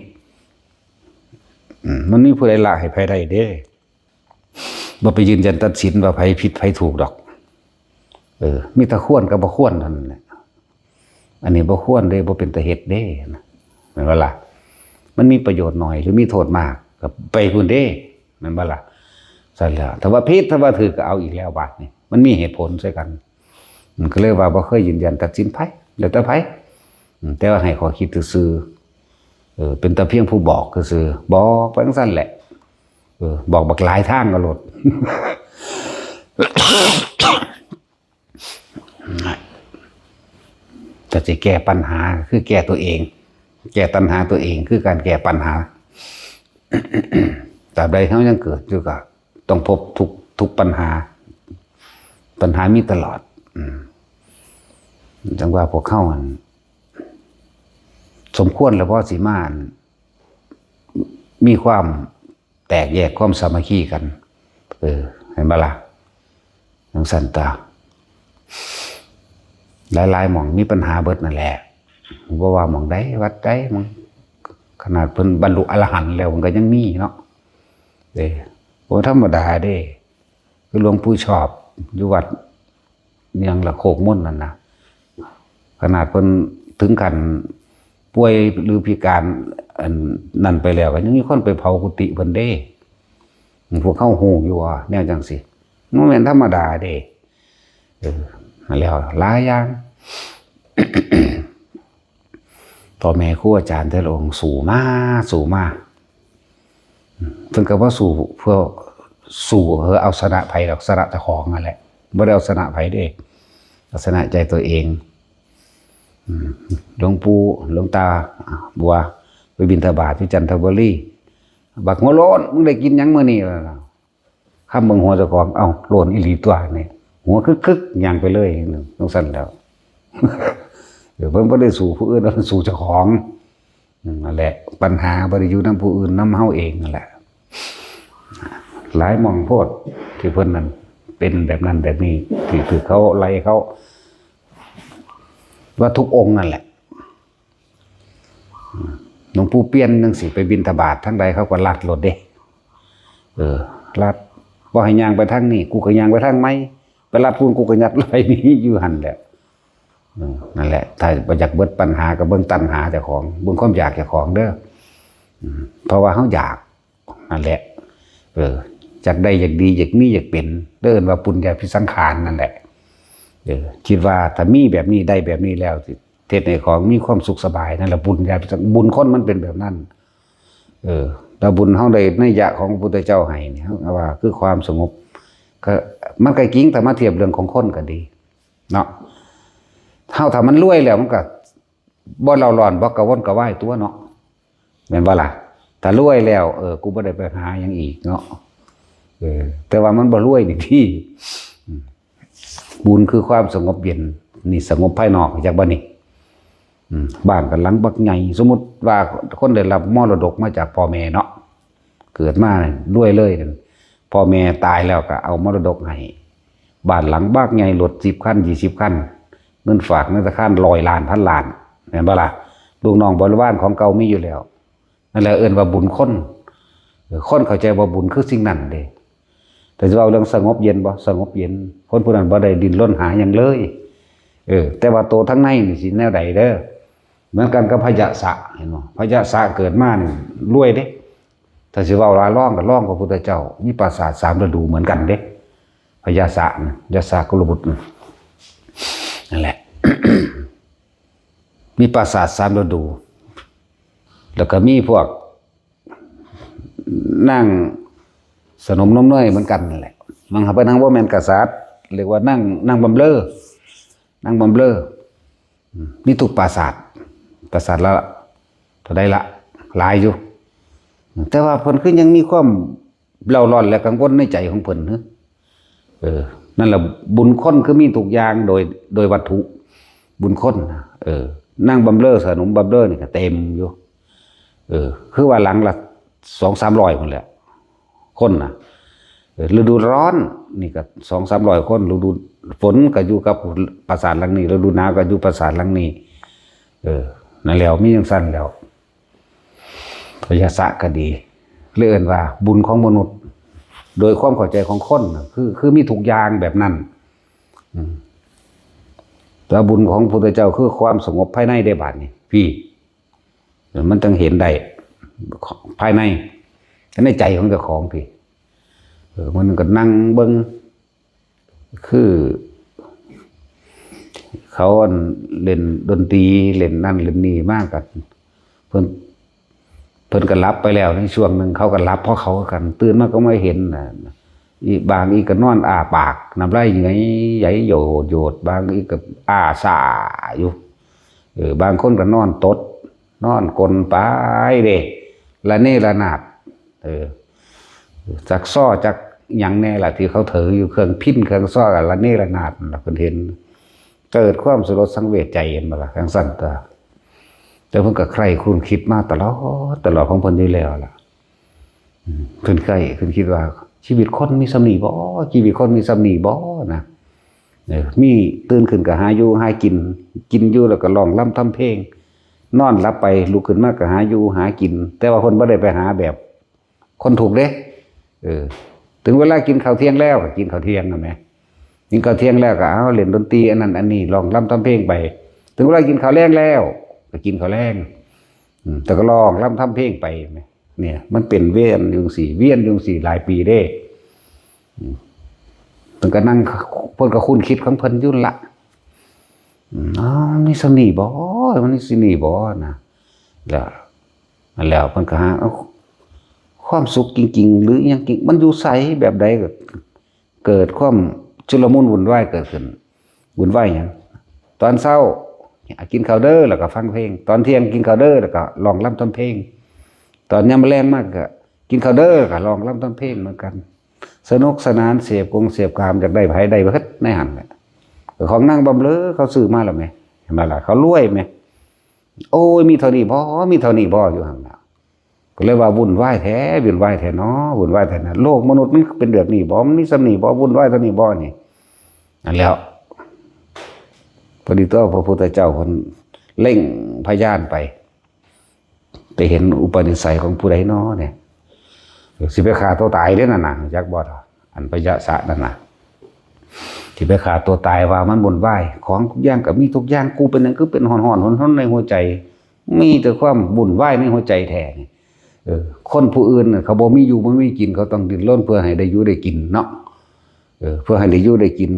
ອືມ ມັນມີຜູ້ໃດລະໃຫ້ໃຜໄດ້ເດ້ ບໍ່ໄປຢືນຢັນຕັດສິນວ່າໃຜຜິດໃຜຖືກດອກ ເອີ ມີແຕ່ຄວນກັບບໍ່ຄວນເທົ່ານັ້ນແຫຼະ ອັນນີ້ບໍ່ຄວນເດ້ ບໍ່ເປັນຕາເຮັດເດ້ ແມ່ນບໍ່ລະ? ມັນມີປະໂຫຍດໜ້ອຍ ຫຼື ມີໂທດມາກ ກໍໄປພຸ້ນເດ້ ແມ່ນບໍ່ລະ? ຊັ້ນແຫຼະ ຖ້າວ່າຜິດ ຖ້າວ່າຖືກ ກໍເອົາອີກແລ້ວບາດນີ້ ມັນມີເຫດຜົນໃສ່ກັນ ມັນກໍເລີຍວ່າບໍ່ເຄີຍຢືນຢັນຕັດສິນໃຜ ແລ້ວແຕ່ໃຜ ອືມ ແຕ່ວ່າໃຫ້ຂໍ້ຄິດຊື່ໆ ເອີ ເປັນແຕ່ພຽງຜູ້ບອກຊື່ໆ ບອກໄປຈັ່ງຊັ້ນແຫຼະ ເອີ ບອກບັກຫຼາຍທາງກໍໂລດ ຖ້າຊິແກ້ປັນຫາ ຄືແກ້ຕົວເອງ ແກ້ຕັນຫາຕົວເອງ ຄືການແກ້ປັນຫາ ຕາບໃດເຮົາຍັງເກີດຢູ່ ກໍຕ້ອງພົບທຸກ ທຸກປັນຫາ ປັນຫາມີຕະຫຼອດ ອືມ ຈັ່ງວ່າພວກເຮົາຫັ້ນ ສົມຄວນແລ້ວບໍ່ ຊິມາ ອັນ ມີຄວາມ ແຕກແຍກຄວາມສາມັກຄີກັນ ເອີ ເຫັນບໍ່ລະ? ຈັ່ງຊັ້ນຕາ ຫຼາຍໆໝ່ອງມີປັນຫາເບິດນັ້ນແຫຼະ ບໍ່ວ່າໝ່ອງໃດ ວັດໃດ ໝ່ອງ ຂະໜາດເພິ່ນບັນລຸອະລະຫັນແລ້ວ ເພິ່ນກໍຍັງມີເນາະ ເດ້ ບໍ່ທຳມະດາເດ້ ຄືຫຼວງປູ່ຊອບ ຢູ່ວັດ ຫຍັງລະ ໂຄກມົນນັ້ນນະ ຂະໜາດເພິ່ນເຖິງຂັ້ນປ່ວຍ ຫຼື ພິການ ອັນນັ້ນໄປແລ້ວ ກໍຍັງມີຄົນໄປເຜົາກຸຕິເພິ່ນເດ້ ພວກເຮົາຮູ້ຢູ່ວ່າແນວຈັ່ງຊີ້ ມັນບໍ່ແມ່ນທຳມະດາເດ້ ເອີ ແລ້ວຫຼາຍຢ່າງ ພໍ່ແມ່ຄູອາຈານແຕ່ລະອົງສູ້ມາ ສູ້ມາ ເພິ່ນກໍບໍ່ສູ້ເພື່ອ ສູ້ເພື່ອເອົາຊະນະໃຜດອກ ຊະນະເຈົ້າຂອງນັ້ນແຫຼະ ບໍ່ໄດ້ເອົາຊະນະໃຜເດ້ ເອົາຊະນະໃຈຕົວເອງ ອືມ ຫຼວງປູ່ ຫຼວງຕາບົວ ໄປບິນທະບາດຢູ່ຈັນທະບູລີ ບັກຫົວໂລ້ນ ມຶງໄດ້ກິນຫຍັງມື້ນີ້? ຄຳເບິ່ງຫົວເຈົ້າຂອງ ເອົ້າ ໂລ້ນອີ່ຫຼີຕົວະນີ້ ຫົວຄຶກໆ ຍ່າງໄປເລີຍ ຈັ່ງຊັ້ນແລ້ວ ເອີ ເພິ່ນບໍ່ໄດ້ສູ້ຜູ້ອື່ນ ເພິ່ນສູ້ເຈົ້າຂອງ ອືມ ນັ້ນແຫຼະ ປັນຫາບໍ່ໄດ້ຢູ່ນຳຜູ້ອື່ນ ນຳເຮົາເອງນັ້ນແຫຼະ ຫຼາຍໝ່ອງໂພດທີ່ເພິ່ນນັ້ນເປັນແບບນັ້ນແບບນີ້ ທີ່ຖືກເຂົາໄລ່ເຂົາ ວ່າທຸກອົງນັ້ນແຫຼະ ອືມ ຫຼວງປູ່ປ່ຽນຈັ່ງຊີ້ ໄປບິນທະບາດທາງໃດ ເຂົາກໍລັດໂລດເດ້ ເອີ ລັດ ບໍ່ໃຫ້ຍ່າງໄປທາງນີ້ ກູກໍຍ່າງໄປທາງໃໝ່ ໄປລັດພຸ້ນ ກູກໍຍັດໄວ້ນີ້ຢູ່ຫັ້ນແຫຼະ ເອີ ນັ້ນແຫຼະ ຖ້າບໍ່ຢາກເບິດປັນຫາ ກໍເບິ່ງຕັນຫາເຈົ້າຂອງ ເບິ່ງຄວາມຢາກເຈົ້າຂອງເດີ້ ອືມ ເພາະວ່າເຮົາຢາກ ນັ້ນແຫຼະ ເອີ ຢາກໄດ້ ຢາກດີ ຢາກມີ ຢາກເປັນ ເອີ້ນວ່າປຸນຍາພິສັງຂານນັ້ນແຫຼະ ເອີ ຄິດວ່າຖ້າມີແບບນີ້ ໄດ້ແບບນີ້ແລ້ວ ຊິເຮັດໃຫ້ຂອງມີຄວາມສຸກສະບາຍ ນັ້ນແຫຼະບຸນຍາພິສັງ ບຸນຄົນມັນເປັນແບບນັ້ນ ເອີ ແລ້ວບຸນເຮົາໄດ້ໄນຍະຂອງພະພຸດທະເຈົ້າໃຫ້ນີ້ ເຮົາວ່າຄືຄວາມສະຫງົບ ກໍ ມັນກໍຈິງ ຖ້າມາທຽບເລື່ອງຂອງຄົນກໍດີເນາະ ເຮົາຖ້າມັນລວຍແລ້ວ ມັນກໍ ບໍ່ເລົ່າຮ້ອນ ບໍ່ກະວົນກະວາຍຕົວະເນາະ ແມ່ນບໍ່ລະ? ຖ້າລວຍແລ້ວ ເອີ ກູບໍ່ໄດ້ໄປຫາຫຍັງອີກເນາະ ເອີ ແຕ່ວ່າມັນບໍ່ລວຍນີ້ຕິ ອືມ ບຸນຄືຄວາມສະຫງົບເຢັນ ນີ້ສະຫງົບພາຍນອກ ຮູ້ຈັກບໍ່ນີ້? ອືມ ບ້ານກໍຫຼັງບັກໃຫຍ່ ສົມມຸດວ່າຄົນໄດ້ຮັບມໍລະດົກມາຈາກພໍ່ແມ່ເນາະ ເກີດມາລວຍເລີຍ ພໍ່ແມ່ຕາຍແລ້ວກໍເອົາມໍລະດົກໃຫ້ ບ້ານຫຼັງບັກໃຫຍ່ ລົດສິບຄັນ ຊາວຄັນ ເງິນຝາກໃນທະນາຄານຮ້ອຍລ້ານ ພັນລ້ານ ແມ່ນບໍ່ລະ? ລູກນ້ອງບໍລິວານຂອງເກົ່າມີຢູ່ແລ້ວ ນັ້ນແຫຼະເອີ້ນວ່າບຸນຄົນ ເອີ ຄົນເຂົ້າໃຈວ່າບຸນຄືສິ່ງນັ້ນເດ້ ແຕ່ຊິເວົ້າເລື່ອງສະຫງົບເຢັນບໍ່? ສະຫງົບເຢັນ ຄົນຜູ້ນັ້ນບໍ່ໄດ້ດີ້ນລົນຫາຫຍັງເລີຍ ເອີ ແຕ່ວ່າໂຕທາງໃນນີ້ຊິແນວໃດເດີ? ເໝືອນກັນກັບພະຍະສະ ເຫັນບໍ່? ພະຍະສະເກີດມານີ້ລວຍເດ້ ຖ້າຊິເວົ້າວ່າລອງກໍລອງພະພຸດທະເຈົ້າ ມີປາສາດສາມລະດູເໝືອນກັນເດ້ ພະຍາສະນະ ຍາສະກຸລະບຸດນະ ນັ້ນແຫຼະ ມີປາສາດສາມລະດູ ແລ້ວກໍມີພວກນາງສະໜົມນົມເນີຍເໝືອນກັນນັ້ນແຫຼະ ມັນຫາເພິ່ນຫາບໍ່ແມ່ນກະສັດ ເອີ້ນວ່ານາງ ນາງບຳເລີ ນາງບຳເລີ ອືມ ມີທຸກປາສາດ ປາສາດລະ ເທົ່າໃດລະ? ຫຼາຍຢູ່. ແຕ່ວ່າເພິ່ນຄືຍັງມີຄວາມເລົ່າຮ້ອນ ແລະ ກັງວົນໃນໃຈຂອງເພິ່ນ. ເອີ ນັ້ນລະ ບຸນຄົນຄືມີທຸກຢ່າງໂດຍ ໂດຍວັດຖຸ ບຸນຄົນນະ. ເອີ ນາງບຳເລີ ສະໜຸມບຳເລີນີ້ກໍເຕັມຢູ່. ເອີ ຄືວ່າຫຼັງລະສອງສາມຮ້ອຍພຸ້ນແຫຼະ ຄົນນະ. ເອີ ລະດູຮ້ອນນີ້ກໍສອງສາມຮ້ອຍຄົນ, ລະດູຝົນກໍຢູ່ກັບປາສາດຫຼັງນີ້, ລະດູໜາວກໍຢູ່ປາສາດຫຼັງນີ້. ເອີ ນັ້ນແຫຼະ ມີຈັ່ງຊັ້ນແຫຼະ. ພະຍາສະກໍດີ ເລີຍເອີ້ນວ່າບຸນຂອງມະນຸດ ໂດຍຄວາມເຂົ້າໃຈຂອງຄົນນະ ຄື ຄືມີທຸກຢ່າງແບບນັ້ນ. ອືມ ແຕ່ບຸນຂອງພຸດທະເຈົ້າຄືຄວາມສະຫງົບພາຍໃນເດ້ ບາດນີ້ ພີ້ ມັນຈັ່ງເຫັນໄດ້ພາຍໃນ ໃນໃຈຂອງເຈົ້າຂອງພີ້. ເອີ ມັນກໍນັ່ງເບິ່ງ ຄືເຂົາ ອັນ ເລ່ນດົນຕີ ເລ່ນນັ້ນເລ່ນນີ້ມາ ກໍເພິ່ນ ເພິ່ນກໍຫຼັບໄປແລ້ວໃນຊ່ວງໜຶ່ງ. ເຂົາກໍຫຼັບຂອງເຂົາຄືກັນ, ຕື່ນມາກໍມາເຫັນນະ. ອີກບາງອີກກໍນອນອ້າປາກ ນ້ຳລາຍເຫື່ອຍໃຫຍ່ໂຢດໆ, ບາງອີກກໍອ້າຊ້າຢູ່. ເອີ ບາງຄົນກໍນອນຕົດ ນອນກົ້ນໄປເດ້ ລະເນລະນາດ. ເອີ ຈັກຊໍຈັກຫຍັງແດ່ລະ ທີ່ເຂົາຖືຢູ່ ເຄື່ອງພິນເຄື່ອງຊໍ ລະເນລະນາດນັ້ນລະ ເພິ່ນເຫັນ ເກີດຄວາມສະຫຼົດສັງເວດໃຈ ເຫັນບໍ່ລະ? ຈັ່ງຊັ້ນຕົວະ. ແຕ່ເພິ່ນກໍໃຄ່ຄວນຄິດມາຕະຫຼອດ ຕະຫຼອດຂອງເພິ່ນຢູ່ແລ້ວລະ. ອືມ ເພິ່ນໃຄ່ ເພິ່ນຄິດວ່າ ຊີວິດຄົນມີສ່ຳນີ້ບໍ? ຊີວິດຄົນມີສ່ຳນີ້ບໍນະ? ເອີ ມີ ຕື່ນຂຶ້ນກໍຫາຢູ່ຫາກິນ, ກິນຢູ່ແລ້ວກໍຮ້ອງລຳທຳເພງ, ນອນຫຼັບໄປ ລຸກຂຶ້ນມາກໍຫາຢູ່ຫາກິນ. ແຕ່ວ່າເພິ່ນບໍ່ໄດ້ໄປຫາແບບ ຄົນທຸກເດ້. ເອີ ເຖິງເວລາກິນເຂົ້າທ່ຽງແລ້ວກໍກິນເຂົ້າທ່ຽງນັ້ນແຫຼະ, ກິນເຂົ້າທ່ຽງແລ້ວກໍ ເອົາ ຫຼິ້ນດົນຕີອັນນັ້ນອັນນີ້ ຮ້ອງລຳທຳເພງໄປ. ເຖິງເວລາກິນເຂົ້າແລງແລ້ວກໍກິນເຂົ້າແລງ ອືມ ແຕ່ກໍຮ້ອງລຳທຳເພງໄປ. ແມ່ນ ເນຍ ມັນເປັນວຽນຢູ່ຈັ່ງຊີ້ ວຽນຢູ່ຈັ່ງຊີ້ຫຼາຍປີເດ້. ອືມ ເພິ່ນກໍນັ່ງ ເພິ່ນກໍຄຸນຄິດຂອງເພິ່ນຢູ່ນັ້ນລະ. ອືມ ອໍ ມັນມີສ່ຳນີ້ບໍ? ມັນມີສ່ຳນີ້ບໍນະ? ແລ້ວ ແລ້ວເພິ່ນກໍຫາ ເອົາ ຄວາມສຸກຈິງໆ ຫຼື ອີ່ຫຍັງຈິງ ມັນຢູ່ໃສ ແບບໃດ ກໍເກີດຄວາມຊຸລະມຸນວຸ່ນວາຍເກີດຂຶ້ນ. ວຸ່ນວາຍຫຍັງ? ຕອນເຊົ້າ ອາ ກິນເຂົ້າເດີ ແລ້ວກໍຟັງເພງ, ຕອນທ່ຽງ ກິນເຂົ້າເດີ ແລ້ວກໍຮ້ອງລຳທຳເພງ, ຕອນຍາມແລງມາກໍກິນເຂົ້າເດີ ແລ້ວກໍຮ້ອງລຳທຳເພງເໝືອນກັນ. ສະໜຸກສະໜານ ເສບກົງເສບກາມ ຢາກໄດ້ໃຜໄດ້ເບິດໃນຫັ້ນແຫຼະ. ຂອງນາງບຳເລີ ເຂົາຊື້ມາແລ້ວແໝ່ ເຫັນບໍ່ລະ? ເຂົາລວຍແໝ່. ໂອ້ຍ ມີເທົ່ານີ້ບໍ? ມີເທົ່ານີ້ບໍ? ຢູ່ຫັ້ນລະ. ກໍເລີຍວ່າວຸ່ນວາຍແທ້ ວຸ່ນວາຍແທ້ເນາະ ວຸ່ນວາຍແທ້ນະ. ໂລກມະນຸດມັນເປັນແບບນີ້ບໍ? ມັນມີສ່ຳນີ້ບໍ? ວຸ່ນວາຍເທົ່ານີ້ບໍນີ້? ນັ້ນແຫຼ້ວ ພໍດີຕົວະ ພະພຸດທະເຈົ້າເພິ່ນເລັ່ງພະຍານໄປ ໄປເຫັນອຸປະນິໄສຂອງຜູ້ໃດນໍເນຍ? ຊິໄປຂ້າຕົວຕາຍເດ້ນັ້ນນະ ຮູ້ຈັກບໍ່? ອັນພະຍາສະນັ້ນນະ ຊິໄປຂ້າຕົວຕາຍ ວ່າມັນວຸ່ນວາຍ ຂອງທຸກຢ່າງກໍມີທຸກຢ່າງ ກູເປັນຫຍັງຄືເປັນຮ້ອນໆ ຮົນໆ ໃນຫົວໃຈ? ມີແຕ່ຄວາມວຸ່ນວາຍໃນຫົວໃຈແທ້ນີ້. ເອີ ຄົນຜູ້ອື່ນນະ ເຂົາບໍ່ມີຢູ່ບໍ່ມີກິນ ເຂົາຕ້ອງດີ້ນລົນເພື່ອໃຫ້ໄດ້ຢູ່ໄດ້ກິນເນາະ. ເອີ ເພື່ອໃຫ້ໄດ້ຢູ່ໄດ້ກິນ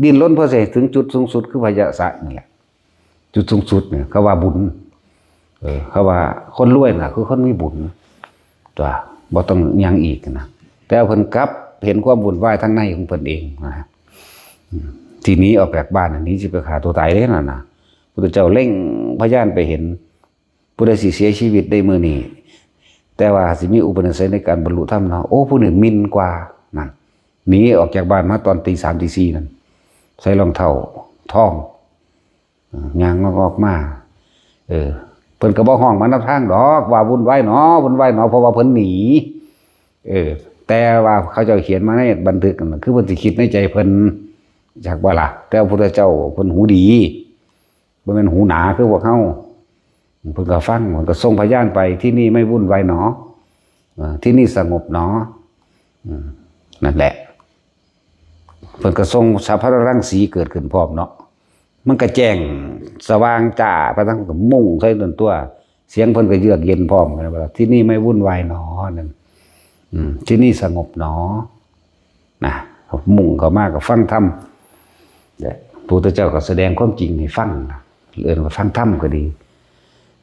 ດີ້ນລົນເພື່ອຊິໃຫ້ເຖິງຈຸດສູງສຸດ ຄືພະຍາສະນີ້ແຫຼະ. ຈຸດສູງສຸດນີ້ ເຂົາວ່າບຸນ. ເອີ ເຂົາວ່າຄົນລວຍນະ ຄືຄົນມີບຸນຕົວະ ບໍ່ຕ້ອງຫຍັງອີກນະ. ແຕ່ວ່າເພິ່ນກັບເຫັນຄວາມວຸ່ນວາຍທາງໃນຂອງເພິ່ນເອງນະ ອາ ທີ່ໜີອອກຈາກບ້ານນະ ໜີຊິໄປຂ້າຕົວຕາຍເດ້ນັ້ນນະ. ພຸດທະເຈົ້າເລັ່ງພະຍານໄປເຫັນ ຜູ້ໃດຊິເສຍຊີວິດໃນມື້ນີ້ ແຕ່ວ່າຊິມີອຸປະນິໄສໃນການບັນລຸທຳເນາະ. ໂອ້ ຜູ້ນີ້ໝິ່ນກວ່ານັ້ນ. ໜີອອກຈາກບ້ານມາຕອນຕີສາມຕີສີ່ນັ້ນ ໃສ່ລອງເທົ້າທອງ ເອີ ຍ່າງງອກໆມາ. ເອີ ເພິ່ນກໍບໍ່ຮ້ອງມານຳທາງດອກວ່າວຸ່ນວາຍໜໍ ວຸ່ນວາຍໜໍ ເພາະວ່າເພິ່ນໜີ. ເອີ ແຕ່ວ່າເຂົາເຈົ້າຂຽນມາໃນບັນທຶກນັ້ນ ຄືເພິ່ນຊິຄິດໃນໃຈເພິ່ນ ຈັກບໍ່ລະ? ແຕ່ວ່າພຸດທະເຈົ້າເພິ່ນຫູດີ ບໍ່ແມ່ນຫູໜາຄືພວກເຮົາ. ເພິ່ນກໍຟັງ ເພິ່ນກໍສົ່ງພະຍານໄປ ທີ່ນີ້ໄມ່ວຸ່ນວາຍໜໍ ເອີ ທີ່ນີ້ສະຫງົບໜໍ ອືມ ນັ້ນແຫຼະ. ເພິ່ນກໍສົ່ງສາພະລະລັງສີເກີດຂຶ້ນພ້ອມເນາະ ມັນກໍແຈ້ງສະຫວ່າງຈ້າໄປທັງ ກໍມຸ່ງໃສ່ຕົວ ສຽງເພິ່ນກໍເຍືອກເຢັນພ້ອມກັນວ່າ ທີ່ນີ້ໄມ່ວຸ່ນວາຍໜໍ ນັ້ນ ອືມ ທີ່ນີ້ສະຫງົບໜໍ ນະ ມຸ່ງເຂົ້າມາກໍຟັງທຳ. ແລະ ພະພຸດທະເຈົ້າກໍສະແດງຄວາມຈິງໃຫ້ຟັງນະ ເອີ້ນວ່າຟັງທຳກໍດີ.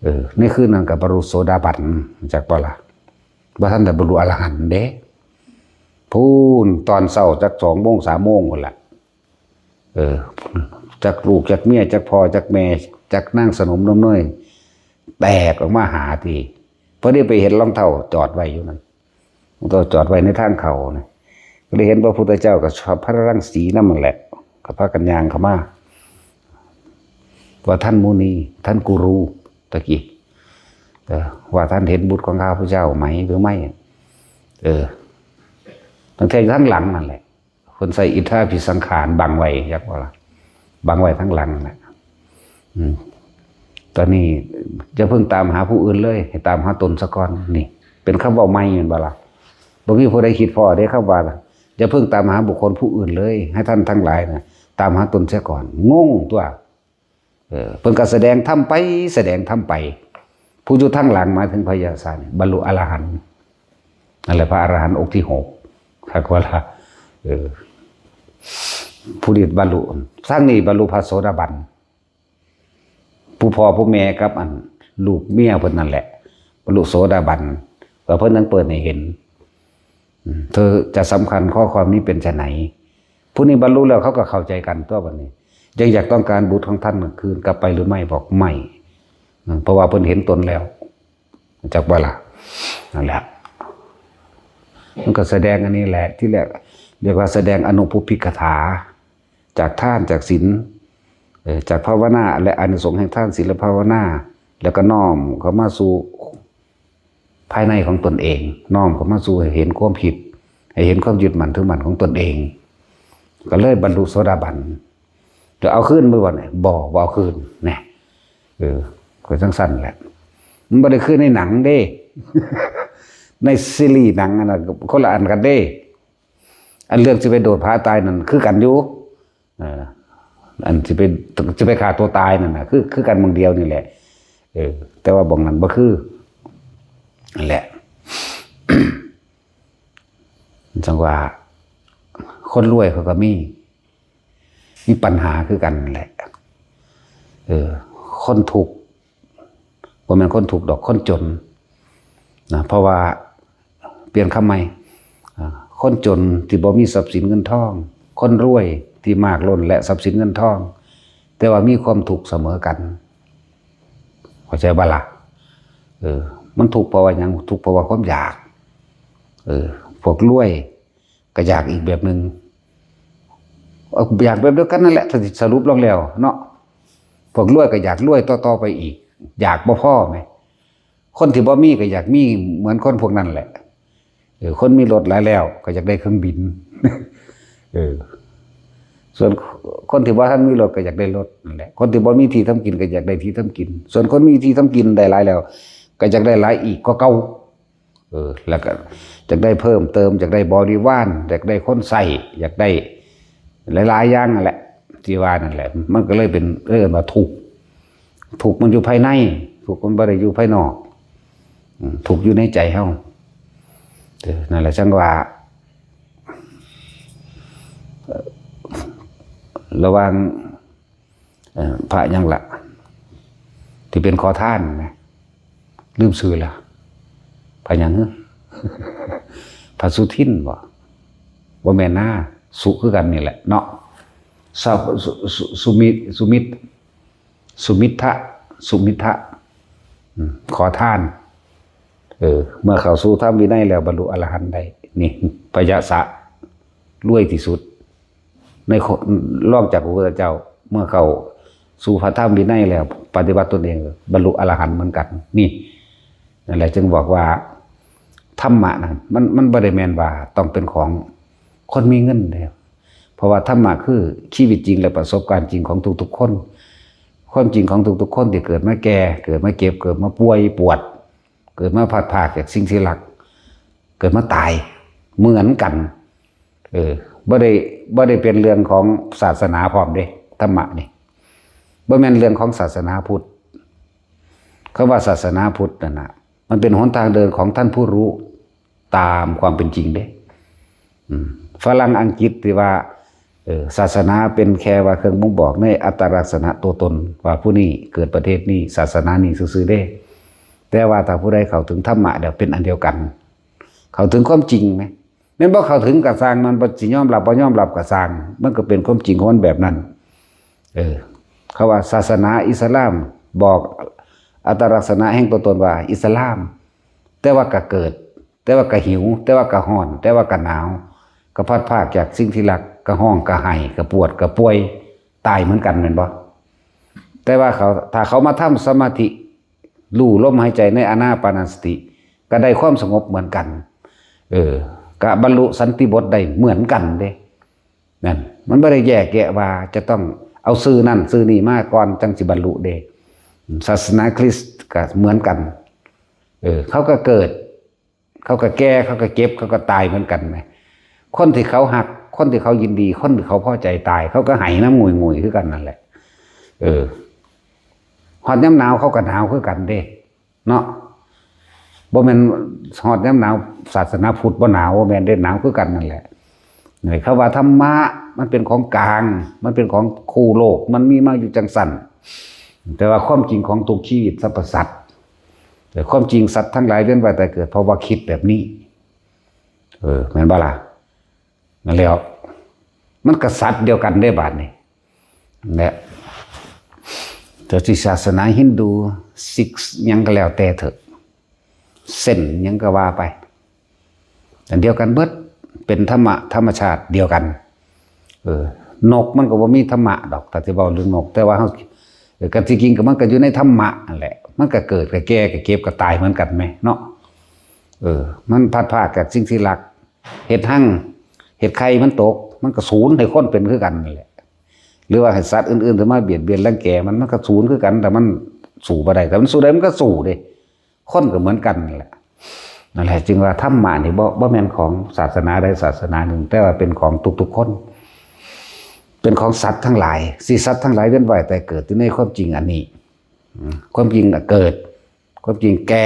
ເອີ ໃນຄືນນັ້ນກໍບັນລຸໂສດາບັນ ຮູ້ຈັກບໍ່ລະ? ບໍ່ທັນໄດ້ບັນລຸອະລະຫັນເດ້. ພຸ້ນ ຕອນເຊົ້າຈັກສອງໂມງສາມໂມງພຸ້ນລະ ເອີ ຈັກລູກຈັກເມຍ ຈັກພໍ່ຈັກແມ່ ຈັກນາງສະໜົມນົມນ້ອຍ ແຕກອອກມາຫາທີ່ ພໍດີໄປເຫັນລອງເທົ້າຈອດໄວ້ຢູ່ນັ້ນ ລອງເທົ້າຈອດໄວ້ໃນທາງເຂົ້ານະ ກໍໄດ້ເຫັນພະພຸດທະເຈົ້າກັບພະນາງສີນຳນັ້ນແຫຼະ ກໍພາກັນຍ່າງເຂົ້າມາ ວ່າ ທ່ານມຸນີ ທ່ານກູຣູ ຕະກີ້ ເອີ ວ່າ ທ່ານເຫັນບຸດຂອງຂ້າພະເຈົ້າໄໝ ຫຼືໄໝ? ເອີ ຕັ້ງແຕ່ຢູ່ທາງຫຼັງນັ້ນແຫຼະ ເພິ່ນໃສ່ອິດຖາພິສັງຂານບັງໄວ້ ຈັກບໍ່ລະ ບັງໄວ້ທາງຫຼັງນະ ອືມ ຕອນນີ້ຢ່າເພິ່ງຕາມຫາຜູ້ອື່ນເລີຍ ໃຫ້ຕາມຫາຕົນສາກ່ອນ. ນີ້ເປັນຄຳເວົ້າໃໝ່ແມ່ນບໍ່ລະ? ບໍ່ມີຜູ້ໃດຄິດພໍ້ເດ້ ຄຳວ່າ ຢ່າເພິ່ງຕາມຫາບຸກຄົນຜູ້ອື່ນເລີຍ ໃຫ້ທ່ານທັງຫຼາຍນະ ຕາມຫາຕົນເສຍກ່ອນ. ງົງຕົວະ ເອີ ເພິ່ນກໍສະແດງທຳໄປ ສະແດງທຳໄປ ຜູ້ຢູ່ທາງຫຼັງ ໝາຍເຖິງພະຍາສານີ້ ບັນລຸອະລະຫັນ ນັ້ນແຫຼະ ພະອະລະຫັນອົງທີຫົກ ຄັກວ່າລະ ເອີ ຜູ້ນີ້ບັນລຸ ທາງນີ້ບັນລຸພະໂສດາບັນ ຜູ້ພໍ່ຜູ້ແມ່ກັບອັນລູກເມຍເພິ່ນນັ້ນແຫຼະ ບັນລຸໂສດາບັນ ວ່າເພິ່ນຍັງເປີດໃຫ້ເຫັນ ອືມ ເທີຈະສຳຄັນຂໍ້ຄວາມນີ້ເປັນຈະໃດ? ຜູ້ນີ້ບັນລຸແລ້ວ ເຂົາກໍເຂົ້າໃຈກັນຕົວະບັດນີ້ ຍັງຢາກຕ້ອງການບຸດຂອງທ່ານຄືນກັບໄປຫຼືໄໝ? ບອກໄໝ ອືມ ເພາະວ່າເພິ່ນເຫັນຕົນແລ້ວ ຈັກບໍ່ລະ? ນັ້ນແຫຼະ ມັນກໍສະແດງອັນນີ້ແຫຼະ ທີ່ແລກ ເອີ້ນວ່າສະແດງອະນຸປຸບພິກຂະຖາ ຈາກທານ ຈາກສິນ ເອີ ຈາກພາວະນາ ແລະ ອານິສົງແຫ່ງທານ ສິນ ແລະ ພາວະນາ ແລ້ວກໍນ້ອມເຂົ້າມາສູ່ພາຍໃນຂອງຕົນເອງ ນ້ອມເຂົ້າມາສູ່ໃຫ້ເຫັນຄວາມຜິດ ໃຫ້ເຫັນຄວາມຍຶດໝັ້ນຖືໝັ້ນຂອງຕົນເອງ ກໍເລີຍບັນລຸໂສດາບັນ. ຈະເອົາຄືນບໍ່ບັດນີ້? ບໍ່ ບໍ່ເອົາຄືນ ແນ່ ເອີ ກໍຈັ່ງຊັ້ນແຫຼະ ມັນບໍ່ໄດ້ຄືໃນໜັງເດ້ ໃນຊີຣີໜັງອັນນັ້ນຄົນລະອັນກັນເດ້. ອັນເລື່ອງຊິໄປໂດດຜາຕາຍນັ້ນຄືກັນຢູ່ ເອີ ອັນຊິໄປ ຊິໄປຂ້າຕົວຕາຍນັ້ນນະ ຄື ຄືກັນໝ່ອງດຽວນີ້ແຫຼະ ເອີ ແຕ່ວ່າບ່ອນນັ້ນບໍ່ຄື ນັ້ນແຫຼະ ຈັ່ງວ່າ ຄົນລວຍເຂົາກໍມີ ມີປັນຫາຄືກັນນັ້ນແຫຼະ ເອີ ຄົນທຸກ ບໍ່ແມ່ນຄົນທຸກດອກ ຄົນຈົນນະ ເພາະວ່າ ປ່ຽນຄຳໃໝ່ ອາ ຄົນຈົນທີ່ບໍ່ມີຊັບສິນເງິນທອງ ຄົນລວຍທີ່ມາກລົ້ນ ແລະ ຊັບສິນເງິນທອງ ແຕ່ວ່າມີຄວາມທຸກສະເໝີກັນ ເຂົ້າໃຈບໍ່ລະ? ເອີ ມັນທຸກເພາະວ່າຫຍັງ? ທຸກເພາະວ່າຄວາມຢາກ ເອີ ພວກລວຍ ກໍຢາກອີກແບບໜຶ່ງ ເອົາ ຢາກແບບດຽວກັນນັ້ນແຫຼະ ຖ້າຊິສະຫຼຸບລົງແລ້ວເນາະ ພວກລວຍກໍຢາກລວຍຕໍ່ໆໄປອີກ ຢາກບໍ່ພໍແໝ ຄົນທີ່ບໍ່ມີກໍຢາກມີເໝືອນຄົນພວກນັ້ນແຫຼະ ເອີ ຄົນມີລົດຫຼາຍແລ້ວກໍຢາກໄດ້ເຄື່ອງບິນ ເອີ ສ່ວນຄົນທີ່ບໍ່ທັນມີລົດກໍຢາກໄດ້ລົດນັ້ນແຫຼະ ຄົນທີ່ບໍ່ມີທີ່ທຳກິນກໍຢາກໄດ້ທີ່ທຳກິນ ສ່ວນຄົນມີທີ່ທຳກິນໄດ້ຫຼາຍແລ້ວ ກໍຢາກໄດ້ຫຼາຍອີກກວ່າເກົ່າ. ເອີ ແລ້ວກໍຢາກໄດ້ເພີ່ມເຕີມ ຢາກໄດ້ບໍລິວານ ຢາກໄດ້ຄົນໃຊ້ ຢາກໄດ້ຫຼາຍໆຢ່າງນັ້ນແຫຼະ ທີ່ວ່ານັ້ນແຫຼະ ມັນກໍເລີຍເປັນ ເອີ້ນວ່າທຸກ ທຸກມັນຢູ່ພາຍໃນ ທຸກມັນບໍ່ໄດ້ຢູ່ພາຍນອກ ອືມ ທຸກຢູ່ໃນໃຈເຮົາ ເອີ ນັ້ນແຫຼະ ຈັ່ງວ່າ ເອີ ລະຫວ່າງ ເອີ ພະຫຍັງລະ ທີ່ເປັນຂໍທານນະ ລືມຊື່ລະ ພະຫຍັງ ພະສຸທິນບໍ? ບໍ່ແມ່ນນາ ສຸຄືກັນນີ້ແຫຼະເນາະ ສະ ສຸ ສຸ ສຸມິ ສຸມິດ ສຸມິດທະ ສຸມິດທະ ອືມ ຂໍທານ ເອີ ເມື່ອເຂົ້າສູ່ທຳວິໄນແລ້ວບັນລຸອະລະຫັນໄດ້ ນີ້ ພະຍະສະ ລວຍທີ່ສຸດ ໃນ ລອງຈາກພະພຸດທະເຈົ້າ ເມື່ອເຂົ້າສູ່ພະທຳວິໄນແລ້ວ ປະຕິບັດຕົນເອງ ບັນລຸອະລະຫັນເໝືອນກັນ ນີ້ ນັ້ນແຫຼະ ຈຶ່ງບອກວ່າ ທຳມະນັ້ນ ມັນ ມັນບໍ່ໄດ້ແມ່ນວ່າຕ້ອງເປັນຂອງຄົນມີເງິນເດ້ ເພາະວ່າທຳມະຄືຊີວິດຈິງ ແລະ ປະສົບການຈິງຂອງທຸກໆຄົນ ຄວາມຈິງຂອງທຸກໆຄົນທີ່ເກີດມາແກ່ ເກີດມາເຈັບ ເກີດມາປ່ວຍປວດ ເກີດມາພັດພາກຈາກສິ່ງທີ່ຮັກ ເກີດມາຕາຍ ເໝືອນກັນ ເອີ ບໍ່ໄດ້ ບໍ່ໄດ້ເປັນເລື່ອງຂອງສາສະໜາພ້ອມເດ້ ທຳມະນີ້ ບໍ່ແມ່ນເລື່ອງຂອງສາສະໜາພຸດ ຄຳວ່າສາສະໜາພຸດນັ້ນນະ ມັນເປັນຫົນທາງເດີນຂອງທ່ານຜູ້ຮູ້ຕາມຄວາມເປັນຈິງເດ້ ອືມ ຝຣັ່ງອັງກິດທີ່ວ່າ ເອີ ສາສະໜາເປັນແຄ່ວ່າເຄື່ອງບົ່ງບອກໃນອັດຕະລັກສະນະຕົວຕົນ ວ່າຜູ້ນີ້ເກີດປະເທດນີ້ ສາສະໜານີ້ຊື່ໆເດ້ ແຕ່ວ່າຖ້າຜູ້ໃດເຂົ້າເຖິງທຳມະແລ້ວເປັນອັນດຽວກັນ ເຂົ້າເຖິງຄວາມຈິງແໝ ແມ່ນບໍ່ເຂົ້າເຖິງກໍຊ່າງ ມັນບໍ່ຊິຍອມຮັບ ບໍ່ຍອມຮັບກໍຊ່າງ ມັນກໍເປັນຄວາມຈິງຂອງມັນແບບນັ້ນ ເອີ ເຂົາວ່າສາສະໜາອິດສະລາມບອກ ອັດຕະລັກສະນະແຫ່ງຕົວຕົນວ່າອິດສະລາມ, ແຕ່ວ່າກໍເກີດ, ແຕ່ວ່າກໍຫິວ, ແຕ່ວ່າກໍຮ້ອນ, ແຕ່ວ່າກໍໜາວ, ກໍພັດພາກຈາກສິ່ງທີ່ຮັກ, ກໍຮ້ອງ, ກໍໄຫ້, ກໍປວດ, ກໍປ່ວຍ, ຕາຍເໝືອນກັນ ແມ່ນບໍ່? ແຕ່ວ່າເຂົາ, ຖ້າເຂົາມາທຳສະມາທິ ຮູ້ລົມຫາຍໃຈໃນອານາປານະສະຕິ ກໍໄດ້ຄວາມສະຫງົບເໝືອນກັນ. ເອີ, ກໍບັນລຸສັນຕິບົດໄດ້ເໝືອນກັນເດ້. ນັ້ນ, ມັນບໍ່ໄດ້ແຍກແຍະວ່າຈະຕ້ອງເອົາຊື່ນັ້ນຊື່ນີ້ມາກ່ອນຈັ່ງຊິບັນລຸເດ້. ສາສະໜາຄຣິສກໍເໝືອນກັນ. ເອີ, ເຂົາກໍເກີດ, ເຂົາກໍແກ່, ເຂົາກໍເຈັບ, ເຂົາກໍຕາຍເໝືອນກັນແໝ. ຄົນທີ່ເຂົາຮັກ, ຄົນທີ່ເຂົາຍິນດີ, ຄົນທີ່ເຂົາພໍໃຈຕາຍ, ເຂົາກໍໄຫ້ນຳງຸຍໆຄືກັນນັ້ນແຫຼະ. ເອີ, ຮອດຍາມໜາວເຂົາກໍໜາວຄືກັນເດ້. ເນາະ, ບໍ່ແມ່ນຮອດຍາມໜາວ ສາສະໜາພຸດບໍ່ໜາວ, ບໍ່ແມ່ນເດ້, ໜາວຄືກັນນັ້ນແຫຼະ. ເອີ, ຄຳວ່າທຳມະ ມັນເປັນຂອງກາງ, ມັນເປັນຂອງຄູ່ໂລກ, ມັນມີມາຢູ່ຈັ່ງຊັ້ນ. ແຕ່ວ່າຄວາມຈິງຂອງທຸກຊີວິດສັບພະສັດ, ແຕ່ຄວາມຈິງສັດທັງຫຼາຍວຽນວ່າຍຕາຍເກີດ ເພາະວ່າຄິດແບບນີ້. ເອີ, ແມ່ນບໍ່ລະ? ນັ້ນແຫຼະ, ມັນກະສັດດຽວກັນເດ້ບາດນີ້. ແລະ ເຈົ້າຊິສາສະໜາຮິນດູ, ສິກ ຫຍັງກໍແລ້ວແຕ່ເຖາະ, ເຊັນຫຍັງກໍວ່າໄປ, ອັນດຽວກັນເບິດ, ເປັນທຳມະ ທຳມະຊາດດຽວກັນ. ເອີ, ນົກມັນກໍບໍ່ມີທຳມະດອກ, ຖ້າຊິເວົ້າເລື່ອງນົກ, ແຕ່ວ່າເຮົາ, ເອີ, ກະທີ່ຈິງກໍມັນກໍຢູ່ໃນທຳມະນັ້ນແຫຼະ, ມັນກໍເກີດ ກໍແກ່ ກໍເຈັບ ກໍຕາຍເໝືອນກັນແໝເນາະ. ເອີ, ມັນພັດພາກຈາກສິ່ງທີ່ຮັກ, ເຮັດຮັງ ເຮັດໄຂ່ມັນຕົກ, ມັນກໍສູນໃຫ້ຄົນເປັນຄືກັນນັ້ນແຫຼະ. ຫຼືວ່າໃຫ້ສັດອື່ນໆທີ່ມາບຽດບຽນລັງແກມັນ, ມັນກໍສູນຄືກັນ, ແຕ່ມັນສູ້ບໍ່ໄດ້, ແຕ່ມັນສູ້ໄດ້ ມັນກໍສູ້ເດ້. ຄົນກໍເໝືອນກັນນັ້ນແຫຼະ. ນັ້ນແຫຼະ ຈຶ່ງວ່າທຳມະນີ້ບໍ່, ບໍ່ແມ່ນຂອງສາສະໜາໃດສາສະໜາໜຶ່ງ, ແຕ່ວ່າເປັນຂອງທຸກໆຄົນ, ເປັນຂອງສັດທັງຫຼາຍ. ທີ່ສັດທັງຫຼາຍວຽນວ່າຍຕາຍເກີດຢູ່ໃນຄວາມຈິງອັນນີ້. ອາ, ຄວາມຈິງເກີດ, ຄວາມຈິງແກ່,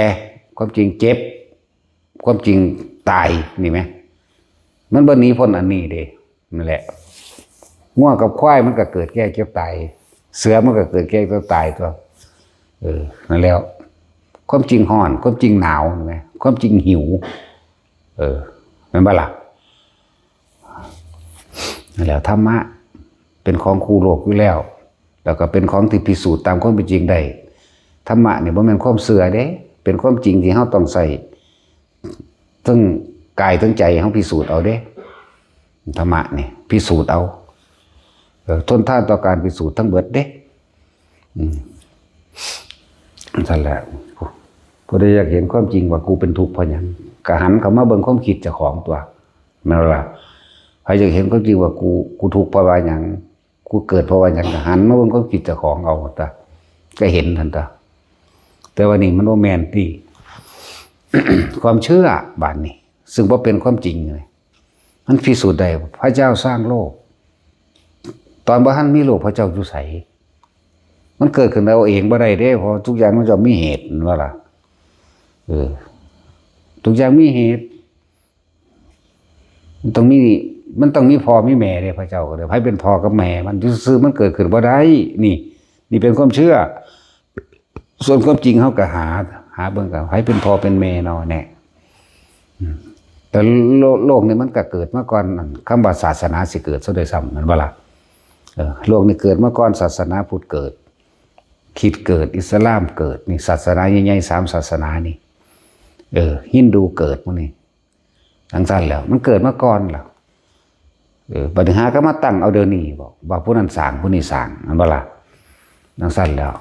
ຄວາມຈິງເຈັບ, ຄວາມຈິງຕາຍນີ້ແໝ, ມັນບໍ່ໜີພົ້ນອັນນີ້ເດ້. ນັ້ນແຫຼະ, ງົວກັບຄວາຍມັນກໍເກີດແກ່ເຈັບຕາຍ, ເສືອມັນກໍເກີດແກ່ເຈັບຕາຍຕົວະ. ເອີ, ນັ້ນແຫຼະ, ຄວາມຈິງຮ້ອນ, ຄວາມຈິງໜາວ, ເຫັນໄໝ? ຄວາມຈິງຫິວ. ເອີ, ແມ່ນບໍ່ລະ? ນັ້ນແຫຼະ, ທຳມະເປັນຂອງຄູ່ໂລກຢູ່ແລ້ວ, ແລ້ວກໍເປັນຂອງທີ່ພິສູດຕາມຄວາມເປັນຈິງໄດ້. ທຳມະນີ້ບໍ່ແມ່ນຄວາມເຊື່ອເດ້, ເປັນຄວາມຈິງທີ່ເຮົາຕ້ອງໃຊ້ ເຖິງກາຍເຖິງໃຈເຮົາພິສູດເອົາເດ້. ທຳມະນີ້ພິສູດເອົາ, ເອີ, ທົນທານຕໍ່ການພິສູດທັງເບິດເດ້. ອືມ, ຊັ້ນແຫຼະ, ຜູ້ໃດຢາກເຫັນຄວາມຈິງວ່າກູເປັນທຸກເພາະຫຍັງ, ກໍຫັນເຂົ້າມາເບິ່ງຄວາມຄິດເຈົ້າຂອງຕົວະ, ແມ່ນບໍ່ລະ? ໃຜຢາກເຫັນຄວາມຈິງວ່າກູ, ກູທຸກເພາະວ່າຫຍັງ? ກູເກີດເພາະວ່າຫຍັງ? ກໍຫັນມາເບິ່ງຄວາມຄິດເຈົ້າຂອງເອົາຕະ, ກໍເຫັນຫັ້ນຕະ. ແຕ່ວ່ານີ້ມັນບໍ່ແມ່ນຕິ. ຄວາມເຊື່ອບາດນີ້ ຊຶ່ງບໍ່ເປັນຄວາມຈິງເລີຍ, ມັນພິສູດໄດ້. ພະເຈົ້າສ້າງໂລກ, ຕອນບໍ່ທັນມີໂລກ ພະເຈົ້າຢູ່ໃສ? ມັນເກີດຂຶ້ນເອົາເອງບໍ່ໄດ້ເດ້, ເພາະທຸກຢ່າງມັນຈະມີເຫດ, ແມ່ນບໍ່ລະ? ເອີ, ທຸກຢ່າງມີເຫດ. ມັນຕ້ອງມີ, ມັນຕ້ອງມີພໍ່ມີແມ່ເດ້, ພະເຈົ້າກໍເລີຍ, ໃຜເປັນພໍ່ກັບແມ່ມັນ? ຢູ່ຊື່ໆ ມັນເກີດຂຶ້ນບໍ່ໄດ້. ນີ້, ນີ້ເປັນຄວາມເຊື່ອ. ສ່ວນຄວາມຈິງເຮົາກໍຫາ, ຫາເບິ່ງກັນ, ໃຜເປັນພໍ່ເປັນແມ່ເນາະແນ່. ອືມ, ແຕ່ໂລກ, ໂລກນີ້ມັນກໍເກີດມາກ່ອນ ຄຳວ່າສາສະໜາຊິເກີດຊະດ້ວຍຊ້ຳ, ແມ່ນບໍ່ລະ? ເອີ, ໂລກນີ້ເກີດມາກ່ອນສາສະໜາພຸດເກີດ, ຄຣິດເກີດ, ອິດສະລາມເກີດ, ນີ້ສາສະໜາໃຫຍ່ໆ ສາມສາສະໜານີ້. ເອີ, ຮິນດູເກີດ ໝູ່ນີ້. ຈັ່ງຊັ້ນແລ້ວ ມັນເກີດມາກ່ອນແລ້ວ. ເອີ, ບັດນີ້ຫາກໍມາຕັ້ງເອົາດຽວນີ້ບໍ, ວ່າຜູ້ນັ້ນສ້າງ, ຜູ້ນີ້ສ້າງ, ແມ່ນບໍ່ລະ? ຈັ່ງຊັ້ນແລ້ວ,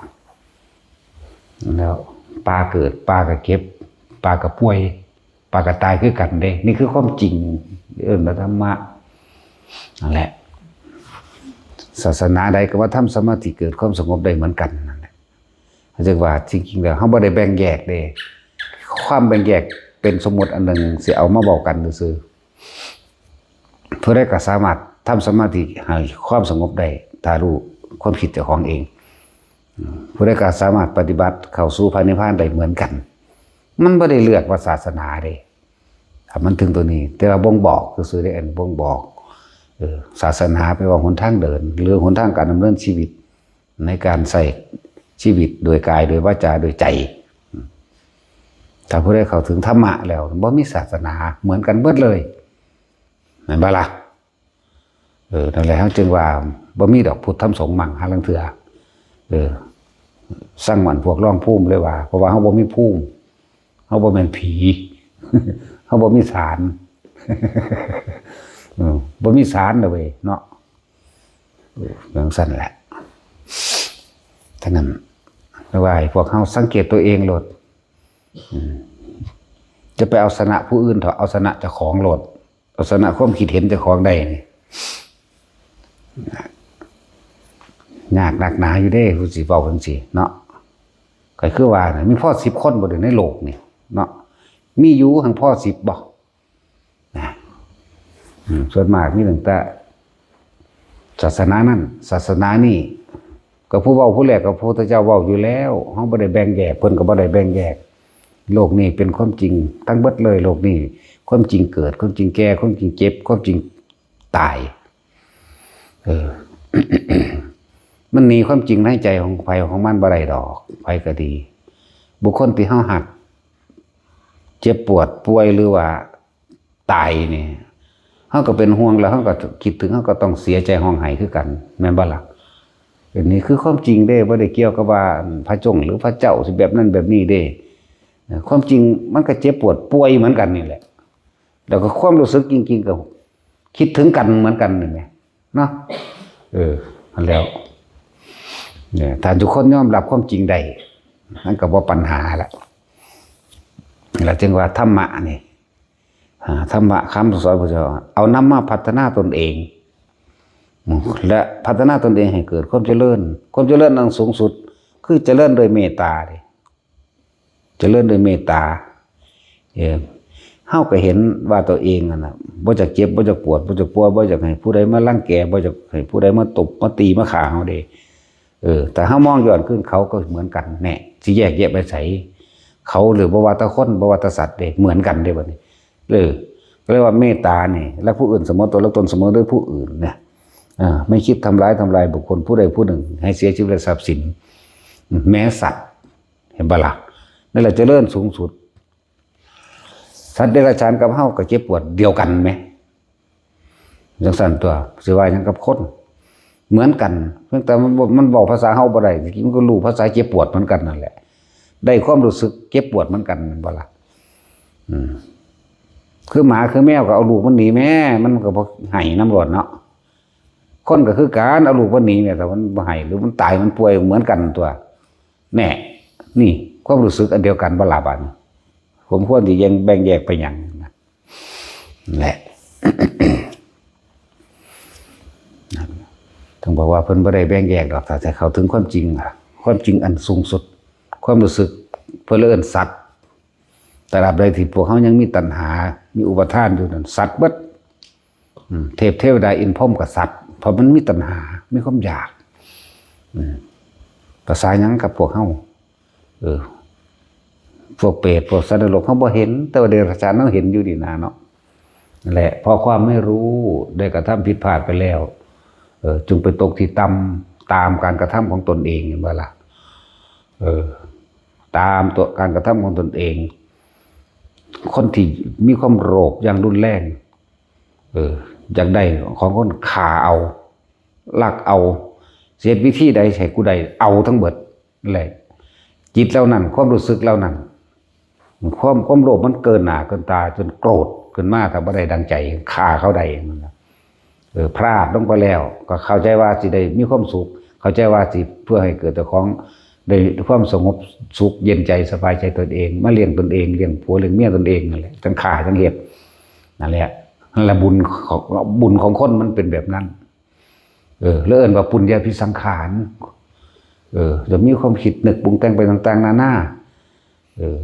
ແລ້ວປາເກີດ, ປາກໍເຈັບ, ປາກໍປ່ວຍ, ປາກໍຕາຍຄືກັນເດ້. ນີ້ຄືຄວາມຈິງ, ເອີ້ນວ່າທຳມະ. ນັ້ນແຫຼະ, ສາສະໜາໃດກໍວ່າທຳສະມາທິເກີດຄວາມສະຫງົບໄດ້ເໝືອນກັນນັ້ນແຫຼະ. ເຮົາຈຶ່ງວ່າ ຈິງໆ ແລ້ວເຮົາບໍ່ໄດ້ແບ່ງແຍກເດ້. ຄວາມແບ່ງແຍກເປັນສົມມຸດອັນໜຶ່ງ ຊິເອົາມາເວົ້າກັນຊື່ໆ. ຜູ້ໃດກໍສາມາດທຳສະມາທິໃຫ້ຄວາມສະຫງົບໄດ້ ຖ້າຮູ້ຄວາມຄິດເຈົ້າຂອງເອງ. ຜູ້ໃດກໍສາມາດປະຕິບັດເຂົ້າສູ່ພະນິບພານໄດ້ເໝືອນກັນ. ມັນບໍ່ໄດ້ເລືອກວ່າສາສະໜາເດ້. ຖ້າມັນເຖິງຕົວນີ້, ແຕ່ວ່າບົ່ງບອກຊື່ໆເດ້, ອັນບົ່ງບອກ. ເອີ, ສາສະໜາແປວ່າຫົນທາງເດີນ ຫຼື ຫົນທາງການດຳເນີນຊີວິດ. ໃນການໃຊ້ຊີວິດໂດຍກາຍ, ໂດຍວາຈາ, ໂດຍໃຈ. ຖ້າຜູ້ໃດເຂົ້າເຖິງທຳມະແລ້ວ, ບໍ່ມີສາສະໜາ, ເໝືອນກັນເບິດເລີຍ. ແມ່ນບໍ່ລະ? ເອີ, ນັ້ນແຫຼະ, ເຮົາຈຶ່ງວ່າ ບໍ່ມີດອກ ພຸດ ທຳ ສົງ ມັງ ຫາລາງເທື່ອ. ເອີ, ສັງຫວັນພວກລອງພູມເລີຍວ່າ ເພາະວ່າເຮົາບໍ່ມີພູມ ເຮົາບໍ່ແມ່ນຜີ ເຮົາບໍ່ມີສານ ເອີ ບໍ່ມີສານເດ້ເວີຍເນາະ ເອີ ຈັ່ງຊັ້ນແຫຼະ. ສະນັ້ນ ແຕ່ວ່າໃຫ້ພວກເຮົາສັງເກດຕົວເອງໂລດ ອືມ ຢ່າໄປເອົາຊະນະຜູ້ອື່ນເຖາະ ເອົາຊະນະເຈົ້າຂອງໂລດ ເອົາຊະນະຄວາມຄິດເຫັນເຈົ້າຂອງໄດ້ນີ້ ຍາກໜັກໜາຢູ່ເດ້ ຜູ້ຊິເວົ້າຈັ່ງຊີ້ເນາະ. ກໍຄືວ່ານະ ມີພໍສິບຄົນບໍ່ເດໃນໂລກນີ້ເນາະ ມີຢູ່ຫັ້ນພໍສິບບໍ່ນະ? ອືມ ສ່ວນມາກມີຕັ້ງແຕ່ສາສະໜານັ້ນ ສາສະໜານີ້ ກໍຜູ້ເວົ້າຜູ້ແລກກໍພະພຸດທະເຈົ້າເວົ້າຢູ່ແລ້ວ ເຮົາບໍ່ໄດ້ແບ່ງແຍກ ເພິ່ນກໍບໍ່ໄດ້ແບ່ງແຍກ. ໂລກນີ້ເປັນຄວາມຈິງທັງເບິດເລີຍ ໂລກນີ້ ຄວາມຈິງເກີດ ຄວາມຈິງແກ່ ຄວາມຈິງເຈັບ ຄວາມຈິງຕາຍ ເອີ ມັນໜີຄວາມຈິງໃນໃຈຂອງໃຜຂອງມັນບໍ່ໄດ້ດອກ ໃຜກໍດີ. ບຸກຄົນທີ່ເຮົາຮັກ ເຈັບປວດປ່ວຍ ຫຼືວ່າຕາຍນີ້ ເຮົາກໍເປັນຫ່ວງ ແລ້ວເຮົາກໍຄິດເຖິງ ເຮົາກໍຕ້ອງເສຍໃຈຮ້ອງໄຫ້ຄືກັນ ແມ່ນບໍ່ລະ? ອັນນີ້ຄືຄວາມຈິງເດ້ ບໍ່ໄດ້ກ່ຽວກັບວ່າພະສົງ ຫຼືພະເຈົ້າຊິແບບນັ້ນແບບນີ້ເດ້. ເອີ ຄວາມຈິງມັນກໍເຈັບປວດປ່ວຍເໝືອນກັນນີ້ແຫຼະ ແລ້ວກໍຄວາມຮູ້ສຶກຈິງໆ ກໍຄິດເຖິງກັນເໝືອນກັນນີ້ແຫຼະເນາະ. ເອີ ຫັ້ນແຫຼະ ນີ້ ຖ້າທຸກຄົນຍອມຮັບຄວາມຈິງໄດ້ ມັນກໍບໍ່ປັນຫາລະ. ລະຈຶ່ງວ່າທຳມະນີ້ ອາ ທຳມະຄຳສອນຂອງພະເຈົ້າ ເອົານຳມາພັດທະນາຕົນເອງ ແລະ ພັດທະນາຕົນເອງໃຫ້ເກີດຄວາມຈະເລີນ. ຄວາມຈະເລີນອັນສູງສຸດ ຄືຈະເລີນໂດຍເມດຕາເດ້ ຈະເລີນໂດຍເມດຕາ. ເອີ ເຮົາກໍເຫັນວ່າຕົວເອງຫັ້ນນະ ບໍ່ຢາກເຈັບ ບໍ່ຢາກປວດ ບໍ່ຢາກປ່ວຍ ບໍ່ຢາກໃຫ້ຜູ້ໃດມາລັງແກ ບໍ່ຢາກໃຫ້ຜູ້ໃດມາຕົບ ມາຕີ ມາຂ້າເຮົາເດ້. ເອີ ແຕ່ເຮົາມອງຍ້ອນຄືນ ເຂົາກໍເໝືອນກັນແນ່ ຊິແຍກແຍະໄປໃສ? ເຂົາ ຫຼື ບໍ່ວ່າແຕ່ຄົນ ບໍ່ວ່າແຕ່ສັດເດ້ ເໝືອນກັນເດ້ບັດນີ້. ເອີ ກໍເລີຍວ່າເມດຕານີ້ ລັກຜູ້ອື່ນສະເໝີຕົນ ລັກຕົນສະເໝີດ້ວຍຜູ້ອື່ນນະ. ເອີ ໄມ່ຄິດທຳລາຍ ທຳລາຍບຸກຄົນຜູ້ໃດຜູ້ໜຶ່ງໃຫ້ເສຍຊີວິດ ແລະ ຊັບສິນ ແມ້ສັດ ເຫັນບໍ່ລະ? ນັ້ນແຫຼະຈະເລີນສູງສຸດ. ສັດເດຍລະສານກັບເຮົາກໍເຈັບປວດດຽວກັນແມະ ຈັ່ງຊັ້ນຕົວະ ຊິວ່າຫຍັງກັບຄົນ ເໝືອນກັນ ພຽງແຕ່ມັນບໍ່ ມັນເວົ້າພາສາເຮົາບໍ່ໄດ້ ແຕ່ມັນກໍຮູ້ພາສາເຈັບປວດເໝືອນກັນນັ້ນແຫຼະ ໄດ້ຄວາມຮູ້ສຶກເຈັບປວດເໝືອນກັນ ແມ່ນບໍ່ລະ? ອືມ ຄືໝາຄືແມວກໍເອົາລູກມັນໜີແມ້ ມັນກໍບໍ່ໄຫ້ນຳໂລດເນາະ. ຄົນກໍຄືກັນ ເອົາລູກມັນໜີແມ້ ຖ້າມັນບໍ່ໄຫ້ ຫຼືມັນຕາຍ ມັນປ່ວຍ ເໝືອນກັນຕົວະ. ແນ່ ນີ້ຄວາມຮູ້ສຶກອັນດຽວກັນບໍ່ລະບາດນີ້? ສົມຄວນທີ່ຍັງແບ່ງແຍກໄປຫຍັງນະ ແຫຼະ ຕ້ອງບອກວ່າເພິ່ນບໍ່ໄດ້ແບ່ງແຍກດອກ ຖ້າຈະເຂົ້າເຖິງຄວາມຈິງ ຄວາມຈິງອັນສູງສຸດ ຄວາມຮູ້ສຶກ ເພິ່ນເອີ້ນສັດ. ຕະລາບໃດທີ່ພວກເຮົາຍັງມີຕັນຫາ ມີອຸປາທານຢູ່ນັ້ນ ສັດເບິດ. ອືມ ເທບເທວະດາອິນພົມກໍສັດ ເພາະມັນມີຕັນຫາ ມີຄວາມຢາກ. ອືມ ພາສາຫຍັງກັບພວກເຮົາ? ເອີ ພວກເປດ ພວກສັດນະລົກເຮົາບໍ່ເຫັນ ແຕ່ວ່າເດຍລະສານເຮົາເຫັນຢູ່ນີ້ນາເນາະ. ແລະ ເພາະຄວາມໄມ່ຮູ້ ໄດ້ກະທຳຜິດພາດໄປແລ້ວ ເອີ ຈຶ່ງໄປຕົກທີ່ຕ່ຳ ຕາມການກະທຳຂອງຕົນເອງ ເຫັນບໍ່ລະ? ເອີ ຕາມຕົວການກະທຳຂອງຕົນເອງ. ຄົນທີ່ມີຄວາມໂລບຢ່າງຮຸນແຮງ ເອີ ຢາກໄດ້ຂອງຄົນ ຂ້າເອົາ ລັກເອົາ ຊິເຮັດວິທີໃດໃຫ້ກູໄດ້ເອົາທັງເບິດແຫຼະ. ຈິດເຫຼົ່ານັ້ນ ຄວາມຮູ້ສຶກເຫຼົ່ານັ້ນ ຄວາມ ຄວາມໂລບມັນເກີນໜ້າເກີນຕາ ຈົນໂກຣດຂຶ້ນມາ ຖ້າບໍ່ໄດ້ດັ່ງໃຈ ຂ້າເຂົາໄດ້ນັ້ນນະ. ເອີ ພລາດລົງໄປແລ້ວ ກໍເຂົ້າໃຈວ່າຊິໄດ້ມີຄວາມສຸກ ເຂົ້າໃຈວ່າຊິເພື່ອໃຫ້ເກີດເຈົ້າຂອງໄດ້ຄວາມສະຫງົບສຸກເຢັນໃຈ ສະບາຍໃຈຕົນເອງ ມາລ້ຽງຕົນເອງ ລ້ຽງຜົວລ້ຽງເມຍຕົນເອງນັ້ນແຫຼະ ຈັ່ງຂ້າຈັ່ງເຮັດ ນັ້ນແຫຼະ. ນັ້ນແຫຼະບຸນຂອງ ບຸນຂອງຄົນມັນເປັນແບບນັ້ນ. ເອີ ແລ້ວເອີ້ນວ່າປຸນຍະພິສັງຂານ. ເອີ ຈະມີຄວາມຄິດນຶກປຸງແຕ່ງໄປຕ່າງໆນານາ. ເອີ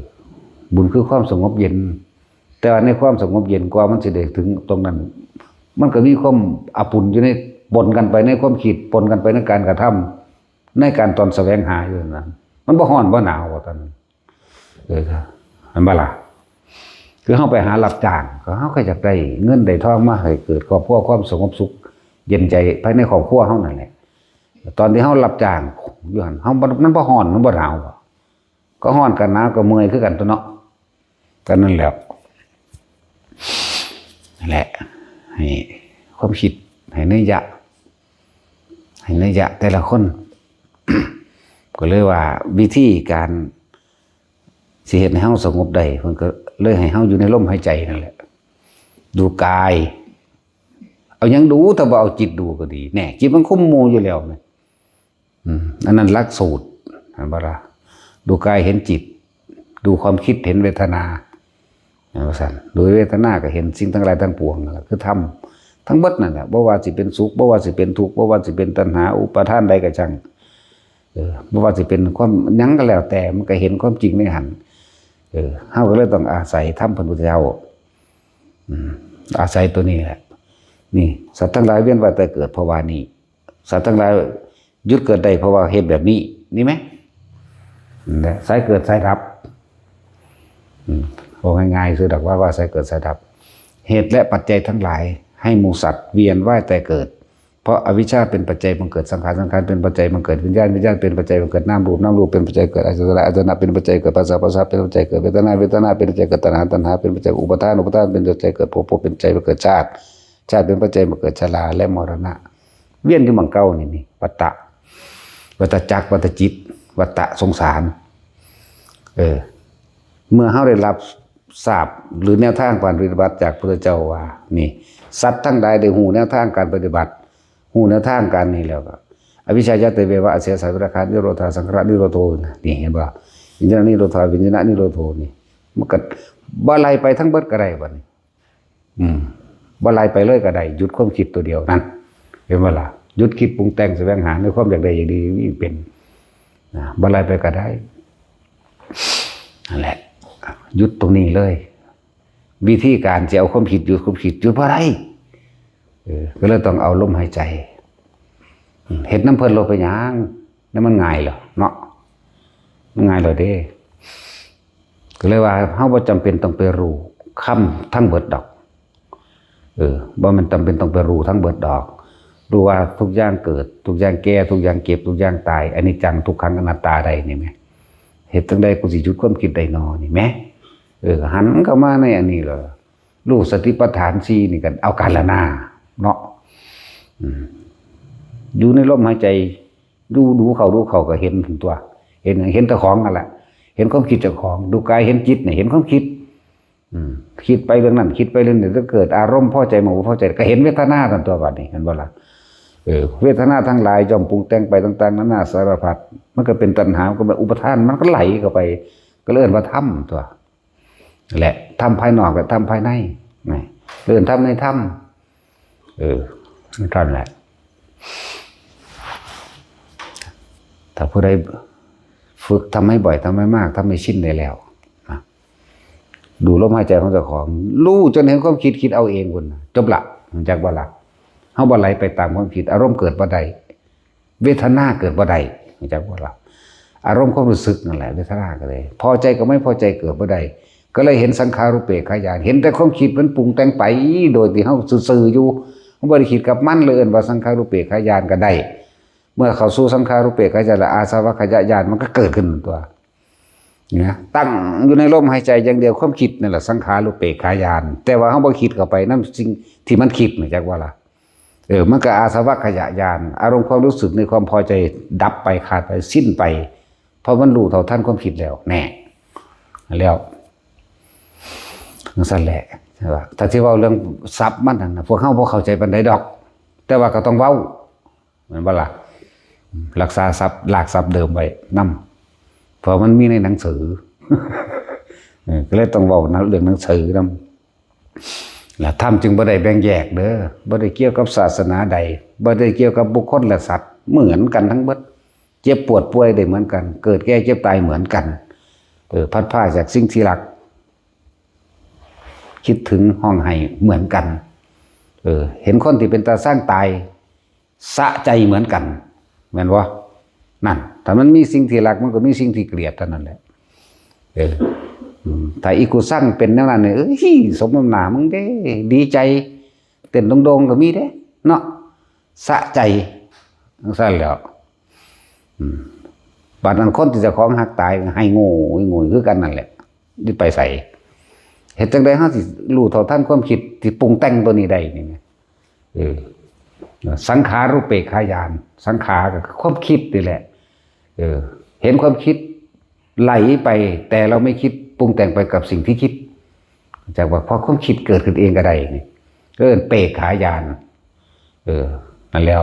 ບຸນຄືຄວາມສະຫງົບເຢັນ ແຕ່ວ່າໃນຄວາມສະຫງົບເຢັນ ກວ່າມັນຊິໄດ້ເຖິງຕົງນັ້ນ ມັນກໍມີຄວາມອະປຸນຢູ່ໃນ ປົນກັນໄປໃນຄວາມຄິດ ປົນກັນໄປໃນການກະທຳ ໃນການຕ້ອນສະແຫວງຫາຢູ່ນັ້ນ ມັນບໍ່ຮ້ອນບໍ່ໜາວວ່າຊັ້ນ. ເອີ ເຫັນບໍ່ລະ? ຄືເຮົາໄປຫາຮັບຈ້າງ ກໍເຮົາກໍຢາກໄດ້ເງິນໄດ້ທອງມາໃຫ້ເກີດຄອບຄົວຄວາມສະຫງົບສຸກເຢັນໃຈພາຍໃນຄອບຄົວເຮົານັ້ນແຫຼະ. ຕອນທີ່ເຮົາຮັບຈ້າງຢູ່ຫັ້ນ ເຮົາ ມັນ ມັນບໍ່ຮ້ອນ ມັນບໍ່ໜາວ ກໍຮ້ອນກັນໜາວກໍເມື່ອຍຄືກັນຕົວະເນາະ. ກໍນັ້ນແຫຼະ ນັ້ນແຫຼະ ໃຫ້ຄວາມຄິດ ໃຫ້ໄນຍະ ໃຫ້ໄນຍະແຕ່ລະຄົນ ກໍເລີຍວ່າວິທີການຊິເຮັດໃຫ້ເຮົາສະຫງົບໄດ້ ເພິ່ນກໍເລີຍໃຫ້ເຮົາຢູ່ໃນລົມຫາຍໃຈນັ້ນແຫຼະ ດູກາຍ ເອົາຫຍັງດູ ຖ້າບໍ່ເອົາຈິດດູກໍດີ ແນ່ ຈິດມັນຄຸມໝູ່ຢູ່ແລ້ວແມ່ນ ອືມ ອັນນັ້ນຫຼັກສູດ ເຫັນບໍ່ລະ? ດູກາຍເຫັນຈິດ ດູຄວາມຄິດເຫັນເວທະນາ ເຫັນບໍ່ຊັ້ນ? ໂດຍເວທະນາກໍເຫັນສິ່ງທັງຫຼາຍທັງປວງນັ້ນລະ ຄືທຳທັງເບິດນັ້ນລະ ບໍ່ວ່າຊິເປັນສຸກ ບໍ່ວ່າຊິເປັນທຸກ ບໍ່ວ່າຊິເປັນຕັນຫາ ອຸປາທານໃດກໍຊ່າງ ເອີ ບໍ່ວ່າຊິເປັນຄວາມຫຍັງກໍແລ້ວແຕ່ ມັນກໍເຫັນຄວາມຈິງໃນຫັ້ນ ເອີ ເຮົາກໍເລີຍຕ້ອງອາໄສທຳເພິ່ນພຸດທະເຈົ້າ ອືມ ອາໄສຕົວນີ້ແຫຼະ ນີ້ ສັດທັງຫຼາຍວຽນວ່າຍແຕ່ເກີດ ເພາະວ່ານີ້ ສັດທັງຫຼາຍຢຸດເກີດໄດ້ ເພາະວ່າເຮັດແບບນີ້ ນີ້ແມະ ນັ້ນແຫຼະ ສາຍເກີດສາຍດັບ ອືມ ເວົ້າງ່າຍໆຊື່ດອກວ່າ ວ່າສາຍເກີດສາຍດັບ ເຫດແລະປັດໄຈທັງຫຼາຍ ໃຫ້ໝູ່ສັດວຽນວ່າຍແຕ່ເກີດ ເພາະອະວິຊຊາເປັນປັດໄຈບັງເກີດສັງຂານ ສັງຂານເປັນປັດໄຈບັງເກີດວິນຍານ ວິນຍານເປັນປັດໄຈບັງເກີດນາມຮູບ ນາມຮູບເປັນປັດໄຈເກີດອາຍະຕະນະ ອາຍະຕະນະເປັນປັດໄຈເກີດພາສາ ພາສາເປັນປັດໄຈເກີດເວທະນາ ເວທະນາເປັນປັດໄຈເກີດຕັນຫາ ຕັນຫາເປັນປັດໄຈເກີດອຸປາທານ ອຸປາທານເປັນປັດໄຈເກີດພບ ພບເປັນປັດໄຈເກີດຊາດ ຊາດເປັນປັດໄຈມາເກີດຊະລາ ແລະ ມໍລະນະ ວຽນຢູ່ໝ່ອງເກົ່ານີ້ ນີ້ ວັດຕະ ວັດຕະຈັກ ວັດຕະຈິດ ວັດຕະສົງສານ ເອີ ເມື່ອເຮົາໄດ້ຮັບຊາບ ຫຼື ແນວທາງການປະຕິບັດຈາກພຸດທະເຈົ້າວ່າ ນີ້ ສັດທັງຫຼາຍໄດ້ຮູ້ແນວທາງການປະຕິບັດ ຮູ້ແນວທາງການນີ້ແລ້ວກໍ ອະວິຊຊາ ຢາເຕ ເວວະ ອາເສຍສາ ວິຣາຄາ ນິໂຣດາ ສັງຂາຣະນິໂຣໂທ ນີ້ ເຫັນບໍ່? ວິນຍານະນິໂຣທາ ວິນຍານະນິໂຣໂທ ນີ້ ມັນກໍບໍ່ໄລ່ໄປທັງເບິດກໍໄດ້ບັດນີ້ ອືມ ບໍ່ໄລ່ໄປເລີຍກໍໄດ້ ຢຸດຄວາມຄິດຕົວດຽວນັ້ນ ເຫັນບໍ່ລະ? ຢຸດຄິດປຸງແຕ່ງສະແຫວງຫາໃນຄວາມຢາກໄດ້ຢາກດີເປັນນະ ບໍ່ໄລ່ໄປກໍໄດ້ ນັ້ນແຫຼະ ຢຸດຕົງນີ້ເລີຍ ວິທີການຊິເອົາຄວາມຄິດ ຢຸດຄວາມຄິດ ຢຸດບໍ່ໄດ້ ເອີ ກໍເລີຍຕ້ອງເອົາລົມຫາຍໃຈ ເຮັດນຳເພິ່ນໂລດ ເປັນຫຍັງ? ນັ້ນມັນງ່າຍແລ້ວເນາະ ມັນງ່າຍແລ້ວເດ້ ກໍເລີຍວ່າເຮົາບໍ່ຈຳເປັນຕ້ອງໄປຮູ້ຄຳທັງເບິດດອກ ເອີ ບໍ່ແມ່ນຈຳເປັນຕ້ອງໄປຮູ້ທັງເບິດດອກ ຮູ້ວ່າທຸກຢ່າງເກີດ ທຸກຢ່າງແກ່ ທຸກຢ່າງເຈັບ ທຸກຢ່າງຕາຍ ອະນິດຈັງ ທຸກຂັງ ອະນັດຕາ ໄດ້ນີ້ແມະ ເຮັດຈັ່ງໃດກູຊິຢຸດຄວາມຄິດໄດ້ນໍ ນີ້ແມະ ເອີ ຫັນເຂົ້າມາໃນອັນນີ້ເລີຍ ຮູ້ສະຕິປັດຖານສີ່ນີ້ກໍເອົາການລະນາເນາະ ອືມ ຢູ່ໃນລົມຫາຍໃຈ ດູ ດູເຂົ້າ ດູເຂົ້າກໍເຫັນຕົວະ ເຫັນຫຍັງ? ເຫັນແຕ່ຂອງນັ້ນແຫຼະ ເຫັນຄວາມຄິດເຈົ້າຂອງ ດູກາຍເຫັນຈິດນີ້ ເຫັນຄວາມຄິດ ອືມ ຄິດໄປເລື່ອງນັ້ນ ຄິດໄປເລື່ອງນີ້ ກໍເກີດອາລົມພໍໃຈ ບໍ່ພໍໃຈ ກໍເຫັນເວທະນານັ້ນຕົວະ ບັດນີ້ ເຫັນບໍ່ລະ? ເອີ ເວທະນາທັງຫຼາຍຍ່ອມປຸງແຕ່ງໄປຕ່າງໆນານາສາລະພັດ ມັນກໍເປັນຕັນຫາ ມັນກໍເປັນອຸປາທານ ມັນກໍໄຫຼເຂົ້າໄປ ກໍເອີ້ນວ່າທຳຕົວະ ແຫຼະ ທຳພາຍນອກ ແລະ ທຳພາຍໃນ ແມ່ນ ເອີ້ນທຳໃນທຳ ເອີ ເທົ່ານັ້ນແຫຼະ ຖ້າຜູ້ໃດຝຶກທຳໃຫ້ບ່ອຍ ທຳໃຫ້ມາກ ທຳໃຫ້ຊິນໄດ້ແລ້ວນະ ດູລົມຫາຍໃຈຂອງເຈົ້າຂອງ ຮູ້ຈົນເຫັນຄວາມຄິດ ຄິດເອົາເອງພຸ້ນນະ ຈົບລະ ຮູ້ຈັກບໍ່ລະ? ເຮົາບໍ່ໄຫຼໄປຕາມຄວາມຄິດ ອາລົມເກີດບໍ່ໄດ້ ເວທະນາເກີດບໍ່ໄດ້ ຮູ້ຈັກບໍ່ລະ? ອາລົມຄວາມຮູ້ສຶກນັ້ນແຫຼະ ເວທະນາກໍໄດ້ ພໍໃຈກັບໄມ່ພໍໃຈເກີດບໍ່ໄດ້ ກໍເລີຍເຫັນສັງຂາຣູເປກຂາຍານ ເຫັນແຕ່ຄວາມຄິດມັນປຸງແຕ່ງໄປ ໂດຍທີ່ເຮົາຊື່ໆຢູ່ ເຮົາບໍ່ໄດ້ຄິດກັບມັນ ເລີຍເອີ້ນວ່າສັງຂາຣູເປກຂາຍານກໍໄດ້ ເມື່ອເຂົ້າສູ່ສັງຂາຣູເປກຂາຍານແລ້ວ ອາສະວະຂະຍະຍານມັນກໍເກີດຂຶ້ນຕົວະ ນະ ຕັ້ງຢູ່ໃນລົມຫາຍໃຈຢ່າງດຽວ ຄວາມຄິດນັ້ນລະສັງຂາຣູເປກຂາຍານ ແຕ່ວ່າເຮົາບໍ່ຄິດເຂົ້າໄປນຳສິ່ງທີ່ມັນຄິດ ຮູ້ຈັກບໍ່ລະ? ເອີ ມັນກໍອາສະວະຂະຍະຍານ ອາລົມຄວາມຮູ້ສຶກໃນຄວາມພໍໃຈດັບໄປ ຂາດໄປ ສິ້ນໄປ ເພາະມັນຮູ້ເທົ່າທັນຄວາມຄິດແລ້ວ ແນ່ ແລ້ວ ຈັ່ງຊັ້ນແຫຼະ ຖ້າຊິເວົ້າເລື່ອງສັບມັນຫັ້ນນະ ພວກເຮົາບໍ່ເຂົ້າໃຈປານໃດດອກ ແຕ່ວ່າກໍຕ້ອງເວົ້າ ແມ່ນບໍ່ລະ? ອືມ ລັກສາສັບ ລາກສັບເດີມໄວ້ນຳ ເພາະມັນມີໃນໜັງສື ເອີ ກໍເລີຍຕ້ອງເວົ້ານຳເລື່ອງໜັງສືນຳ ລະທຳຈຶ່ງບໍ່ໄດ້ແບ່ງແຍກເດີ ບໍ່ໄດ້ກ່ຽວກັບສາສະໜາໃດ ບໍ່ໄດ້ກ່ຽວກັບບຸກຄົນ ແລະ ສັດ ເໝືອນກັນທັງເບິດ ເຈັບປວດປ່ວຍໄດ້ເໝືອນກັນ ເກີດແກ່ເຈັບຕາຍເໝືອນກັນ ເອີ ພັດພາກຈາກສິ່ງທີ່ຮັກ ຄິດເຖິງຮ້ອງໄຫ້ເໝືອນກັນ ເອີ ເຫັນຄົນທີ່ເປັນຕາຊ່າງຕາຍ ສະໃຈເໝືອນກັນ ແມ່ນບໍ່? ນັ້ນ ຖ້າມັນມີສິ່ງທີ່ຮັກ ມັນກໍມີສິ່ງທີ່ເກລີຍດເທົ່ານັ້ນແຫຼະ ເອີ ອືມ ຖ້າອີກກູຊັງເປັນແນວນັ້ນນີ້ ເອີຍ ສົມນ້ຳໜ້າມຶງເດ້ ດີໃຈ ເຕັ້ນໂດງໆກໍມີເດ້ເນາະ ສະໃຈ ຈັ່ງຊັ້ນແຫຼ້ວ ອືມ ບາດນັ້ນຄົນທີ່ເຈົ້າຂອງຮັກຕາຍ ໄຫ້ໂງ່ໂງ່ຄືກັນນັ້ນແຫຼະ ຊິໄປໃສ? ເຮັດຈັ່ງໃດເຮົາຊິຮູ້ເທົ່າທັນຄວາມຄິດທີ່ປຸງແຕ່ງຕົວນີ້ໄດ້ນີ້ນະ? ເອີ ສັງຂາຣູເປກຂາຍານ ສັງຂາກໍຄືຄວາມຄິດນີ້ແຫຼະ ເອີ ເຫັນຄວາມຄິດໄຫຼໄປ ແຕ່ເຮົາໄມ່ຄິດປຸງແຕ່ງໄປກັບສິ່ງທີ່ຄິດ ຈາກວ່າ ເພາະຄວາມຄິດເກີດຂຶ້ນເອງກໍໄດ້ນີ້ ເອີ້ນເປກຂາຍານ. ເອີ ນັ້ນແລ້ວ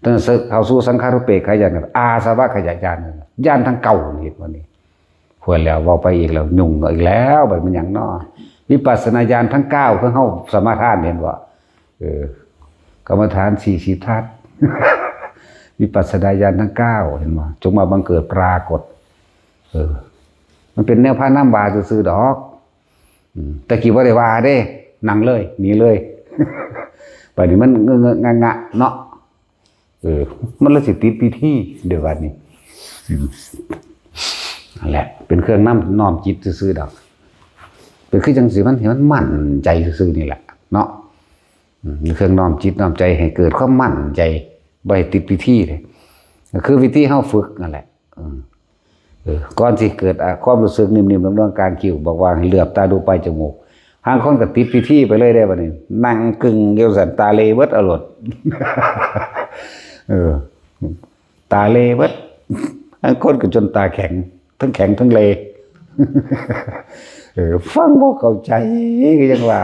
ຕັ້ງແຕ່ເຂົ້າສູ່ສັງຂາຣູເປກຂາຍານ ອາສະວະຂະຍາຍານ ຍານທັງເກົ້ານີ້ ເຮັດວ່ານີ້ ພວນແລ້ວ ເວົ້າໄປອີກແລ້ວ ຫຍຸ້ງອີກແລ້ວ ບັດແມ່ນຫຍັງເນາະ? ວິປັດສະນາຍານທັງເກົ້າ ຄືເຮົາສະມາທານ ເຫັນບໍ່? ເອີ ກຳມະຖານສີ່ສິບທັດ ວິປັດສະນາຍານທັງເກົ້າ ເຫັນບໍ່? ຈົ່ງມາບັງເກີດປາກົດ. ເອີ ມັນເປັນແນວພານຳວ່າຊື່ໆດອກ. ອືມ ແຕ່ກີ້ບໍ່ໄດ້ວ່າເດ້ ນັ່ງເລີຍ ໜີເລີຍ. ບາດນີ້ມັນເງາະໆເນາະ. ເອີ ມັນລະຊິຕິດພິທີເດ້ບາດນີ້. ອືມ ນັ້ນແຫຼະ ເປັນເຄື່ອງນຳນ້ອມຈິດຊື່ໆດອກ. ເປັນຄືຈັ່ງຊີ້ ມັນໃຫ້ມັນໝັ້ນໃຈຊື່ໆນີ້ແຫຼະເນາະ. ອືມ ເປັນເຄື່ອງນ້ອມຈິດນ້ອມໃຈໃຫ້ເກີດຄວາມໝັ້ນໃຈ ບໍ່ໃຫ້ຕິດພິທີເດ້. ກໍຄືວິທີເຮົາຝຶກນັ້ນແຫຼະ. ເອີ ເອີ ກ່ອນຊິເກີດ ອາ ຄວາມຮູ້ສຶກນິ້ມໆນວນໆກາງຄິ້ວ ບອກວ່າໃຫ້ເຫຼືອບຕາດູປາຍຈະມູກ. ຫາງຄົນກໍຕິດພິທີໄປເລີຍເດ້ ບັດນີ້ນັ່ງກຶ່ງຢູ່ຊັ້ນ ຕາເລເບິດເອົາໂລດ. ເອີ ຕາເລເບິດ. ຫາງຄົນກໍຈົນຕາແຂງ ທັງແຂງທັງເລ. ເອີ ຟັງບໍ່ເຂົ້າໃຈ ກໍຍັງວ່າ.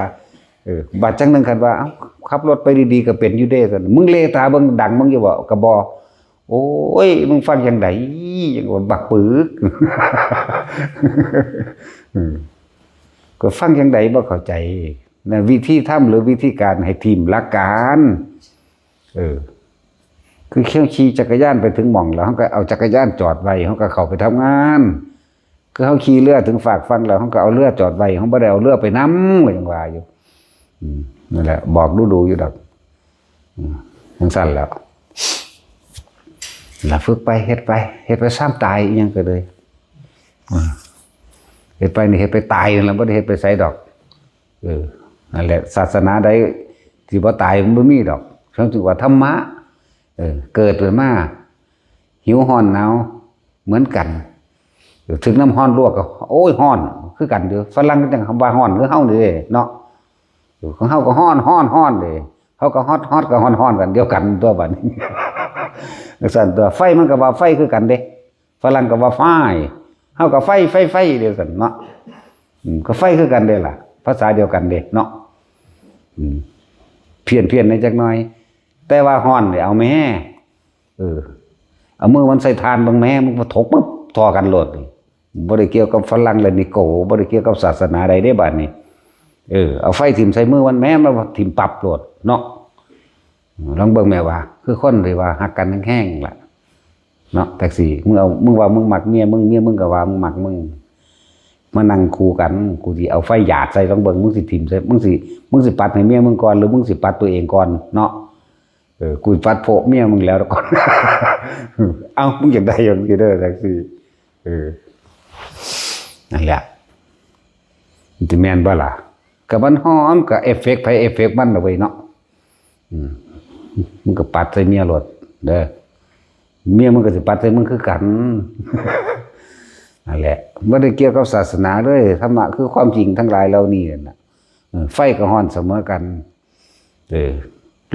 ເອີ ບາດຈັ່ງໜຶ່ງຄັນວ່າ ເອົ້າ ຂັບລົດໄປດີໆກໍເປັນຢູ່ເດ້ຊັ້ນ ມຶງເລຕາເບິ່ງດັງມຶງຢູ່ບໍ່? ກໍບໍ່. ໂອ້ຍ ມຶງຟັງຈັ່ງໃດ? ຍັງວ່າບັກປຶກ. ເອີ ກໍຟັງຈັ່ງໃດບໍ່ເຂົ້າໃຈນະ ວິທີທຳ ຫຼື ວິທີການໃຫ້ຖິ້ມຫຼັກການ. ເອີ ຄືເຮົາຂີ່ຈັກກະຍານໄປເຖິງໝ່ອງແລ້ວ ເຮົາກໍເອົາຈັກກະຍານຈອດໄວ້ ເຮົາກໍເຂົ້າໄປທຳງານ. ຄືເຮົາຂີ່ເຮືອເຖິງຟາກຝັ່ງແລ້ວ ເຮົາກໍເອົາເຮືອຈອດໄວ້ ເຮົາບໍ່ໄດ້ເອົາເຮືອໄປນຳ ກໍຍັງວ່າຢູ່. ອືມ ນັ້ນແຫຼະ ບອກດູໆຢູ່ດອກ. ອືມ ຈັ່ງຊັ້ນແຫຼະ ລະຝຶກໄປ ເຮັດໄປ ເຮັດໄປຊາມຕາຍອີ່ຫຍັງກໍເລີຍ. ເຮັດໄປນີ້ເຮັດໄປຕາຍນັ້ນລະ ບໍ່ໄດ້ເຮັດໄປໃສດອກ. ເອີ ນັ້ນແຫຼະ ສາສະໜາໃດທີ່ບໍ່ຕາຍມັນບໍ່ມີດອກ. ເຂົາຈຶ່ງວ່າທຳມະ ເອີ ເກີດຂຶ້ນມາ ຫິວຮ້ອນໜາວເໝືອນກັນ. ເອີ ຖືກນ້ຳຮ້ອນລວກກໍ ໂອ້ຍ ຮ້ອນຄືກັນເດີ້. ຝຣັ່ງກໍຍັງວ່າຮ້ອນຄືເຮົານີ້ເດ້ເນາະ. ເອີ ຂອງເຮົາກໍຮ້ອນ ຮ້ອນ ຮ້ອນເດ້ ເຮົາກໍຮອດ ຮອດ ກໍຮ້ອນ ຮ້ອນກັນ ດຽວກັນຕົວະບັດນີ້. ຈັ່ງຊັ້ນຕົວະ ໄຟມັນກໍວ່າໄຟຄືກັນເດ້. ຝຣັ່ງກໍວ່າ fire ເຮົາກໍໄຟ ໄຟ ໄຟ ດຽວກັນເນາະ. ອືມ ກໍໄຟຄືກັນເດ້ລະ ພາສາດຽວກັນເດ້ເນາະ. ອືມ ພຽນໆແດ່ຈັກໜ່ອຍ ແຕ່ວ່າຮ້ອນນີ້ເອົາແມ້ ເອີ ເອົາມືມັນໃສ່ຖ່ານເບິ່ງແມ້ ມັນກໍທົກປຶບ ທໍ່ກັນໂລດ. ບໍ່ໄດ້ກ່ຽວກັບຝຣັ່ງ ແລະ ນິໂກ ບໍ່ໄດ້ກ່ຽວກັບສາສະໜາໃດເດ້ບາດນີ້. ເອີ ເອົາໄຟຖິ້ມໃສ່ມືມັນແມ້ ມັນຖິ້ມປັບໂລດເນາະ. ລອງເບິ່ງແມ້ວ່າ ຄືຄົນທີ່ວ່າຮັກກັນແຮງໆລະເນາະ ແທັກຊີ ມຶງເອົາ ມຶງວ່າມຶງມັກເມຍມຶງ ເມຍມຶງກໍວ່າມຶງມັກມຶງ ມານັ່ງຄູ່ກັນ ກູຊິເອົາໄຟຢາດໃສ່ ລອງເບິ່ງ ມຶງຊິຖິ້ມໃສ່ ມຶງຊິ ມຶງຊິປັດໃຫ້ເມຍມຶງກ່ອນ ຫຼື ມຶງຊິປັດຕົວເອງກ່ອນເນາະ. ເອີ ກູຊິປັດໂພະເມຍມຶງແລ້ວກ່ອນ. ເອົ້າ ມຶງຢາກໄດ້ຈັ່ງຊີ້ເດີ ແທັກຊີ. ເອີ ນັ້ນແຫຼະ ມັນຊິແມ່ນບໍ່ລະ? ກໍມັນຫອມ ກໍເອຟເຟັກໃຜເອຟເຟັກມັນລະເວີຍເນາະ. ອືມ ມຶງກໍປັດໃສ່ເມຍໂລດເດີ ເມຍມຶງກໍຊິປັດໃສ່ມຶງຄືກັນ. ນັ້ນແຫຼະ ບໍ່ໄດ້ກ່ຽວກັບສາສະໜາເລີຍ ທຳມະຄືຄວາມຈິງທັງຫຼາຍເຫຼົ່ານີ້ນະ. ເອີ ໄຟກໍຮ້ອນສະເໝີກັນ. ເອີ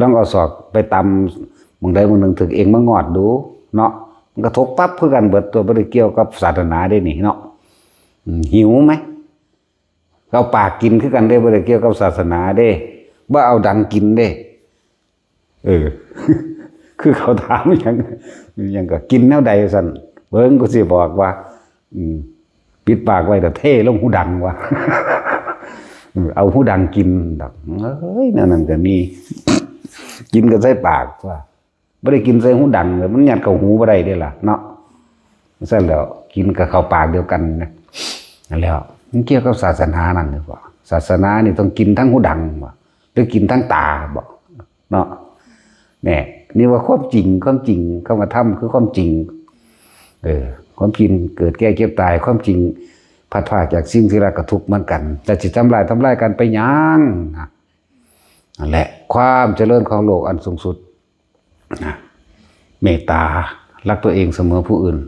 ລອງເອົາສອກໄປຕຳໝ່ອງໃດໝ່ອງໜຶ່ງ ຖືກເອງມາງອດດູເນາະ ມັນກະທົກປັບຄືກັນເບິດຕົວະ ບໍ່ໄດ້ກ່ຽວກັບສາສະໜາເດ້ນີ້ເນາະ. ອືມ ຫິວໄໝ? ເອົາປາກກິນຄືກັນເດ້ ບໍ່ໄດ້ກ່ຽວກັບສາສະໜາເດ້ ບໍ່ເອົາດັງກິນເດ້. ເອີ ຄືເຂົາຖາມຫຍັງ ຫຍັງກໍກິນແນວໃດຊັ້ນ ເບິ່ງ ກູຊິບອກວ່າ ອືມ ປິດປາກໄວ້ ແລ້ວເທລົງຫູດັງວ່າ ເອີ ເອົາຫູດັງກິນດອກ. ເອີຍ ແນວນັ້ນກໍມີ ກິນກໍໃສ່ປາກວ່າ ບໍ່ໄດ້ກິນໃສ່ຫູດັງເລີຍ ມັນຍັດເຂົ້າຫູບໍ່ໄດ້ເດ້ລະເນາະ. ຊັ້ນແລ້ວ ກິນກໍເຂົ້າປາກດຽວກັນນະ. ນັ້ນແຫຼະ ມັນກ່ຽວກັບສາສະໜານັ້ນຫຼືບໍ່? ສາສະໜານີ້ຕ້ອງກິນທັງຫູດັງບໍ່ ຫຼືກິນທັງຕາບໍ່ເນາະ? ແນ່ ນີ້ວ່າຄວາມຈິງ ຄວາມຈິງ ຄຳວ່າທຳຄືຄວາມຈິງ. ເອີ ຄວາມຈິງເກີດແກ່ເຈັບຕາຍ ຄວາມຈິງພັດພາກຈາກສິ່ງທີ່ລັກກໍທຸກເໝືອນກັນ ແຕ່ຊິທຳລາຍ ທຳລາຍກັນໄປຫຍັງນະ? ນັ້ນແຫຼະ ຄວາມຈະເລີນຂອງໂລກອັນສູງສຸດ ນະ ເມດຕາ ລັກຕົວເອງສະເໝີຜູ້ອື່ນ.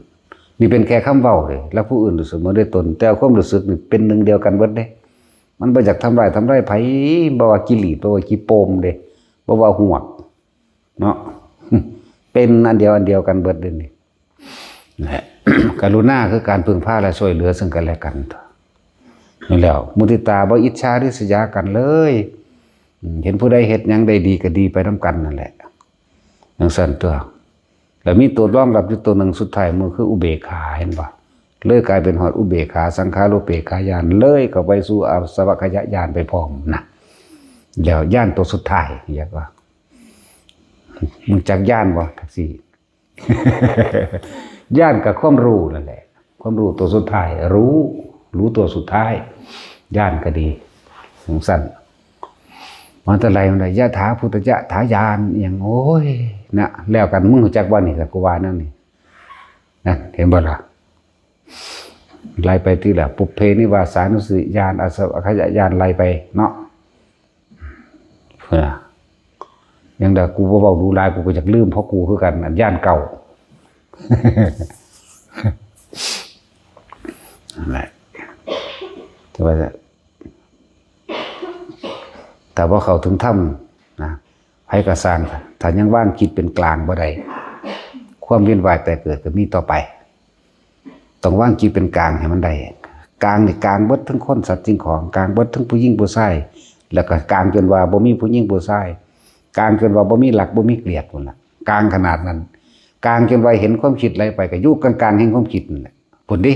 ນີ້ເປັນແຄ່ຄຳເວົ້າເດ້ ລັກຜູ້ອື່ນສະເໝີດ້ວຍຕົນ ແຕ່ຄວາມຮູ້ສຶກນີ້ເປັນໜຶ່ງດຽວກັນເບິດເດ້. ມັນບໍ່ຢາກທຳລາຍ ທຳລາຍໃຜ ບໍ່ວ່າກິລີດ ບໍ່ວ່າຂີ້ໂປມເດ້ ບໍ່ວ່າຫວກເນາະ ເປັນອັນດຽວ ອັນດຽວກັນເບິດເດ້ນີ້. ແຫຼະ ກະລຸນາຄືການເພິ່ງພາ ແລະ ຊ່ວຍເຫຼືອເຊິ່ງກັນແລະກັນ. ນີ້ແຫຼ້ວ ມຸທິຕາ ບໍ່ອິດສາລິສຍາກັນເລີຍ. ເຫັນຜູ້ໃດເຮັດຫຍັງໄດ້ດີກໍດີໄປນຳກັນນັ້ນແຫຼະ ຈັ່ງຊັ້ນຕົວະ. ແລ້ວມີຕົວລອງຮັບຢູ່ຕົວໜຶ່ງ ສຸດທ້າຍມັນຄືອຸເບກຂາ ເຫັນບໍ່? ເລີຍກາຍເປັນຮອດອຸເບກຂາ ສັງຂາຣູເປກຂາຍານ ເລີຍເຂົ້າໄປສູ່ອາສະວັກຂະຍະຍານໄປພ້ອມນະ. ແລ້ວຍານຕົວສຸດທ້າຍ ຮຽກວ່າ ຮູ້ຈັກຍານບໍ່? ແທັກຊີ ຍານກໍຄວາມຮູ້ນັ້ນແຫຼະ ຄວາມຮູ້ຕົວສຸດທ້າຍ ຮູ້ ຮູ້ຕົວສຸດທ້າຍ ຍານກໍດີ ຈັ່ງຊັ້ນ. ມັນຕະໄລມັນໄດ້ ຍະຖາພຸດທະຍະຖາຍານ ອີ່ຫຍັງ ໂອ້ຍ ນະ ແລ້ວກັນ ມຶງຮູ້ຈັກບໍ່ນີ້ ລະກູວ່າແນວນີ້ ນັ້ນ ເຫັນບໍ່ລະ? ໄລ່ໄປທີລະ ປຸບເພນິວາສານຸສະຕິຍານ ອາສະວັກຂະຍະຍານ ໄລ່ໄປເນາະ. ເອີ ຍັງດາ ກູບໍ່ເວົ້າດູຫຼາຍ ກູກໍຢາກລືມ ເພາະກູຄືກັນ ອັນຍານເກົ່າ ນັ້ນແຫຼະ. ແຕ່ວ່າ ຖ້າບໍ່ເຂົ້າເຖິງທຳນະ ໃຜກໍຊ່າງ ຖ້າຍັງວາງຈິດເປັນກາງບໍ່ໄດ້ ຄວາມວຽນວ່າຍແຕກເກີດກໍມີຕໍ່ໄປ. ຕ້ອງວາງຈິດເປັນກາງໃຫ້ມັນໄດ້. ກາງນີ້ກາງເບິດທັງຄົນສັດສິ່ງຂອງ, ກາງເບິດທັງຜູ້ຍິງຜູ້ຊາຍ, ແລ້ວກໍກາງຈົນວ່າບໍ່ມີຜູ້ຍິງຜູ້ຊາຍ, ກາງຈົນວ່າບໍ່ມີລັກບໍ່ມີກລຽດພຸ້ນລະ. ກາງຂະໜາດນັ້ນ, ກາງຈົນວ່າເຫັນຄວາມຄິດໄຫຼໄປ ກໍຢູ່ກາງໆແຫ່ງຄວາມຄິດນັ້ນແຫຼະ ພຸ້ນເດ້.